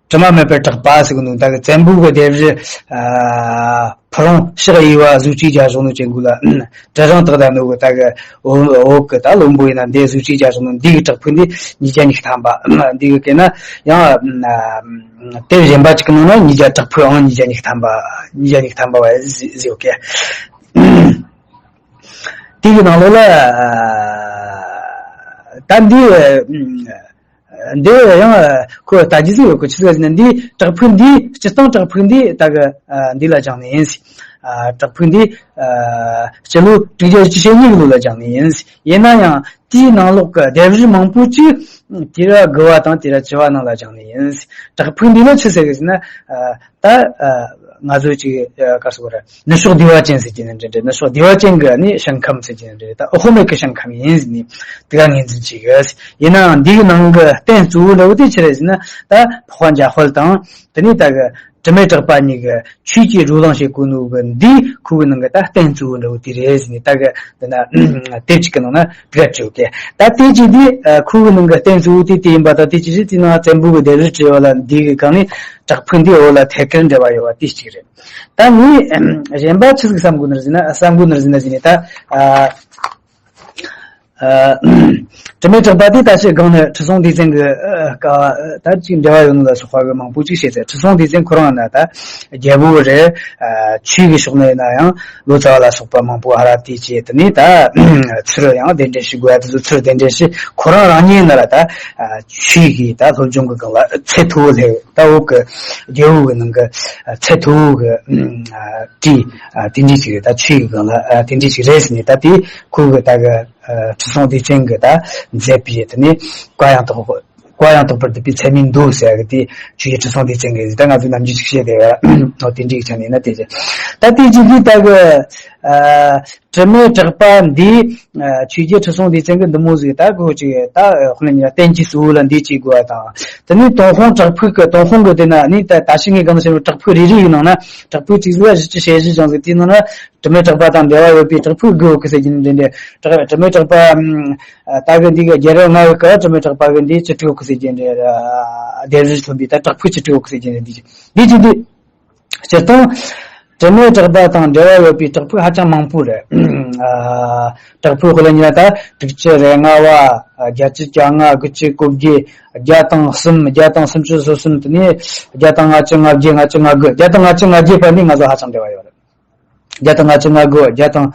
དྲི་མ་མེད་པར་གྲགས་པ་ཟེར་གི་འདུག། ད་གི་བཙན་པོ་གི་ལྡེབས་རིས་ཨ་ཕུ་རུང་ཕྱག་གཡས་པ་བཟོ་བཅོས་རྒྱག་སོང་ནོ་ཅན་གོ་ལ། དྲི་རང་དག་ད་ནོ་གི་ད་གི་འོ་འོག་གི་ད་ལྷུན་པོ་ཡིན་ན་འདི་བཟོ་བཅོས་རྒྱག་སོང་ནོ། འདི་གི་བྲག་ཕུག་འདི་ཉིས་བརྒྱ་ཉི་ཤུ་ཐམ་པ། འདི་གི་སྐད་ན་ཡང་ཨ། དེབ་གཞན་པ་ཅིག་གི་ནང་ན་ཉིས་བརྒྱ་བྲག་ཕུག་ཨང་ཉིས་བརྒྱ་ཉི་ཤུ་ཐམ་པ། ཉིས་བརྒྱ་ཉི་ཤུ་ཐམ་པ་བ་ཟེར་ཟེར་ཡོད་ཀྱི། དེ་གི་ནང་ལོགས་ལ་ད་འདི་འདི་ཡང་ཁོ་ལྟ་རྒྱུ་ཟིག་ཡོད་གི། ཆི་ཟེར་ན་འདི་བྲག་ཕུག་འདི། སྤྱིར་བཏང་བྲག་ཕུག་འདི་ད་གི་འདི་ལ་སྦྱངས་ནི་ཡིན། བྲག་ཕུག་འདི་སྤྱི་ལོ་དྲུག་བརྒྱ་བཅུ་ཞེ་གཉིས་གི་ལོ་ལ་སྦྱངས་ནི་ཡིན། ཡིན་ན་ཡང་དེའི་ནང་ལོགས་ཀྱི་ལྡེབས་རིས་མང་པོ་ཅིག་དེ་ར་དགུ་བ་དང་དེ་ར་བཅུ་བ་ནང་ལ་སྦྱངས་ནི་ཡིན། བྲག་ཕུག་འདི་ལ་ཆི་ཟེར་གི་ཟེར་ན། ད་ང་ཚོ་ཅིག་ག་རེ་ཟེར་དགོས་རེད། ནུབ་ཕྱོགས་བདེ་བ་ཅན་ཟེར་གྱི་ནི་འདྲ་འདྲ། ནུབ་ཕྱོགས་བདེ་བ་ཅན་གྱི་ནི་ཞིང་ཁམས་ཟེར་གྱི་ནི་འདྲ་འདྲ། ད་འོ་ཧོ་མེ་གི་ཞིང་ཁམས་ཡིན་ཟེར་ནི་དེ་ག་ངོས་འཛིན་བྱེད་གི། ཡིན་ནའང་འདིའི་ནང་གི་རྟེན་གཙོ་བོ་འདྲ་བོ་དེ་ཆི་རེད་ཟེར་ན། ད་ཕོག་པ་འཇའ་དཔལ་དང་། དེ་ནས་ད་གི་དྲི་མེད་གྲགས་པ་གཉིས་ཀྱི་ཆོས་ཀྱི་བགྲོ་གླེང་བྱེད་གོ་ནོ་གི་འདི་ཁོ་གི་ནང་གི་ད་རྟེན་གཙོ་བོ་འདྲ་བོ་དེ་རེད་ཟེར་ནས། ད་གི་འདི་ན་དེབ་ཅིག་གི་ནང་ན་དེ་ག་བྲིས་ཡོད་ཀི། ད་དེ་ཅིག་འདི་ཁོ་གི་ནང་གི་རྟེན་གཙོ་བོ་དེ་དེ་ཡིན་པ་དང་། དེ་ཅིག་རེད་དེ་ན་བཙན་པོ་གི་ལྡེབས་རིས་བྲིས་པ་ལ་འདི་གི་སྒང་ནས་བྲག་ཕུག་འདི་འོག་ལ་ཐད་ཀར་འབྲེལ་བ་ཡོད་པ་དེ་གཅིག་རེད། ད་ངས་གཞན་པ་ཆི་ཟིག་བསམ་གོ་ནི་རེད་ཟེར་ན། བསམ་གོ་ནི་རེད་ཟེར་ན་ཟེར་ནས་ད། ཨ། དྲི་མེད་གྲགས་པ་དེ་ད་ཕྱི་སྒང་ནས་ཁྲི་སྲོང་ལྡེ་བཙན་གྱི་ཨ་ཀ་ད་ཅིག་འབྲེལ་བ་ཡོད་ནོ་ལ་སོགས་པ་གི་མང་པོ་ཅིག་བཤད་ཚེ། ཁྲི་སྲོང་ལྡེ་བཙན་ཁོ་རང་ན་ད་རྒྱལ་པོ་རེད། ཨ། ཆོས་ཀྱི་ཕྱོགས་ནས་ཡིན་ན་ཡང་ལོ་ཙཱ་བ་ལ་སོགས་པ་མང་པོ་ཧ་ར་དེ་བྱས། དེ་ནས་ད་ཚུར་ཡང་གདན་འདྲེན་ཞུ་དགོས་ཡ་དེ་ཚོ་ཚུར་གདན་འདྲེན་ཞུས། ཁོ་རང་རང་ཉིད་ན་ལ་ད་ཨ་ཆོས་ཀྱི་ད་སློབ་སྦྱོང་གི་སྒང་ལ་ཚད་མཐོ་བོ་སླེབས། ད་འོག་གི་རྒྱལ་པོ་གི་ནང་གི་ཚད་མཐོ་བོ་གི་ཨ་བྲིས་ཨ་དེ་འདྲ་ཅིག་རེད། ད་ཆོས་ཀྱི་སྒང་ལ་ཨ་དེ་འདྲ་ཅིག་རེད་ཟེར་ནས། ད་དེ་ཁོ་གི་ད་གི་ཨ་ཁྲི་སྲོང་ལྡེ་བཙན་གྱི་ད་མཛད་པའི་དེ་ནས་བཀའ་ཡང་དག་བཀའ་ཡང་དག་པར་བསྡུས་པའི་ཚད་མའི་མདོ་ཟེར་གི་དེ་ཆོས་རྒྱལ་ཁྲི་སྲོང་ལྡེ་བཙན་གྱི་ད་ང་ཚོ་ནམ་རྒྱུན་ཅིག་བཤད་བསྡད་པ་ནོ། དེ་འདྲའི་ཆ་ནས་ན་དེ་རེད། ད་དེ་ཅིག་གིས་ད་གི་ཨ། དྲི་མེད་གྲགས་པ་འདིས་ཆོས་རྒྱལ་ཁྲི་སྲོང་ལྡེ་བཙན་གྱི་འདི་མོ་ཟིག་ད་གོ་ཅིག་ད་དཔེར་ན་བསྟན་གྱི་གཙོ་བོ་ལ་འདི་བྱེད་དགོས་པ་དང་། དེ་ནས་ཏུན་ཧོང་བྲག་ཕུག་གི་ཏུན་ཧོང་གི་དེ་ན་ནི་ད་ད་ཕྱི་ངས་གང་ཟེར་བྲག་ཕུག་རེ་རེ་ཡི་ནང་ན་བྲག་ཕུག་གཅིག་ཟིག་ལ་བཞི་བཅུ་ཞེ་བཞི་ཅང་ཟིག་དེའི་ནང་ན་དྲི་མེད་གྲགས་པ་དང་འབྲེལ་བ་ཡོད་པའི་བྲག་ཕུག་དགུ་ཡོད་གི་ཟེར་གྱི་ནི་འདི་འདྲ། དྲི་མེད་གྲགས་པ་ད་གི་འདི་གི་རྒྱལ་རབས་ལྔ་གི་སྐབས་དྲི་མེད་གྲགས་པ་གི་འདི་བཅུ་དྲུག་ཡོད་གི་ཟེར་གྱི་འདྲ། ལྡེབས་རིས་ཐོན་པའི་ད་བྲག་ཕུག་བཅུ་དྲུག་ཡོད་གི་ཟེར་གྱི་འདྲ། འདི་འདི་ཅི་འདི། སྤྱིར་བཏང་། དྲི་མེད་གྲགས་པ་དང་འབྲེལ་བ་ཡོད་པའི་བྲག་ཕུག་ཧ་ཅང་མང་པོ་རེད། ཨ། བྲག་ཕུག་དཔེར་ན་ད་དྲུག་ཅུ་རེ་ལྔ་བ། བརྒྱད་ཅུ་གྱ་ལྔ། དགུ་བཅུ་གོ་བརྒྱད། བརྒྱ་དང་གསུམ། བརྒྱ་དང་སུམ་ཅུ་སོ་གསུམ། དེ་ནས་བརྒྱ་དང་ལྔ་བཅུ་ང་བརྒྱད། ལྔ་བཅུ་ང་དགུ། བརྒྱ་དང་ལྔ་བཅུ་ང་བརྒྱད་པ་འདི་ང་ཚོ་ཧ་ཅང་འབྲེལ་བ་ཡོད་རེད། བརྒྱ་དང་ལྔ་བཅུ་ང་དགུ། བརྒྱ་དང་།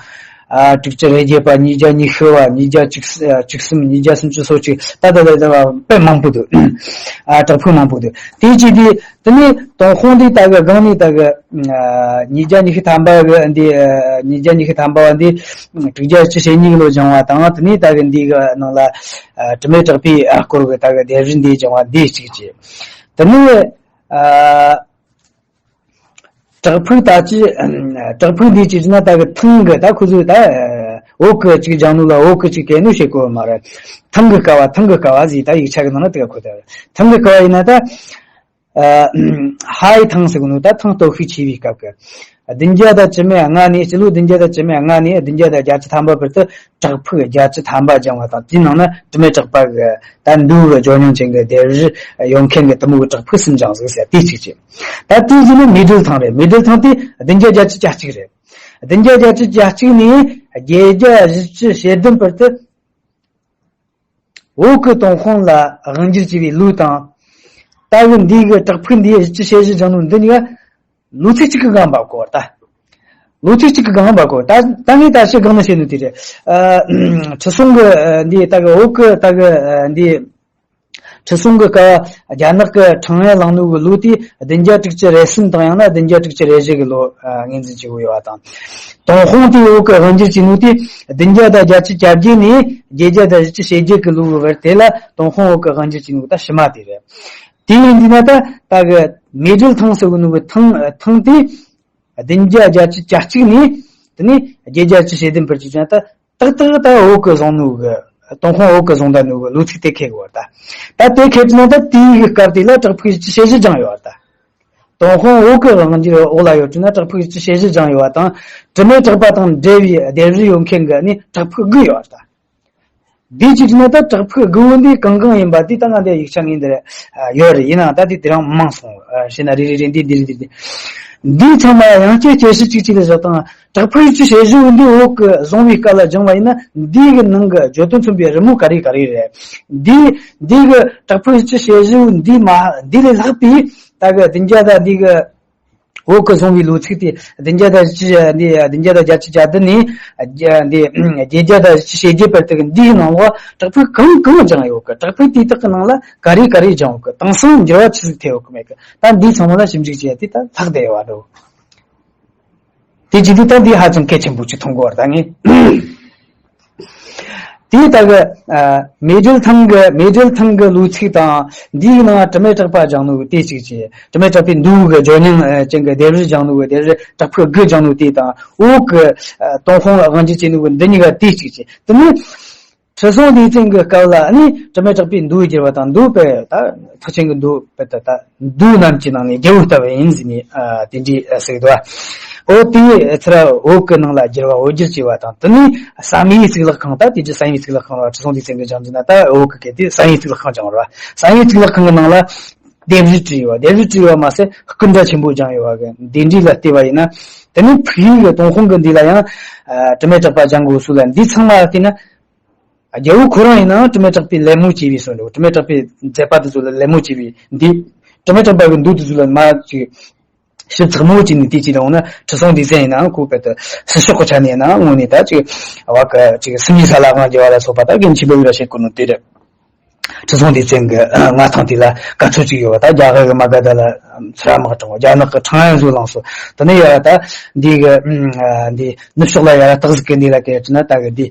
ཨ། དྲུག་ཅུ་རེ་བརྒྱད་པ། ཉིས་བརྒྱ་ཉི་ཤུ་བ། ཉིས་བརྒྱ་བཅུ་བཅུ་གསུམ། ཉིས་བརྒྱ་སུམ་ཅུ་སོ་གཅིག། ད་ད་ད་ད་དཔེ་མང་པོ་འདུག་ཨ། བྲག་ཕུག་མང་པོ་འདུག་དེའི་ཆེད་དུ། དེ་ནས་ཏུན་ཧོང་འདི་ད་གི་སྒང་ནས་ད་གི། ཨ། ཉིས་བརྒྱ་ཉི་ཤུ་ཐམ་པ་གི་འདི། ཨ། ཉིས་བརྒྱ་ཉི་ཤུ་ཐམ་པ་བ་འདི། དྲུག་བརྒྱ་བཅུ་ཞེ་གཉིས་ལོ་སྦྱངས་པ་དང་། དེ་ནས་ད་གི་འདི་གི་ནང་ལ། ཨ། དྲི་མེད་གྲགས་པའི་སྐོར་གི་ད་གི་ལྡེབས་རིས་འདི་སྦྱངས་པ་འདི་གཅིག་བྱས། དེ་ནས། ཨ། བྲག་ཕུག་ད་ཅི། བྲག་ཕུག་འདི་ཅི་ཟེར་ན་ད་གི་ཐང་གི་ད་ཁོ་ཚོས་ད། འོག་གི་ཅིག་སྦྱང་ནོ་ལ་འོག་གི་ཅིག་གས་ནོ་བྱེད་དགོས་མ་རེད། ཐང་གི་ཀ་བ། ཐང་གི་ཀ་བ་ཟིག་ད་ཡིག་ཆ་གི་ནང་ན་དེ་ག་ཁོ་ད་རེད། ཐང་གི་ཀ་བ་ཡིན་ན་ད། ཨ། ཧའེ་ཐང་ཟེར་གོ་ནོ་ད་ཐང་སྟོབས་ཤུགས་ཆེ་བའི་སྐབས་ཀྱི། བདུན་བརྒྱ་དང་བཅུ་མེད་ལྔ་ནས། སྤྱི་ལོ་བདུན་བརྒྱ་དང་བཅུ་མེད་ལྔ་ནས་བདུན་བརྒྱ་དང་བརྒྱད་ཅུ་ཐམ་པ་བར་དུ་བྲག་ཕུག་བརྒྱད་ཅུ་ཐམ་པ་སྦྱངས་པ་དང་། དེའི་ནང་ན་དྲི་མེད་གྲགས་པ་གི་ད་མདོ་གི་སྦྱོར་མྱོང་ཅན་གྱི་ལྡེབས་རིས་ཡོད་མཁན་གྱི་དེ་མོ་གི་བྲག་ཕུག་གསུམ་སྦྱངས་ཟིག་ཟེར་དེ་གཅིག་བྱས། ད་དེའི་རྗེས་ནས་མེ་སྦྲེལ་ཐང་རེད། མེ་སྦྲེལ་ཐང་དེ་བདུན་བརྒྱ་བརྒྱད་ཅུ་གྱ་གཅིག་རེད། བདུན་བརྒྱ་བརྒྱད་ཅུ་གྱ་གཅིག་ནས་བརྒྱད་བརྒྱ་བཞི་བཅུ་ཞེ་བདུན་བར་དུ། འོག་གི་ཏུན་ཧོང་ལ་དབང་སྒྱུར་བྱས་པའི་ལུགས་དང་། ད་གི་འདི་གི་བྲག་ཕུག་འདི་བཞི་བཅུ་ཞེ་བཞི་སྦྱངས་ནོ་འདི་གཉིས་ཀ་ལོ་ཚིགས་གཅིག་གི་སྒང་འབབ་གོ་ད། ལོ་ཚིགས་གཅིག་གི་སྒང་འབབ་གོ་ད། ད་ངས་ད་ཕྱི་སྒང་ན་བཤད་ནོ་དེ་རེད། ཨ། ཁྲི་སྲོང་གི་འདི་ད་གི་འོག་གི་ད་གི་འདི། ཁྲི་སྲོང་གི་སྐབས་རྒྱ་ནག་གི་ཁྲང་ཨན་བླངས་ནོ་གི་ལོ་དེ་བདུན་བརྒྱ་དྲུག་ཅུ་རེ་གསུམ་དང་ཡང་ན་བདུན་བརྒྱ་དྲུག་ཅུ་རེ་བཞི་གི་ལོ། ཨ། ངོས་འཛིན་བྱེད་དགོས་ཡོད་པ་དང་། ཏུན་ཧོང་དེ་འོག་གི་དབང་སྒྱུར་བྱས་ནོ་དེ་བདུན་བརྒྱ་དང་བརྒྱད་ཅུ་གྱ་བརྒྱད་ནས་བརྒྱད་བརྒྱ་དང་བཞི་བཅུ་ཞེ་བརྒྱད་གི་ལོ་གི་བར་དེ་ལ་ཏུན་ཧོང་འོག་གི་དབང་སྒྱུར་བྱས་ནོ་ད་ཕྱི་མ་དེ་རེད། དེ་ཡིན་དུས་ན་ད་ད་གི་མེ་སྦྲེལ་ཐང་ཟེར་གོ་ནོ་གི་ཐང་ཐང་དེ་བདུན་བརྒྱ་བརྒྱད་ཅུ་གྱ་གཅིག་ནས་དེ་ནས་བརྒྱད་བརྒྱ་བཅུ་ཞེ་བདུན་བར་གྱི་ཅན་ད། ཏག་ཏག་ད་འོག་གི་བཟུང་ནོ་གི། ཏུན་ཧོང་འོག་གི་བཟུང་ད་ནོ་གི་ལོ་ཚིགས་དེ་ཁེལ་གི་བར་ད། ད་དེ་ཁེལ་ཙ་ན་ད་དེའི་གི་སྐབས་དེ་ལ་བྲག་ཕུག་བཞི་བཅུ་ཞེ་བཞི་སྦྱངས་ཡོད་བར་ད། ཏུན་ཧོང་འོག་གི་དབང་སྒྱུར་འོག་ལ་ཡོད་ཙ་ན་བྲག་ཕུག་བཞི་བཅུ་ཞེ་བཞི་སྦྱངས་ཡོད་བ་དང་། དྲི་མེད་གྲགས་པ་དང་འབྲེལ་བའི་ལྡེབས་རིས་ཡོད་མཁན་གི་ནི་བྲག་ཕུག་དགུ་ཡོད་བར་ད། འདི་གཅིག་ན་ད་བྲག་ཕུག་དགུ་བོ་འདི་གང་གང་ཡིན་པ་འདི་ད་ང་འདི་ཡིག་ཆ་ངའི་འདིར་ཡོད་རེད། ཡིན་ནའང་ད་འདི་དེ་རིང་མང་སོང་། ཞེ་ན་རེ་རེ་རེ་འདི་འདི་རེད། འདི་རེད། འདི་ཚང་མ་ཡང་བསྐྱར་དཔྱད་ཞིབ་ཅིག་ཅིག་ལ་བཞག་དང་། བྲག་ཕུག་བཞི་བཅུ་ཞེ་བཞི་བོ་འདི་འོག་གི་བཟུང་བའི་སྐབས་ལ་སྦྱངས་པ་ཡིན་ན། འདི་གི་ནང་གི་བརྗོད་དོན་མཚོན་པའི་རི་མོ་ག་རེ་ག་རེ་རེད། འདི་འདི་གི་བྲག་ཕུག་བཞི་བཅུ་ཞེ་བཞི་བོ་འདི་མ་འདི་ལས་ལྷག་པའི་ད་གི་བདུན་བརྒྱ་དང་འདི་གི་འོག་གི་བཟུང་བའི་ལོ་ཚིགས་དེ་བདུན་བརྒྱ་དང་བཞི་བཅུ་འདི་བདུན་བརྒྱ་དང་བརྒྱད་ཅུ་གྱ་བདུན་ནས་འདི་བརྒྱད་བརྒྱ་དང་བཞི་བཅུ་ཞེ་བརྒྱད་བར་དུ་གི་འདིའི་ནང་ལོགས་བྲག་ཕུག་གང་གང་སྦྱངས་ཡོད་གི། བྲག་ཕུག་དེ་དག་གི་ནང་ལ་ག་རེ་ག་རེ་སྦྱངས་ཡོད་གི། དེང་སང་འགྱུར་བ་ཆི་ཟིག་ཐེབས་ཡོད་གི་མེད་གི། ད་འདི་ཚང་མ་ལ་ཞིབ་འཇུག་བྱས་ཏེ་ད་ལྷག་བསྡད་ཡོད་པ་འགྲོ། དེ་བྱེད་དུས་ད་འདི་ཧ་ཅང་གལ་ཆེན་པོ་ཅིག་མཐོང་གི་བར་ད་ངས། དེའི་ད་གི་ཨ་མེ་སྦྲེལ་ཐང་གི་མེ་སྦྲེལ་ཐང་གི་ལོ་ཚིགས་དང་། འདིའི་ནང་དྲི་མེད་གྲགས་པ་སྦྱངས་ནོ་གི་དེ་གཅིག་བྱས། དྲི་མེད་གྲགས་པའི་མདོ་གི་སྦྱོར་མྱོང་ཅན་གྱི་ལྡེབས་རིས་སྦྱངས་ནོ་གི་ལྡེབས་རིས་བྲག་ཕུག་དགུ་སྦྱངས་ནོ་དེ་དང་། འོག་གི་ཨ་ཏུན་ཧོང་ལ་དབང་སྒྱུར་བྱས་ནོ་གི་འདི་གཉིས་ཀ་དེ་གཅིག་བྱས། དེ་ནས་ཁྲི་སྲོང་ལྡེ་བཙན་གྱི་སྐབས་ལ་ནི་དྲི་མེད་གྲགས་པའི་མདོ་བསྒྱུར་བ་དང་། མདོ་དཔེ་ད་ཐེག་ཆེན་གྱི་མདོ་དཔེ་ད་ད་མདོ་རྣམས་ཀྱི་ནང་ནས་རྒྱལ་པོ་ལྟ་བུ་ཡིན་ཟེར་ནས་ཨ་དེ་འདྲའི་ཨ་ཟེར་གི་འདུག་བ། འོ་དེ་ཚུར་འོག་གི་ནང་ལ་བསྒྱུར་བ་འོ་བསྒྱུར་བྱས་པ་དང་། དེ་ནས་བསམ་ཡས་གཙུག་ལག་ཁང་། ད་དེ་རྗེས་བསམ་ཡས་གཙུག་ལག་ཁང་ལ་ཁྲི་སྲོང་ལྡེ་བཙན་གྱིས་སྦྱངས་རྒྱུ་ན། ད་འོག་གི་གལ་ཏེ་བསམ་ཡས་གཙུག་ལག་ཁང་སྦྱངས་ར། བསམ་ཡས་གཙུག་ལག་ཁང་གི་ནང་ལ་ལྡེབས་རིས་བྲིས་ཡོད་པ། ལྡེབས་རིས་བྲིས་ཡོད་པ་མ་ཟད་སྐུ་འདྲ་ཆེན་པོ་སྦྱངས་ཡོད་པ་གི་འདི་འདྲའི་ལ་བལྟས་པ་ཡིན་ན། དེ་ནས་ཕུག་ཡིག་གི་ཏུན་ཧོང་གི་འདི་ལ་ཡང་ཨ་དྲི་མེད་གྲགས་པ་སྦྱང་དགོས་སྲོལ་ལ། འདི་ཚང་མ་ལ་བལྟས་ན། རྒྱལ་པོ་ཁོ་རང་ཡིན་ནའང་དྲི་མེད་གྲགས་པའི་ལད་མོ་བྱས་པའི་བཟོ་འདྲ། དྲི་མེད་གྲགས་པའི་མཛད་པ་དེ་ཚོ་ལ་ལད་མོ་བྱས་པའི་འདི། དྲི་མེད་གྲགས་པ་གི་མདོ་དེ་ཚོ་ལ་མ་ཅིག་ཞིབ་ཚགས་མོ་བྱས་ནས་དེ་བྱས་ཡོང་ན། ཁྲི་སྲོང་ལྡེ་བཙན་ཡིན་ནའང་ཁོ་དཔེ་དེ་སྲིད་ཕྱོགས་ཀྱི་ཆ་ནས་ཡིན་ནའང་དངོས་གནས་ད་ཅིག་བ་གི་ཅིག་སུམ་གཉིས་ས་ལ་དབང་བསྒྱུར་བ་ལ་སོགས་པ་ད་གལ་ཆེན་པོ་ཡོད་ར་བཤད་དགོས་ནོ་དེ་རེད། ཁྲི་སྲོང་ལྡེ་བཙན་གྱི་མངའ་ཐང་དེ་ལ་དཀའ་ཚེགས་ཅིག་ཡོད་པ། ད་རྒྱ་གར་གྱི་མ་ག་དྷ་ལ་ཚུར་མ་དྲངས། རྒྱ་ནག་གི་ཁྲང་ཨན་བཟོ་བླངས་སོང་། དེ་ནས་ཡར་ད་འདི་གི་འདི་ནུབ་ཕྱོགས་ལ་ཡར་སྟག་གཟིག་གི་འདི་ལ་གལ་ཆེ་ན་ད་གི་འདི་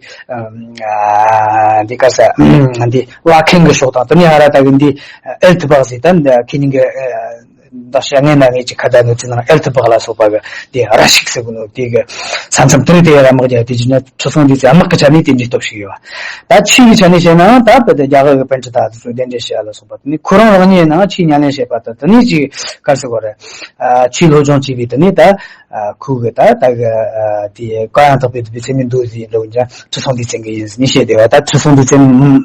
འདི་ག་ས་འདི་བ་ཁེང་གི་ཕྱོགས་དང་། དེ་ནས་ཧ་ར་ད་གི་འདི་ཨེལ་ཐི་བག་ཟེར། ད་འདི་ཁེ་ཉིང་གི་ ད་བཤད་ངན་ན་ངས་ཅིག་ཁ་བརྡ་ནོར་ཚིག་ནང་ཨེལ་ཐི་བག་ལ་སོགས་པ་གི་དེ་ར་ཤིག་ཟེར་གི་ནོ་དེ་གི་ས་མཚམས་དེར་དེ་ར་དམག་རྒྱག་དེ་བྱས་ན་ཁྲི་སྲོང་ལྡེ་བཙན་དམག་གི་ཆ་ནས་དེ་འདྲའི་སྟོབས་ཤིག་ཡོད། ད་ཆོས་ཀྱི་ཆ་ནས་བཤད་ནའང་ད་བོད་དུ་རྒྱ་གར་གི་པཎྜི་ཏ་དེ་ཚོ་གདན་འདྲེན་བྱས་ལ་སོགས་པ་དེ་ནས་ཁོ་རང་རང་ཉིད་ནང་ཆོས་ཉམས་ལེན་བྱས་པ་དང་དེ་ནས་ཅིག་ག་རེ་ཟེར་དགོས་རེད། ཆོས་སློབ་སྦྱོང་བྱས་པའི་དེ་ནས་ད་ཁོ་གི་ད་ད་གི་དེ་བཀའ་ཡང་དག་པའི་དེ་བའི་ཚད་མའི་མདོ་ཟེར་འདྲ་བོ་ཀྱང་ཁྲི་སྲོང་ལྡེ་བཙན་གི་ཡིན་ཟེར་ནས་བཤད་བསྡད་པ། ད་ཁྲི་སྲོང་ལྡེ་བཙན་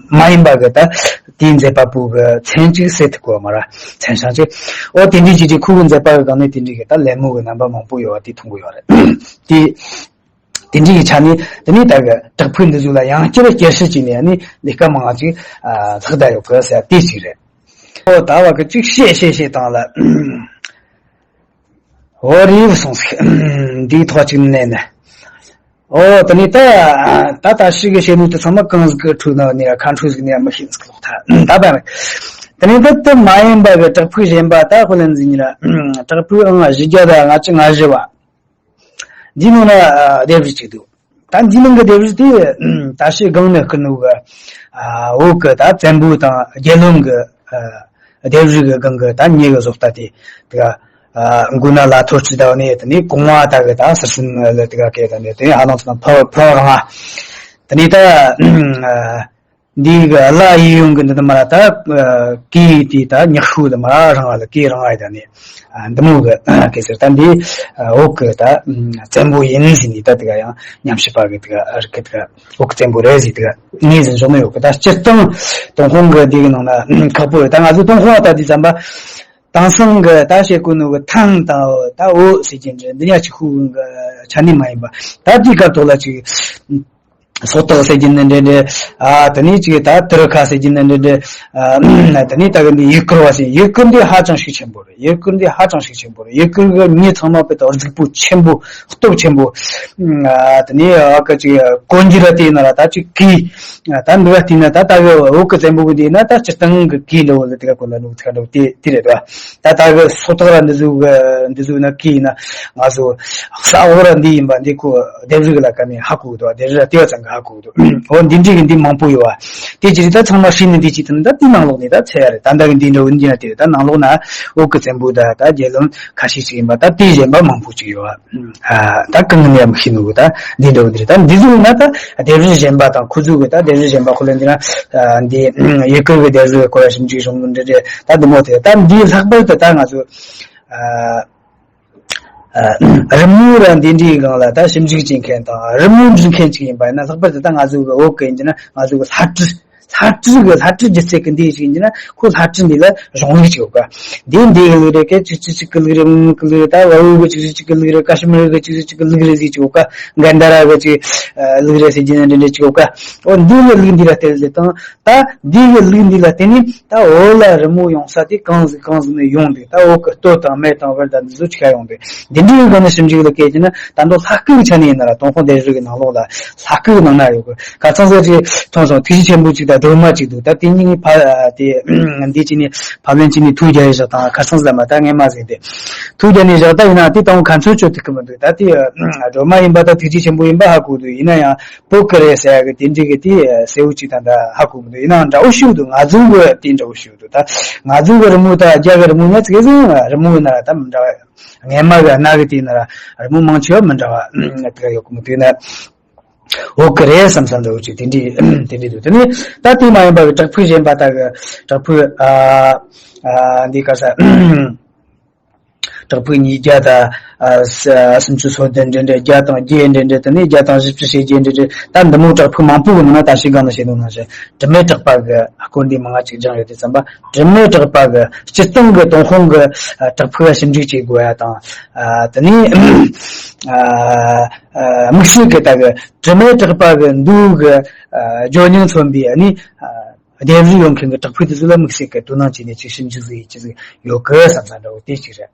མ་ཡིན་པ་གི་ད་དེའི་མཛད་པ་པོ་གི་མཚན་གཅིག་གསལ་ཐུབ་གོ་མ་ར་མཚན་བྱང་གཅིག་ཨོ་དེ་འདྲའི་ཅིག་ཅིག་ཁོ་གི་མཛད་པ་གི་སྒང་ནས་དེ་འདྲའི་གི་ད་ལད་མོ་གི་རྣམ་པ་མང་པོ་ཡོད་པ་དེ་མཐོང་གི་ཡོད་རེད། དེ་དེ་འདྲའི་གི་ཆ་ནས་དེ་ནས་ད་གི་བྲག་ཕུག་འདི་ཚོ་ལ་ཡང་བསྐྱར་བསྐྱར་ཞིབ་བྱས་ནས་ནི་ལས་ཀ་མང་ང་ཅིག་ལྷག་བསྡད་ཡོད་གི་ཟེར་དེ་ཅིག་རེད། ཨོ་ད་བ་གི་ཅིག་བཤད་བཤད་བཤད་བཏང་ལ། འོ་རེད་སོང་ཟིག་འདིའི་ཐོག་ཅིག་མནན་ནས། ཨོ་དེ་ནས་ད་ད་ད་ཞིག་གི་བཤད་ནུས་དེ་ཚང་མ་གང་ཟིག་གི་འཁྲུལ་ན་ནི་ཁ་འཁྲུལ་ཟིག་ནི་མི་ཤེས་ཟིག་ལོག་ཐལ། ད་པ་དེ་ནས་ད་དེ་མ་ཡིན་པ་གི་བྲག་ཕུག་གཞན་པ་ད་ཧོ་ལན་ཟིག་ནི་ར་བྲག་ཕུག་ཨང་བཞི་བརྒྱ་དང་ལྔ་བཅུ་ང་བཞི་བ། འདི་ནང་ན་ལྡེབས་རིས་གཅིག་འདུག་ད་འདི་ནང་གི་ལྡེབས་རིས་དེ་ད་ཞིག་སྒང་ནས་བསྐུར་ནུས་གི་བོད་གི་ད་བཙན་པོ་དང་རྒྱལ་བློན་གི་ལྡེབས་རིས་གི་སྒང་གི་ད་མྱི་གི་བཟོ་ལྟ་དེ་དེ་ག་མགོ་ན་ལ་ཐོར་ཅི་ད་ནས་དེ་ནས་གོང་བ་ད་གི་ད་ཟུར་གསུམ་ལ་དེ་ག་གས་ད་ནས་དེ་ནས་ཧ་ལམ་ཚང་ཕ་ཕ་རང་ང་དེ་ནས་ད་འདི་གི་ལ་ཡི་ཡོང་གི་འདི་ད་མ་ར་ད་གི་དེ་ད་ཉག་ཤུ་ལ་མ་ར་རང་ལ་གི་རང་ཨེ་ད་ནས་འདི་མོ་གི་གས་ཟེར། ད་འདི་འོག་གི་ད་བཙན་པོ་ཡིན་ཟིན་ནས་ད་དེ་ག་ཡང་ཉམས་ཞིབ་པ་གི་དེ་ག་རི་གི་དེ་ག་འོག་གི་བཙན་པོ་རེད་ཟིན་དེ་ག་ངས་ཟིན་བཟོ་ནི་ཡོད་གི། ད་སྤྱིར་བཏང་ཏུན་ཧོང་གི་འདི་གི་ནང་ན་ཁག་པོ་ཡོད། ད་ང་ཚོ་ཏུན་ཧོང་བ་ད་འདི་ཙམ་པ། དེང་སང་གི་ད་བཤད་གོ་ནོ་གི་ཐང་དང་ད་འོ་ཟེར་གྱིན་འདྲ་འདི་ཉག་ཅིག་ཧུ་གི་ཆ་ནས་མ་ཡིན་པ་ད་འདི་གར་ཐོག་ལ་ཅིག་སོ་ཏག་ཟེར་གྱིན་འདྲ་འདྲ། ཨ་དེ་ནས་ཅིག་ད་ཏི་རུ་ཁ་ཟེར་གྱིན་འདྲ་འདྲ། ཨ་དེ་ནས་ད་གི་འདི་ཡུ་གུར་བ་ཟེར། ཡུ་གུར་འདི་ཧ་ཅང་ཤུགས་ཆེན་པོ་རེད། ཡུ་གུར་འདི་ཧ་ཅང་ཤུགས་ཆེན་པོ་རེད། ཡུ་གུར་གི་མྱི་ཚང་མ་དཔེ་ད་རྫིག་པོ་ཆེན་པོ་སྟོབས་ཆེན་པོ། ཨ་དེ་ནས་ཨ་ཀ་ཅིག་གོན་རྒྱུ་ར་དེ་ཡིན་ན་ར་ད་ཅིག་གི་ད་འདི་ག་བལྟས་ན་ད་ད་གི་འོག་གི་བཙན་པོ་གི་དེ་ཡིན་ན་ད་སྤྱིར་བཏང་གི་གི་འདྲ་བོ་ལ་དེ་ག་གོ་ལ་ནུག་ཚ་འདྲ་བོ་དེ་དེ་རེད་དོ། ད་ད་གི་སོ་ཏག་ར་འདི་ཚོ་གི་འདི་ཚོ་ན་གི་ཡིན་ན་ང་ཚོ་ས་འོག་ར་འདི་ཡིན་པ་འདི་ཁོ་ལྡེབས་རིས་ལ་ཀ་ནས་ཧ་གོ་གི་འདུག་ལྡེབས་རིས་ལ་ལྟེ་བ་ཚང་གི་ཧ་གོ་གི་འདུག་འོ་འདི་འདྲའི་གི་འདི་མང་པོ་ཡོད་བ། དེ་ཅི་རེད་ད་ཚང་མ་ཧྲིལ་ནས་འདི་ཅི་ཐུབ་ན་ད་དེ་ནང་ལོགས་ནས་ད་ཚད་ཡ་རེད། ད་ད་གི་འདི་འདྲ་བོ་འདི་ན་དེ་རེད། ད་ནང་ལོགས་ན་འོག་གི་བཙན་པོ་ད་ད་རྒྱལ་བློན་ཁ་ཤས་ཅིག་ཡིན་པ་ད་དེ་གཞན་པ་མང་པོ་ཅིག་ཡོད་བ། ཨ་ད་གང་ནས་ཡང་མི་ཤེས་ནུ་གི་ད་འདི་འདྲ་བོ་འདི་རེད། ད་འདི་ཚོ་ན་ད་ལྡེབས་རིས་གཞན་པ་དང་ཁོ་ཚོ་གི་ད་ལྡེབས་རིས་གཞན་པ་ཁོ་ལ་འདི་ན་འདི་ཡུ་གུར་གི་ལྡེབས་རིས་སྐོར་ལ་ཞིབ་འཇུག་བྱུང་འདི་འདྲ་ད་འདི་མོ་དེ་ད་འདི་ལྷག་པར་དུ་ད་ང་ཚོ་ཨ་རི་མོ་ར་འདི་འདྲའི་སྒང་ལ་ད་ཞིབ་འཇུག་བྱེད་མཁན་དང་རི་མོ་འབྲི་མཁན་ཅིག་ཡིན་པ་ཡིན་ན་ལྷག་པར་དུ་ད་ང་ཚོ་གི་བོད་གི་ཡིན་གྱི་ན་ང་ཚོ་གི་ལྷ་བྲིས་ལྷ་བྲིས་གི་ལྷ་བྲིས་སྒྱུ་རྩལ་གི་འདི་ཞིག་ཡིན་ན་ཁོ་ལྷ་བྲིས་འདི་ལ་གཞུང་ལུགས་ཅིག་ཡོད་ག་འདི་འདི་གི་ལུགས་རེད། ཀ་ཅིག་ཅིག་ཅིག་གི་ལུགས་རེད། མུ་མུ་གི་ལུགས་རེད། ད་བལ་པོ་གི་ཅིག་ཅིག་ཅིག་གི་ལུགས་རེད། ཀ་ཤི་མིར་གི་ཅིག་ཅིག་ཅིག་གི་ལུགས་རེད་ཟིག་ཅིག་ཡོད་ག་གན་ད་ར་གི་ཅིག་ལུགས་རེད་ཟེར་གྱི་ན་འདྲ་འདྲ་ཅིག་ཡོད་ག་འོ་འདི་ལ་ལུགས་འདི་ལ་བལྟས་ཟེར་དང་ད་འདི་གི་ལུགས་འདི་ལ་བརྟེན་ནས་ད་འོ་ལ་རི་མོ་ཡོང་ས་དེ་གང་ཟིག་གང་ཟིག་ནས་ཡོང་འདུག་ད་འོ་གི་སྟོད་དང་སྨད་དང་བར་དང་འདི་ཚོ་ཆི་ག་ཡོང་འདུག་འདི་འདྲའི་སྒང་ནས་ཞིབ་འཇུག་ལ་བཀལ་གྱི་ན་ད་མདོ་ལྷ་སྐུ་གི་ཆ་ནས་ཡིན་ན་ར་ཏུན་ཧོང་ལྡེབས་རིས་གི་ནང་ལོགས་ལ་ལྷ་སྐུ་གི་ནང་ན་ཡོད་གི། ཁ་སང་ཟེར་གྱི་མཐོང་སོང་། ཐུགས་རྗེ་ཆེན་པོ་གཅིག་དང་སྒྲོལ་མ་གཅིག་འདུག་ད་དེ་གཉིས་ནི་ཕ་དེ་འདི་གཅིག་ནི་ཕབ་ལེན་གཅིག་ནི་ཐུགས་རྒྱ་ཡི་ཞག་དང་ཁ་སང་ཟེར་མ་ད་ངས་མ་ཟིན་ཏེ་ཐུགས་རྒྱ་ནི་ཞག་ད་ཡིན་ན་དེ་དང་ཁ་མཚོན་གཅོད་ཐུབ་ཀྱི་མི་འདུག་ད་དེ་སྒྲོལ་མ་ཡིན་པ་ད་ཐུགས་རྗེ་ཆེན་པོ་ཡིན་པ་ཧ་གོ་འདུག་ཡིན་ན་ཡང་བོད་ཀྱི་རེད་ཟེར་ཡ་གི་དེ་འདྲའི་གི་དེ་གསལ་བོ་གཅིག་དང་འདྲ་ཧ་གོ་མི་འདུག་ཡིན་ནའང་འདྲ་བོ་ཞིག་འདུག་ང་ཚོའི་གི་དེ་འདྲ་བོ་ཞིག་འདུག་ད་ང་ཚོའི་གི་རི་མོ་དང་རྒྱ་གི་རི་མོ་ནི་ཙི་གེ་ཟིག་རི་མོ་ཡིན་ན་ར་ད་མི་འདྲ་བ། སྔས་མ་གི་གནའ་གི་དེ་ཡིན་ན་ར་རི་མོ་མང་ཆེ་བ་མི་འདྲ་བ་དེ་ག་ཡོད་གི་མི་འདུག་ཡིན་ན། འོ་གི་རེད་བསམ་བསམ་འདྲ་བོ་ཅིག་དེ་འདྲའི་དེ་འདྲའི་འདུག་དེ་ནས་ད་དེ་མ་ཡིན་པ་གི་བྲག་ཕུག་གཞན་པ་ད་གི་བྲག་ཕུག་ཨ་ཨ་འདི་ག་ས་བྲག་ཕུག་ཉིས་བརྒྱ་དང་ཨ་ས་སུམ་ཅུ་སོ་བདུན་འདྲ་འདྲ་བརྒྱ་དང་བརྒྱད་འདྲ་འདྲ་དེ་ནས་བརྒྱ་དང་བཞི་བཅུ་ཞེ་བརྒྱད་འདྲ་འདྲ་ད་འདི་མོ་བྲག་ཕུག་མང་པོ་གི་ནང་ན་ད་ཤི་གང་ན་བཤད་ནོ་ནང་བཞིན་དྲི་མེད་གྲགས་པ་གི་སྐོར་འདི་མང་ང་ཅིག་སྦྱངས་ཡོད་དུས་ཙམ་པ་དྲི་མེད་གྲགས་པ་གི་སྤྱིར་བཏང་གི་ཏུན་ཧོང་གི་ཨ་བྲག་ཕུག་ལ་ཞིབ་འཇུག་བྱེད་དགོས་ཡ་དང་ཨ་དེ་ནས་ཨ། དམིགས་བསལ་གྱི་ད་གི་དྲི་མེད་གྲགས་པ་གི་མདོ་གི་ཨ་བརྗོད་སྙིང་མཚོན་པའི་ཨ་ནི་ཨ་ལྡེབས་རིས་ཡོད་མཁན་གྱི་བྲག་ཕུག་དེ་ཚོ་ལ་དམིགས་བསལ་གྱི་དོ་སྣང་བྱས་ནས་ཅིག་ཞིབ་འཇུག་ཟིག་ཡེད་ཀྱི་ཟིག་ཡོད་གི་བསམ་བསམ་འདྲ་བོ་དེ་ཅིག་རེད།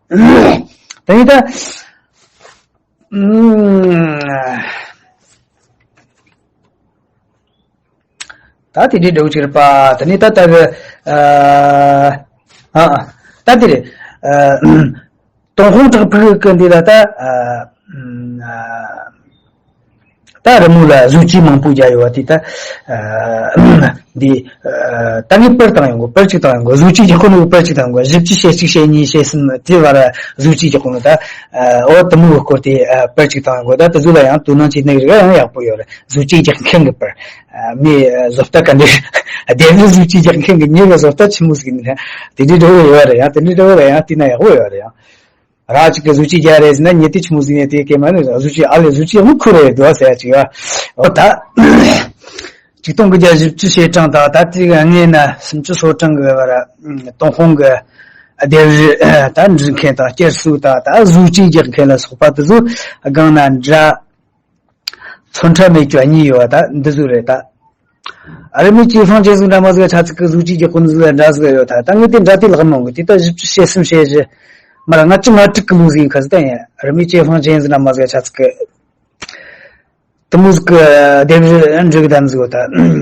དེ་ནས་ད་ཨུམ། ད་དེ་འདྲའི་འདྲ་བོ་ཅིག་རེད་པ། དེ་ནས་ད་ལྟ་གི་ཨ་ཨ་ད་དེ་རེད། ཨ་ཏུན་ཧོང་བྲག་ཕུག་གི་འདི་ལ་ད་ཨ་ད་རི་མོ་ལ་བཟོ་བཅོས་མང་པོ་རྒྱག་ཡོད་པ་དེ་ད་ཨ་ འདི་ད་ངས་པར་བཏང་ཡོང་གོ། པར་གཅིག་བཏང་ཡོང་གོ། བཟོ་བཅོས་རྒྱག་གོ་ནོ་པར་གཅིག་བཏང་ཡོང་གོ། བཞི་བཅུ་ཞེ་གཅིག་ཞེ་གཉིས་ཞེ་གསུམ་དེ་བར་བཟོ་བཅོས་རྒྱག་གོ་ནོ་ད། འོ་དེ་མོའི་སྐོར་དེ་པར་གཅིག་བཏང་ཡོང་གོ། ད་དེ་ཚོ་ལ་ཡང་དོ་སྣང་བྱེད་ནི་རིགས་ཡང་ཡག་པོ་ཡོད་རེད། བཟོ་བཅོས་རྒྱག་མཁན་གྱི་པར། མི་བཟོ་ལྟ་ག་འདྲ། སྡེབ་རིས་བཟོ་བཅོས་རྒྱག་མཁན་གྱི་མྱི་གི་བཟོ་ལྟ་ཆི་མོ་ཟིག་ཡིན་ན། དེ་འདྲའི་འདྲ་བོ་ཡོད་རེད། ཡང་དེ་འདྲའི་འདྲ་བོ་ལ་ཡང་བལྟས་ན་ཡག་པོ་ཡོད་རེད། ཡང་ར་གཅིག་གི་བཟོ་བཅོས་རྒྱག་རེད་ཟེར་ན། མྱི་དེ་ཆི་མོ་ཟིག་ཡིན་ན། དེ་སྐད་མ་ནི་བཟོ་བཅོས་ཨ་ལས་བཟོ་བཅོས་ཡག་མོ་ཁུར་རེད་འདུག་ཟེར་ཡ་ཅིག་ཡོད། འོ་ད། ཆིག་སྟོང་དགུ་བརྒྱ་བཞི་བཅུ་ཞེ་གྲངས་དང་། ད་ལྟའི་སྔོན་ན་སུམ་ཅུ་སོ་གྲངས་ཀྱི་བར་ཏུན་ཧོང་གི་ལྡེབས་རིས་ད་འབྲི་མཁན་དང་བསྐྱར་གསོ་དང་ད་བཟོ་བཅོས་རྒྱག་མཁན་ལ་སོགས་པ་དེ་ཚོ་སྒང་ན་འདྲ་ཚོན་ཁྲ་མེད་རྒྱུ་གཉིས་ཡོད་པ་ད་འདི་ཚོ་རེད་ད། རི་མོའི་ཅི་ཧྥང་ཅན་ཟིག་འདྲ་མོ་ཟིག་ཆ་ཚིག་གི་བཟོ་བཅོས་རྒྱག་གོ་ནི་ཟིག་འདྲ་ཟིག་ཡོད་ད། ད་ངས་དེ་འདྲ་དེ་ལག་མང་གི་དེ་ད་བཞི་བཅུ་ཞེ་གསུམ་ཞེ་བཞི་མར་ལྔ་བཅུ་ང་དྲུག་གི་ལོ་ཟིག་ཡིན་ཁ་ཟིག་ད་ཡིན། རི་མོའི་ཅི་ཧྥང་ཅན་ཟིག་འདྲ་མོ་ཟིག་ཆ་ཚིག་གི་དེ་མོ་ཟིག་གི་ལྡེབས་རིས་འབྲི་གི་བསྡད་ནི་ཟིག་ཡོད་ད།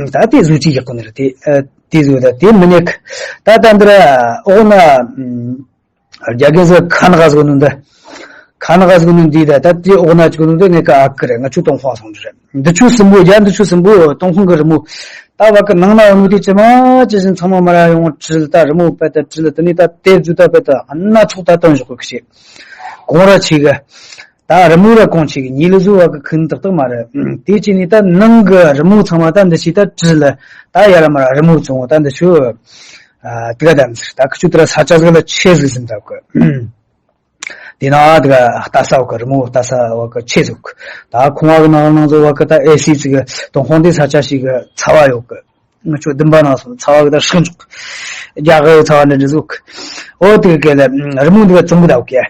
ད་དེ་བཟོ་བཅོས་རྒྱག་གོ་ནི་རེད། དེ་དེ་ཟིག་ཡོད་ད། དེ་མི་ཉག་གི་ད་ད་འདིར་འོག་ན། རྒྱ་རྒན་ཟིག་ཁ་ནག་ཟིག་ནོ་འདི། ཁ་ནག་ཟིག་ནོ་འདི་ད་ད་དེ་འོག་ན་ཅིག་ནོ་འདི་ངེད་ཀ་ཨ་ཁུ་རེད། ང་ཆོ་ཏུན་ཧོང་སོང་རེད། འདི་ཆོ་གསུམ་པོ་རྒྱ་འདི་ཆོ་གསུམ་པོ་ཏུན་ཧོང་གི་རི་མོ། ད་བ་གི་ནང་ན་འོ་ནོ་དེ་ཅི་མ་ཅི་བཞིན་ཚང་མ་མར་ཡོང་བྲིས། ད་རི་མོ་པད་ད་བྲིས། དེ་ནས་ད་དེབ་བཟོ་ད་པད་ད་སྣ་ཚོགས་ད་སྟོན་བཞག་གི་ཁྱེད་གོང་ར་ཆེ་གི། ད་རི་མོ་ར་གོང་ཆེ་གི་ཉེ་ལི་བཟོ་བ་གི་ཁུན་ཏག་ཏག་མ་རེད། དེ་ཅི་ནས་ད་ནང་གི་རི་མོ་ཚང་མ་ད་འདི་ཆེ་ད་བྲིས་ལ། ད་ཡར་མར་རི་མོ་བཙོང་བ་ད་འདི་ཆོ། ཨ་དེ་ག་དམ་ཟེར། ད་ཁི་ཆུ་དེ་ར་ས་ཆ་ཟིག་ལ་ཆེ་ཟིག་ཟིན་ད་གི། དེ་ན་དེ་ག་ལྟ་ས་བ་གི་རི་མོ་ལྟ་ས་བ་གི་ཆེ་ཟིག། ད་ཁོང་བ་གི་ནང་ནང་ཚོ་བ་གི་ད་ཨེ་སི་ཟིག་གི་ཏུན་ཧོང་དེ་ས་ཆ་ཞིག་གི་ཚ་བ་ཡོད་གི། ང་ཆོ་བདུན་པ་ནང་སོང་ཚ་བ་གི་ད་ཧྲིག་འཇོག་རྒྱ་གི་ཚ་བ་འདྲ་འདྲ་ཟིག། འོ་དེ་གི་གི་ལ་རི་མོ་འདི་ག་བཙོང་གི་ད་གི།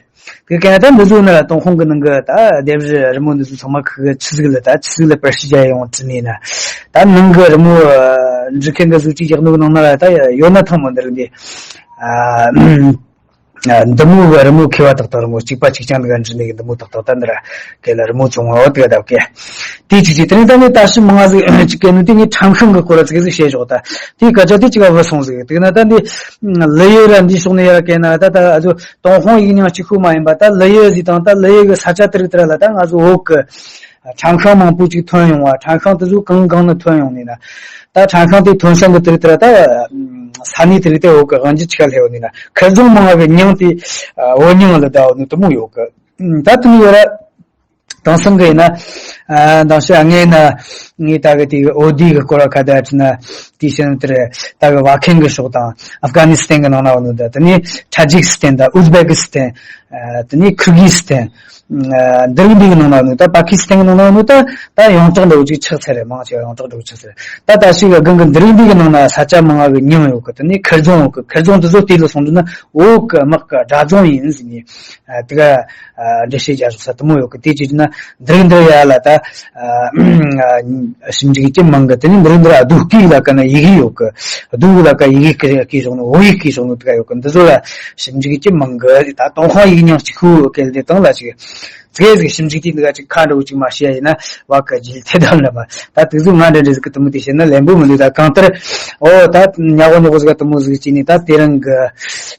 དེ་ག་ད་འདི་ཚོ་ན་ཏུན་ཧོང་གི་ནང་གི་ད་ལྡེབས་རིས་རི་མོ་འདི་ཚོ་ཚང་མ་ཁི་གི་ཆི་ཟིག་ལ་ད་ཆི་ཟིག་ལ་པར་ཤི་རྒྱ་ཡོང་བྲིས་ནས་ན། ད་ནང་གི་རི་མོ་འབྲི་མཁན་གི་བཟོ་བཅོས་རྒྱག་ནོ་གི་ནང་ན་ལ་ད་ཡོད་ན་ཐང་མོ་འདི་རིགས་འདི། ཨ། འདི་མོ་གི་རི་མོ་མཁས་པ་དག་དག་རི་མོ་གཅིག་པ་གཅིག་རྐྱང་འདི་ག་འབྲི་ནི་གི་འདི་མོ་དག་དག་ད་འདི་ར་གི་ལ་རི་མོ་བཙོང་བ་འོ་དེ་ག་ད་གི། དེ་གཅིག་གཅིག་དེ་རིང་ད་ནི་ད་ཞིབ་མང་ཟིག་གཅིག་གི་ནི་དེ་ངས་ཁྲམ་ཤིང་གི་སྐོར་ལ་ཙིག་ཟིག་བཤད་ཞོག་ད། དེ་སྐད་ཆ་དེ་གཅིག་ག་བུད་སོང་ཟིག། དེ་ན་ད་འདི་ལི་ཡུལ་ར་འདི་ཕྱོགས་ནས་ཡར་གན་ན་ད་ད་ཨ་ཚོ་ཏུན་ཧོང་ཡིག་རྙིང་གཅིག་ཁུ་མ་ཡིན་པ་ད་ལི་ཡུལ་ཟིག་དང་ད་ལི་ཡུལ་གི་ས་ཆ་དེ་རིགས་དེ་ར་ལ་ད་ང་ཚོ་བོད་གི་ཁྲམ་ཤིང་མང་པོ་ཅིག་ཐོན་ཡོང་བ། ཁྲམ་ཤིང་དེ་ཚོ་གང་གང་ནས་ཐོན་ཡོང་ནས་ན། ད་ཁྲམ་ཤིང་དེ་ཐོན་ས་གི་དེ་རིགས་དེ་ར་ད་ས་གནས་དེ་རིགས་དེ་བོད་གི་དབང་སྒྱུར་ཆེ་ཁ་སླེབས་ཡོང་ནས་ན། ཁེར་རྫོང་མང་བའི་རྙིང་དེ་བོད་རྙིང་ལ་ད་འོ་ནི་དེ་མོ་ཡོད་གི། ད་དེ་ནི་ཡོད་ར། དེང་སང་གི་ཡིན་ན། ཨ་དང་ཤ་ངས་ན་ངས་ད་གི་དེ་གི་འོ་དེ་གི་སྐོར་བ་ཁ་བརྡ་བྱས་ན། དེ་བྱས་ན་དེར་ད་གི་བ་ཁེན་གི་ཕྱོགས་དང་ཨབ་གྷ་ནི་སི་ཐན་གི་ནང་ན་བ་ནོ་ད། དེ་ནས་ཐ་ཇིག་སི་ཐན་དང་ཨུ་ཛི་བེ་ཀི་སི་ཐན། ཨ་དེ་ནས་ཁིར་གི་སི་ཐན། ཨ་འདི་རིགས་འདི་གི་ནང་ན་བ་ནོ་ད། པ་ཀི་སི་ཐན་གི་ནང་ན་བ་ནོ་ད། ད་ཡོངས་གྲགས་འདྲ་བོ་ཅིག་ཆགས་ཚར་རེད། མང་ཆེ་བ་ཡོངས་གྲགས་འདྲ་བོ་ཆགས་ཚར་རེད། ད་ད་ཞིག་གི་སྒང་གི་འདི་རིགས་འདི་གི་ནང་ན་ས་ཆ་མང་བ་གི་རྙིང་ཡོད་གི། དེ་ནས་ཁེར་རྫོང་ཡོད་གི། ཁེར་རྫོང་དེ་ཚོ་དེ་ལ་སོང་དུས་ན་བོད་གི་དམག་གི་དགྲ་རྫོང་ཡིན་ཟེར་ནས། ཨ་དེ་ག་ཨ་འགྲེལ་བཤད་རྒྱག་ཆོག་ས་དེ་མོ་ཡོད་གི། དེ་བྱས་ན་འདི་རིགས་འདི་ཡ་ལ་ད་ཨ་ཞིབ་འཇུག་ཅི་མང་གི། དེ་ནས་འདི་རིགས་འདི་ར་རྡོ་སྐས་ལ་ཀ་ན་ཡི་གེ་ཡོད་གི། རྡོ་ལ་ཀ་ཡི་གེ་སྐད་སྐད་བྱུང་ནོ། བོད་ཡིག་སྐད་བྱུང་ནོ་དེ་ག་ཡོད་གི། འདི་ཚོ་ལ་ཞིབ་འཇུག་ཅི་མང་གི། ད་ཏུན་ཧོང་ཡིག་རྙིང་གཅིག་ཁུ་གལ་ཏེ་དང་ལ་ཅིག་ཙེ་ཟིག་ཞིབ་འཇུག་དེ་འདི་ག་ཅིག་ཁ་འདྲ་བོ་ཅིག་མ་བཤད་ཡིན་ན་བ་ག་ཇི་ཐེ་དམ་ལ་མ། ད་དེ་ཚོ་ང་འདྲ་འདྲ་ཟིག་གི་དེ་མོ་དེ་བཤད་ན་ལན་པོ་མི་འདུག། ད་གང་ལྟར་འོ་ད་ཉག་གོ་ཉོག་གོ་ཟིག་ག་དེ་མོ་ཟིག་ཅིག་ནི་ད་དེ་རིང་གི་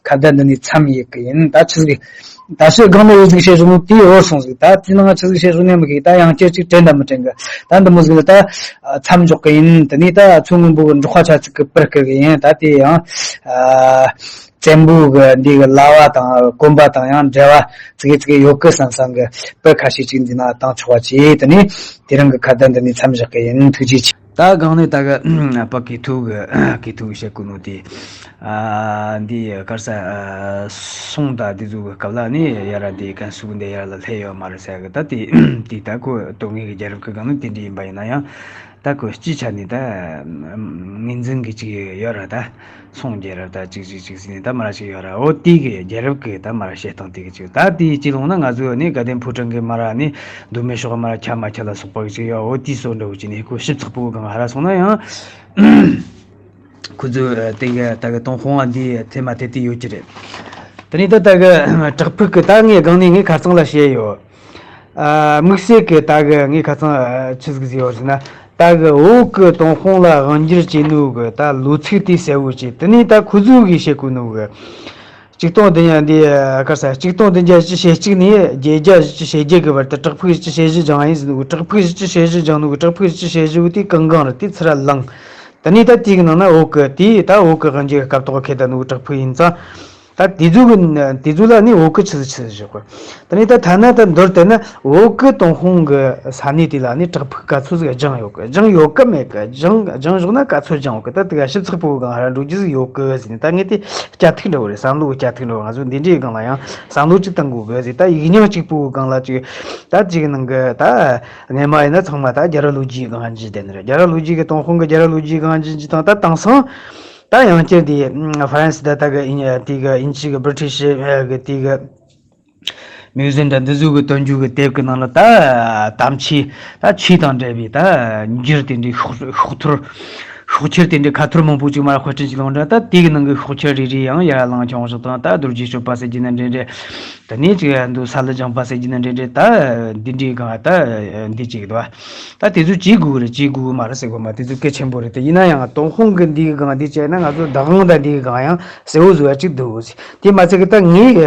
ཁ་བརྡ་འདི་ནས་མཚམས་ཡིན་གི་ཡིན། ད་ཆི་ཟིག་ད་ཕྱི་སྒང་ནས་འོ་ཟིག་བཤད་སོང་ནོ་དེ་འོར་སོང་ཟིག། ད་དེ་ནང་ཆི་ཟིག་བཤད་སོང་ནས་མི་གི། ད་ཡང་བསྐྱར་ཅིག་དྲན་ད་མི་དྲན་གི། ད་འདི་མོ་ཟིག་ལ་ད་མཚམས་འཇོག་གི་ཡིན། དེ་ནས་ད་མཚོ་སྔོན་པོ་གི་འབྲོག་པ་ཆ་ཚིག་གི་པར་སྐུར་གི་ཡིན། ད་དེ་ཡང་ཨ། བཙན་པོ་གི་འདི་གི་ལྭ་བ་དང་གོན་པ་དང་ཡང་འབྲེལ་བ་ཙི་གེ་ཙི་གེ་ཡོད་གི་བསམ་བསམ་གི་པར་ཁ་ཤས་ཅིག་འདི་ན་བཏང་ཆོག་པ་བྱས། དེ་ནས་དེ་རིང་གི་ཁ་བརྡ་འདི་ནས་མཚམས་བཞག་གི་ཡིན། ཐུགས་རྗེ་ཆེ། ད་སྒང་ནས་ད་གི་པ་ཀི་ཐུག་གི་ཀི་ཐུག་བཤད་གོ་ནོ་དེ། ཨ་འདི་གར་ས་ཨ་སོང་ད་འདི་ཚོ་གི་སྐབས་ལ་ནི་ཡ་ར་འདི་ཀན་སུའུ་འདི་ཡ་ར་ལ་སླེབས་ཡོད་མ་རེད་ཟེར་གི། ད་དེ་དེ་ད་ཁོ་དོན་དངོས་གི་རྒྱལ་རབས་གི་སྒང་ནས་དེ་འདྲ་ཡིན་པ་ཡིན་ན་ཡང་། ད་ཁོ་སྤྱིའི་ཆ་ནས་ད་ངོས་འཛིན་གི་ཅིག་ཡོད་ར། ད་སོང་རྒྱལ་རབས་ད་ཅིག་ཅིག་ཅིག་ཟེར་ནས་ད་མ་ར་ཞིག་ཡོད་ར། འོ་དེ་གི་རྒྱལ་རབས་གི་ད་མ་ར་བཤད་སྟངས་དེ་གི་ཅིག། ད་དེའི་སྤྱི་ལོང་ན་ང་ཚོ་ནི་དགའ་ལྡན་ཕོ་བྲང་གི་མ་ར་ནི་མདོ་སྨད་ཕྱོགས་མ་ར་ཁྱབ་མ་ཁྱབ་ལ་སོགས་པ་གི་ཅིག་ཡོད། འོ་དེའི་སོ་འདྲ་བོ་ཅིག་ནས་ཁོ་ཞིབ་ཚགས་པོ་གི་སྒང་ཧ་ར་སོང་ན་ཡང་། ཁོ་ཚོས་དེ་གི་ད་གི་ཏུན་ཧོང་བ་འདི་ཐེ་མ་ཐེ་དེ་ཡོད་ཀྱི་རེད། དེ་ནས་ད་ད་གི་བྲག་ཕུག་གི་ད་ངས་སྒང་ནས་ངས་ཁ་རྩང་ལ་བཤད་ཡོད། ཨ་དམིགས་བསལ་གི་ད་གི་ངས་ཁ་རྩང་ཆི་ཟིག་ཟིག་ཡོད་ཟེར་ན། ད་གི་བོད་གི་ཏུན་ཧོང་ལ་དབང་སྒྱུར་བྱས་ནོ་གི་ད་ལོ་ཚིགས་དེ་གསལ་བོ་བྱས། དེ་ནས་ད་ཁོ་ཚོ་གིས་བཤད་གོ་ནོ་གི་ཆིག་སྟོང་བདུན་བརྒྱ་འདི་གར་ས་ཆིག་སྟོང་བདུན་བརྒྱ་བཞི་བཅུ་ཞེ་གཅིག་ནས་བརྒྱད་བརྒྱ་བཞི་བཅུ་ཞེ་བརྒྱད་གི་བར་དུ་བྲག་ཕུག་བཞི་བཅུ་ཞེ་བཞི་སྦྱངས་ཡིན་ཟེར་ནོ་གི། བྲག་ཕུག་བཞི་བཅུ་ཞེ་བཞི་སྦྱངས་ནོ་གི། བྲག་ཕུག་བཞི་བཅུ་ཞེ་བཞི་བོ་དེ་གང་གང་རེད། དེ་ཚུར་ར་ལངས། ད་ནི་ད་དེའི་ནང་ན་བོད་གི་དེ་ད་བོད་གི་དབང་སྒྱུར་སྐབས་ཐོག་ཁེ་ད་ནུ་བྲག་ཕུག་ཡིན་ཙང་། ད་དེ་ཚོ་གི་དེ་ཚོ་ལ་ནི་བོད་གི་ཆི་ཟིག་ཆི་ཟིག་བཞག་གི། ད་ནི་ད་ཐ་ན་ད་མདོར་དེ་ན་བོད་གི་ཏུན་ཧོང་གི་ས་གནས་དེ་ལ་ནི་བྲག་ཕུག་ག་ཚོད་ཟིག་སྦྱངས་ཡོད་གི། སྦྱངས་ཡོད་གི་མེད་གི། སྦྱངས་སྦྱངས་བཞག་ན་ག་ཚོད་སྦྱངས་ཡོད་གི། ད་དེ་ག་ཞིབ་ཚགས་པོ་གང་ཧ་འགྲོ་རྒྱུ་ཟིག་ཡོད་གི་ཟེར་ནས། ད་ངས་དེ་སྐྱ་ཐིག་འདྲ་བོ་རེད། བསམ་བློ་གི་སྐྱ་ཐིག་འདྲ་བོ། ང་ཚོ་འདི་འདྲའི་སྒང་ལ་ཡང་བསམ་བློ་གཅིག་བཏང་དགོས་གི་ཟེར། ད་ཡིག་རྙིང་གཅིག་པོའི་སྒང་ལ་གཅིག་ད་གཅིག་ནང་གི་ད། སྔས་མ་ཡིན་ན་ཚང་མ་ད་རྒྱལ་རབས་ལོ་རྒྱུས་སྒང་འཇུག་བསྡད་ནི་རེད། རྒྱལ་རབས་ལོ་རྒྱུས་གི་ཏུན་ཧོང་གི་རྒྱལ་རབས་ལོ་རྒྱུས་སྒང་འཇུག་འཇུག་དང་། ད་དེང་སང་ད་ཡང་བསྐྱར་དེ་ཧྥ་རན་སི་ད་ལྟ་གི་དབྱིན་དེ་གི་དབྱིན་ཇི་གི་བྷི་རི་ཊི་ཤི་གི་དེ་གི་མིའུ་ཟི་ཡམ་འདྲ་འདི་ཚོ་གི་སྟོན་རྒྱུ་གི་དེབ་གི་ནང་ལ་ད་དམ་ཆོས་ད་ཆོས་དང་འབྲེལ་བའི་ད་འགྱུར་དེ་འདྲའི་ཤོག་ཤོག་ཐོར་ཤོག་ཁྱེར་དེ་འདྲའི་ཁ་ཐོར་མང་པོ་ཅིག་མར་དཔར་སྐྲུན་བྱས་ལོང་འདྲ། ད་དེ་གི་ནང་གི་ཤོག་ཁྱེར་རེ་རེ་ཡང་ཡར་བླངས་ཁྱོང་བཞག་དང་། ད་རྡོ་རྗེ་གཅོད་པ་ཟེར་རྒྱུ་ན་འདྲེ་འདྲེ། དེ་ནས་ཅིག་ཡང་འདུག་ས་ལ་སྦྱངས་པ་ཟེར་རྒྱུ་ན་འདྲེ་འདྲེ། ད་འདི་འདྲའི་སྒང་ད་འདི་ཅིག་འདུག་ད་དེ་ཚོ་བྱེད་དགོས་རེད། བྱེད་དགོས་མ་རེད་ཟེར་གོ་མ། དེ་ཚོ་གལ་ཆེན་པོ་རེད། དེ་ཡིན་ན་ཡང་ཏུན་ཧོང་གི་འདི་གི་སྒང་འདི་བྱས་ན་ང་ཚོ་བདག་དབང་ད་འདི་གི་སྒང་ཡང་གསལ་བོ་བཟོ་ཡ་ཅིག་འདུག་དེ་མ་ཚད་གི་ད་ངས་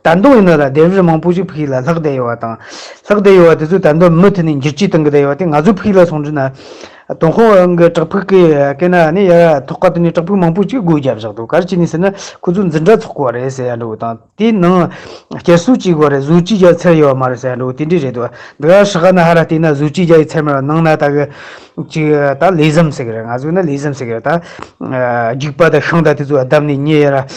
ད་དུང་ཡིན་ན་ད་དེབ་གཞི་མང་པོ་ཞིག་ཕ་གི་ལ་ལྷག་བསྡད་ཡོད་པ་དང་། ལྷག་བསྡད་ཡོད་པ་དེ་ཚོ་ད་དུང་མུ་མཐུད་ནས་འགྱུར་བཅོས་གཏོང་གི་བསྡད་ཡོད་པ་དེ། ང་ཚོ་ཕ་གི་ལ་སོང་དུས་ན། ཏུན་ཧོང་གི་བྲག་ཕུག་གི་སྐེ་ན་ནི་ཡ་ཐོག་ཁ་དེ་ནས་བྲག་ཕུག་མང་པོ་ཅིག་སྒོ་བརྒྱབ་བཞག་འདུག་ག་རེ་བྱས་ནས་ཟེར་ན་ཁོ་ཚོ་འཛིན་གྲྭ་ཚོགས་པ་རེད་ཟེར་ཡ་འདྲ་བོ་དང་། དེའི་ནང་བསྐྱར་གསོ་བྱེད་དགོས་རེད། བཟོ་བཅོས་རྒྱག་ཚར་ཡོད་མ་རེད་ཟེར་ཡ་འདྲ་བོ་དེ་འདྲས་རེད་འདུག་འདི་ག་ཧྲ་ག་ན་ཧ་ར་བལྟས་ན་བཟོ་བཅོས་རྒྱག་ཡི་ཚར་མ་རེད། ནང་ན་ད་གི་ཅིག་ད་ལས་ཟམ་ཟེར་གི་རེད། ང་ཚོ་ན་ལས་ཟམ་ཟེར་གི་རེད། ད་རྒྱུག་པ་དང་ཤིང་དང་དེ་ཚོ་བསྡམས་ནས་མྱེ་ཡ་ར་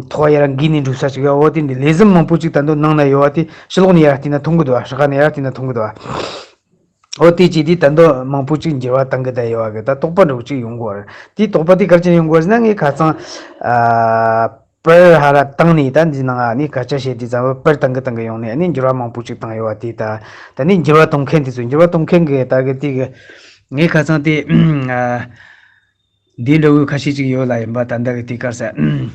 ཐོག་ཡ་ར་འགོས་ནས་འགྲོ་ས་ཅིག་ཡོད། འོ་དེ་འདྲའི་ལས་ཟམ་མང་པོ་ཅིག་ད་དུང་ནང་ན་ཡོད་པ་དེ་ཕྱི་ལོགས་ནས་ཡ་ར་བལྟས་ན་མཐོང་གི་འདུག་ཧྲ་ག་ནས་ཡ་ར་བལྟས་ན་མཐོང་གི་འདུག་འོ་དེ་ཅིག་དེ་ད་དུང་མང་པོ་ཅིག་འགྱུར་བ་བཏང་གི་བསྡད་ཡོད་པ་གི་ད་དོགས་པ་འདྲ་བོ་ཅིག་ཡོང་གི་ཡོད་རེད། དེ་དོགས་པ་དེ་ག་རེ་བྱས་ནས་ཡོང་གི་ཡོད་རེད་ཟེར་ན། ངས་ཁ་སང་ཨ་པར་ཧ་ར་བཏང་ནས། ད་འདི་ནང་ཨ་ནི་སྐད་ཆ་བཤད་དུས་ཙམ་པ་པར་བཏང་གི་བཏང་གི་ཡོང་ནས་ཨ་ནི་འགྱུར་བ་མང་པོ་ཅིག་བཏང་ཡོད་པ་དེ། ད་ད་ནི་འགྱུར་བ་གཏོང་མཁན་དེ་ཚོ། འགྱུར་བ་གཏོང་མཁན་གི་ད་གི་དེ་གི་ངས་ཁ་སང་དེ་ཨ། འདི་འདྲ་བོ་ཁ་ཤས་ཅིག་ཡོད་ལ་ཡིན་པ། ད་ལྟ་གི་དེ་གར་ས། ཨ།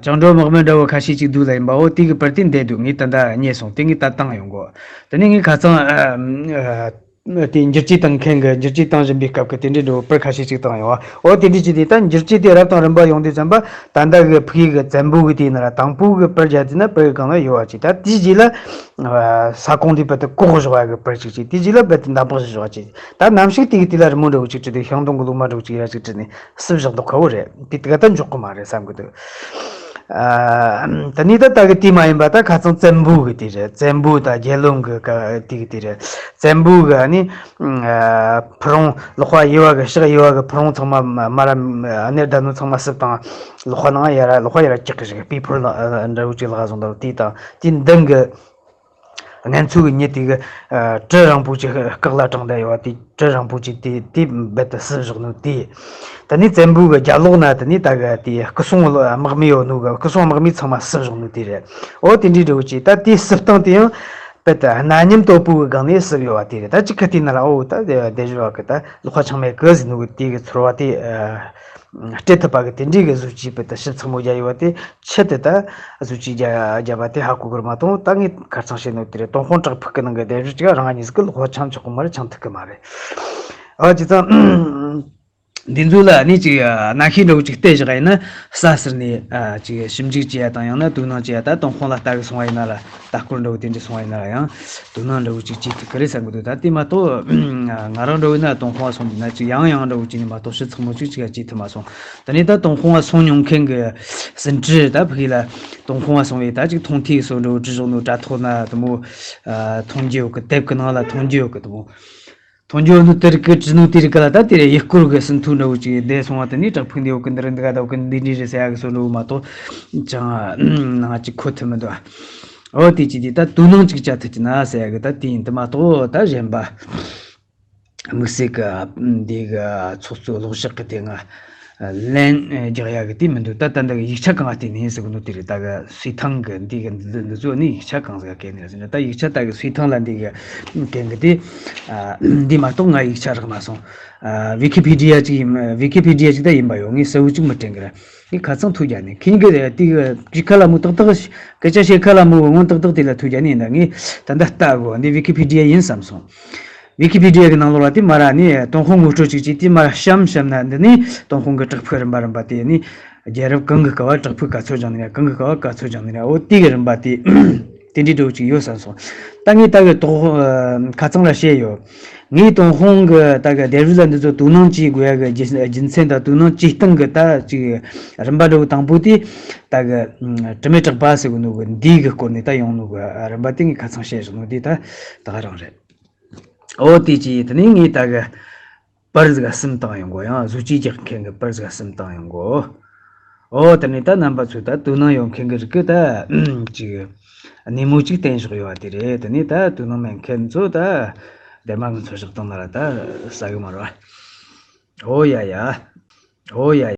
བཅིངས་འགྲོལ་དམག་མི་འདྲ་བོ་ཁ་ཤས་ཅིག་འདུག་ལ་ཡིན་པ། འོ་དེ་གི་པར་དེ་འདི་འདུག་ངས་ད་ལྟ་རྙེད་སོང་། དེ་ངས་ད་བཏང་ཡོང་གོ། དེ་ནས་ངས་ཁ་སང་ཨ། ཨ། དེ་འགྱུར་བཅོས་བཏང་མཁན་གི་འགྱུར་བཅོས་བཏང་བཞིན་པའི་སྐབས་ཀྱི་དེ་འདྲའི་འདྲ་བོ་པར་ཁ་ཤས་ཅིག་བཏང་ཡོང་བ། འོ་དེ་འདྲའི་ཅིག་དེ་ད་འགྱུར་བཅོས་དེ་རབ་དང་རིམ་པ་ཡོང་དུས་ཙམ་པ། ད་ལྟ་གི་ཕ་གི་གི་བཙན་པོ་གི་དེ་ཡིན་ན་ར་དང་པོ་གི་པར་རྒྱག་དུས་ན་པར་གི་སྒང་ལ་ཡོད་པ་ཅིག་ད་དེའི་རྗེས་ལ་ས་ཁོངས་དེ་རྦད་དེ་བཀོག་བཞག་པ་གི་པར་ཅིག་ཅིག་དེའི་རྗེས་ལ་རྦད་དེ་འདམ་བག་བཞག་པ་ཅིག་ད་ནམ་ཞིག་དེ་གི་དེ་ལ་རི་མོ་འདྲ་བོ་ཅིག་བྲིས་ཏེ། ཤིང་སྡོང་གི་ལོ་མ་འདྲ་བོ་ཅིག་ཡ་ཅིག་བྲིས་ནས་བསུབ་བཞག་འདུག་ཁ་བོ་རེད། དེ་དེ་ག་ད་འཇོག་གི་མ་རེད་བསམ་གི་འདུག་ཨ། ད་ནི་ད་ལྟ་གི་དེ་མ་ཡིན་པ་ད་ཁ་སང་བཙན་པོ་གི་དེ་རེད། བཙན་པོ་དང་རྒྱལ་བློན་གི་ཀ་དེ་གི་དེ་རེད། བཙན་པོ་གི་ཨ་ནི་ཨ། ཕུ་རུང་ལག་པ་གཡས་པ་གི་ཕྱག་གཡས་པ་གི་ཕུ་རུང་ཚང་མ་མ་མ་ར་གནས་བསྡད་ནོ་ཚང་མ་བསུབས་བཏང་། ལག་པ་ནང་ཡ་ར་ལག་པ་ཡ་ར་བཀྱག་གི་བཞག་གི་དཔེ་ཕོར་ལ་འདྲ་བོ་ཅིག་ལག་བཟུང་བཏང་། དེ་དང་དེ་མདུན་གི་ངན་ཚོ་གི་མྱི་དེ་གི་ཨ། གྲི་རིང་པོ་ཅིག་སྐེ་ལ་དྲངས་བསྡད་ཡོད་པ་དེ། གྲི་རིང་པོ་ཅིག་དེ་དེ་རྦད་དེ་བསུབ་བཞག་ནོ་དེ། ད་ནི་བཙན་པོ་གི་རྒྱབ་ལོགས་ན་ད་ནི་ད་གི་དེ་སྐུ་སྲུང་དམག་མི་ཡོད་ནོ་གི་སྐུ་སྲུང་དམག་མི་ཚང་མ་བསུབ་བཞག་ནོ་དེ་རེད། འོ་དེ་འདྲའི་འདྲ་བོ་ཅིག་ད་དེ་བསུབ་སྟངས་དེ་ཡང་རྦད་དེ་རྣམ་གཉིས་དོད་པོ་གི་སྒང་ནས་བསུབ་ཡོད་པ་དེ་རེད། ད་ཅིག་ཁ་དེ་ན་ར་འོ་ད་དེ་དེ་བཞིན་པ་གི་ད་ལག་པ་འཆང་མེད་གི་ཟེར་ནོ་གི་དེ་གི་ཚོར་བ་དེ་ཨ། སྤྲད་ཐུབ་པ་གི་དེ་འདྲའི་གི་བཟོ་བཅོས་རྦད་དེ་ཞིབ་ཚགས་མོ་རྒྱག་ཡོད་པ་དེ། ཆེད་དུ་ད་བཟོ་བཅོས་རྒྱག་རྒྱག་པ་དེ་ཧ་གོ་གི་རེད་མ་གཏོགས། ད་ངས་ཁ་སང་བཤད་ནོ་དེ་རེད། ཏུན་ཧོང་བྲག་ཕུག་གི་ནང་གི་སྡེབ་སྦྱོར་ཅིག་རང་ཉིད་ཟིག་གི་ལག་པ་འཆང་ཆོག་གི་མ་རེད། འཆང་ཐུབ་གི་མ་རེད། ཨ། བྱས་ཙང་འདི་ཚོ་ལ་ནི་ཅིག་རྣམ་ཤེས་འདྲ་བོ་ཅིག་གཏད་བཞག་ཡིན་ན། ས་ཟུར་ནས་ཨ། ཅིག་ཞིབ་འཇུག་བྱེད་ཡ་དང་། ཡང་ན་དོ་སྣང་བྱེད་ཡ། ད་ཏུན་ཧོང་ལ་ལྟ་གི་སོང་བ་ཡིན་ན་ར། ལྟ་སྐོར་འདྲ་བོ་དེ་འདྲ་སོང་བ་ཡིན་ན་ར་ཡང་དོ་སྣང་འདྲ་བོ་ཅིག་བྱེད་ཐུབ་ཀྱི་རེད་བསམ་གི་འདུག་ད་དེ་མ་གཏོགས་ང་རང་འདྲ་བོ་ཡིན་ན་ཏུན་ཧོང་སོང་དུས་ན་ཅིག་ཡང་ཡང་འདྲ་བོ་བྱས་ནས་མ་གཏོགས་ཞིབ་ཚགས་མོ་ཅིག་ཅིག་བྱེད་ཐུབ་མ་སོང་། ད་ནི་ད་ཏུན་ཧོང་སོང་མྱོང་མཁན་གི་ཟིན་བྲིས། ད་ཕ་གི་ལ་ཏུན་ཧོང་སོང་བའི་ད་ཅིག་མཐོང་ཐོས་སོགས་འདྲ་བོ་བྲིས་བཞག་ནོ་དྲ་ཐོག་ན་དེ་མོ་མཐོང་རྒྱུ་ཡོད་གི། དེབ་གི་ནང་ལ་མཐོང་རྒྱུ་ཡོད་གི། དེ་མོ་མཐོང་རྒྱུ་ཡོད་ནོ་དེ་རིགས་གི་བྲིས་ནོ་དེ་རིགས་གི་ལ་ད་དེ་རེད། ཡུལ་སྐོར་གི་ཟིན་ཐོ་འདྲ་བོ་ཅིག་བསྡད་སོང་བ། དེ་ནས་བྲག་ཕུག་འདི་ཡོད་གི། འདི་རེད། འདི་ག་ད་ཡོད་གི། འདི་འདྲ་རེད་ཟེར་ཡ་གི་སོགས་འདྲ་བོ་མ་གཏོགས་ཅང་ནང་ཅིག་གོ་ཐུབ་མི་འདུག་འོ་དེ་ཅི་དེ་ད་དོ་སྣང་ཅིག་བྱ་ཐུབ་ཀྱི་ན་ཟེར་ཡ་གི་ད་དེ་ཡིན། དེ་མ་གཏོགས་ད་གཞན་པ་དམིགས་བསལ་གི་འདི་གི་ཚོགས་གཙོ་ལོག་ཤག་གི་དེ་ང་ལན་རྒྱག་ཡ་གི་དེ་མི་འདུག་ད་ད་འདི་གི་ཡིག་ཆ་གང་ང་བལྟས་ནས་ཟེར་གི་འདུག་དེ་རེད། ད་གི་སུས་ཐང་གི་འདི་གི་འདི་འདི་ཚོ་ནི་ཡིག་ཆ་གང་ཟིག་ག་གན་ནས་ཟེར་ན། ད་ཡིག་ཆ་ད་གི་སུས་ཐང་ལ་འདི་གི་གན་གི་དེ་འདི་མ་གཏོགས་ང་ཡིག་ཆ་རག་མ་སོང་། ཝི་ཀི་ཕི་ཌི་ཡ་ཅིག་ཡིན། ཝི་ཀི་ཕི་ཌི་ཡ་ཅིག་ད་ཡིན་པ་ཡོད། ངས་གསལ་བོ་ཅིག་མི་དྲན་གི་ར། ངས་ཁ་ཚང་ཐུགས་རྒྱ་ནས་ཁྱེད་ཀྱི་དེ་གི་ཅིག་ཁ་ལ་མོ་ཏག་ཏག་སྐད་ཆ་བཤད་ཁ་ལ་མོ་སྔོན་ཏག་ཏག་དེ་ལ་ཐུགས་རྒྱ་ནས་ཡིན་ད། ངས་ད་ལྟ་ལྟ་གོ་འདི་ཝི་ཀི་ཕི་ཌི་ཡ་ཡིན་བསམ་སོང་། ཝི་ཀི་ཕི་ཌི་ཡ་གི་ནང་ལོགས་ལ་དེ་མ་ར་ནི་ཏུན་ཧོང་ངོ་སྤྲོད་ཅིག་ཅིག་དེ་མ་ར་གཤམ་གཤམ་ན་འདི་ནི་ཏུན་ཧོང་གི་བྲག་ཕུག་རིམ་པ་རིམ་པ་དེ་ནི་རྒྱལ་རབས་གང་གི་སྐབས་བ་བྲག་ཕུག་ག་ཚོད་སྦྱངས་ནི་ར། གང་གི་སྐབས་བ་ག་ཚོད་སྦྱངས་ནི་ར། འོ་དེ་གི་རིམ་པ་དེ་ དེ་འདྲའི་འདྲ་བོ་ཅིག་ཡོད་བསམ་སོང་། ད་ངས་ད་གི་ཏོག་ཨ་ཁ་ཚང་ལ་བཤད་ཡོད། ངས་ཏུན་ཧོང་གི་ད་གི་སྡེ་རུ་ལ་འདི་ཚོ་དོ་སྣང་བྱེད་དགོས་ཡ་གི་རྒྱུ་རྒྱུ་མཚན་དང་དོ་སྣང་བྱེད་སྟངས་གི་ད་ཅིག་རིམ་པ་འདྲ་བོ་དང་པོ་དེ། ད་གི་ཨ་དྲི་མེད་གྲགས་པ་ཟེར་གི་ནོ་གི་འདི་གི་སྐོར་ནས་ད་ཡོང་ནོ་གི་རིམ་པ་དེ་ངས་ཁ་ཚང་བཤད་བཞག་ནོ་དེ་ད་ད་ག་རང་རེད། འོ་དེ་ཅི་དེ་ནས་ངས་ད་གི་པར་ཟིག་གསུམ་བཏང་ཡོང་གོ། ཡང་བཟོ་བཅོས་རྒྱག་མཁན་གི་པར་ཟིག་གསུམ་བཏང་ཡོང་གོ། འོ་དེ་ནས་ད་རྣམ་པ་ཚོས་ད་དོ་སྣང་ཡོད་མཁན་གི་རིགས་གི་ད་ཅིག་སྣེ་མོ་ཅིག་བསྟན་བཞག་ཡོད་པ་དེ་རེད། དེ་ནས་ད་དོ་སྣང་མེད་མཁན་ཚོ་ད་སྡེར་མ་གི་ཚོད་བཞག་བཏང་ན་ར་ད་ཟ་གི་མ་རེད་པ། འོ་ཡ་ཡ། འོ་ཡ་ཡ།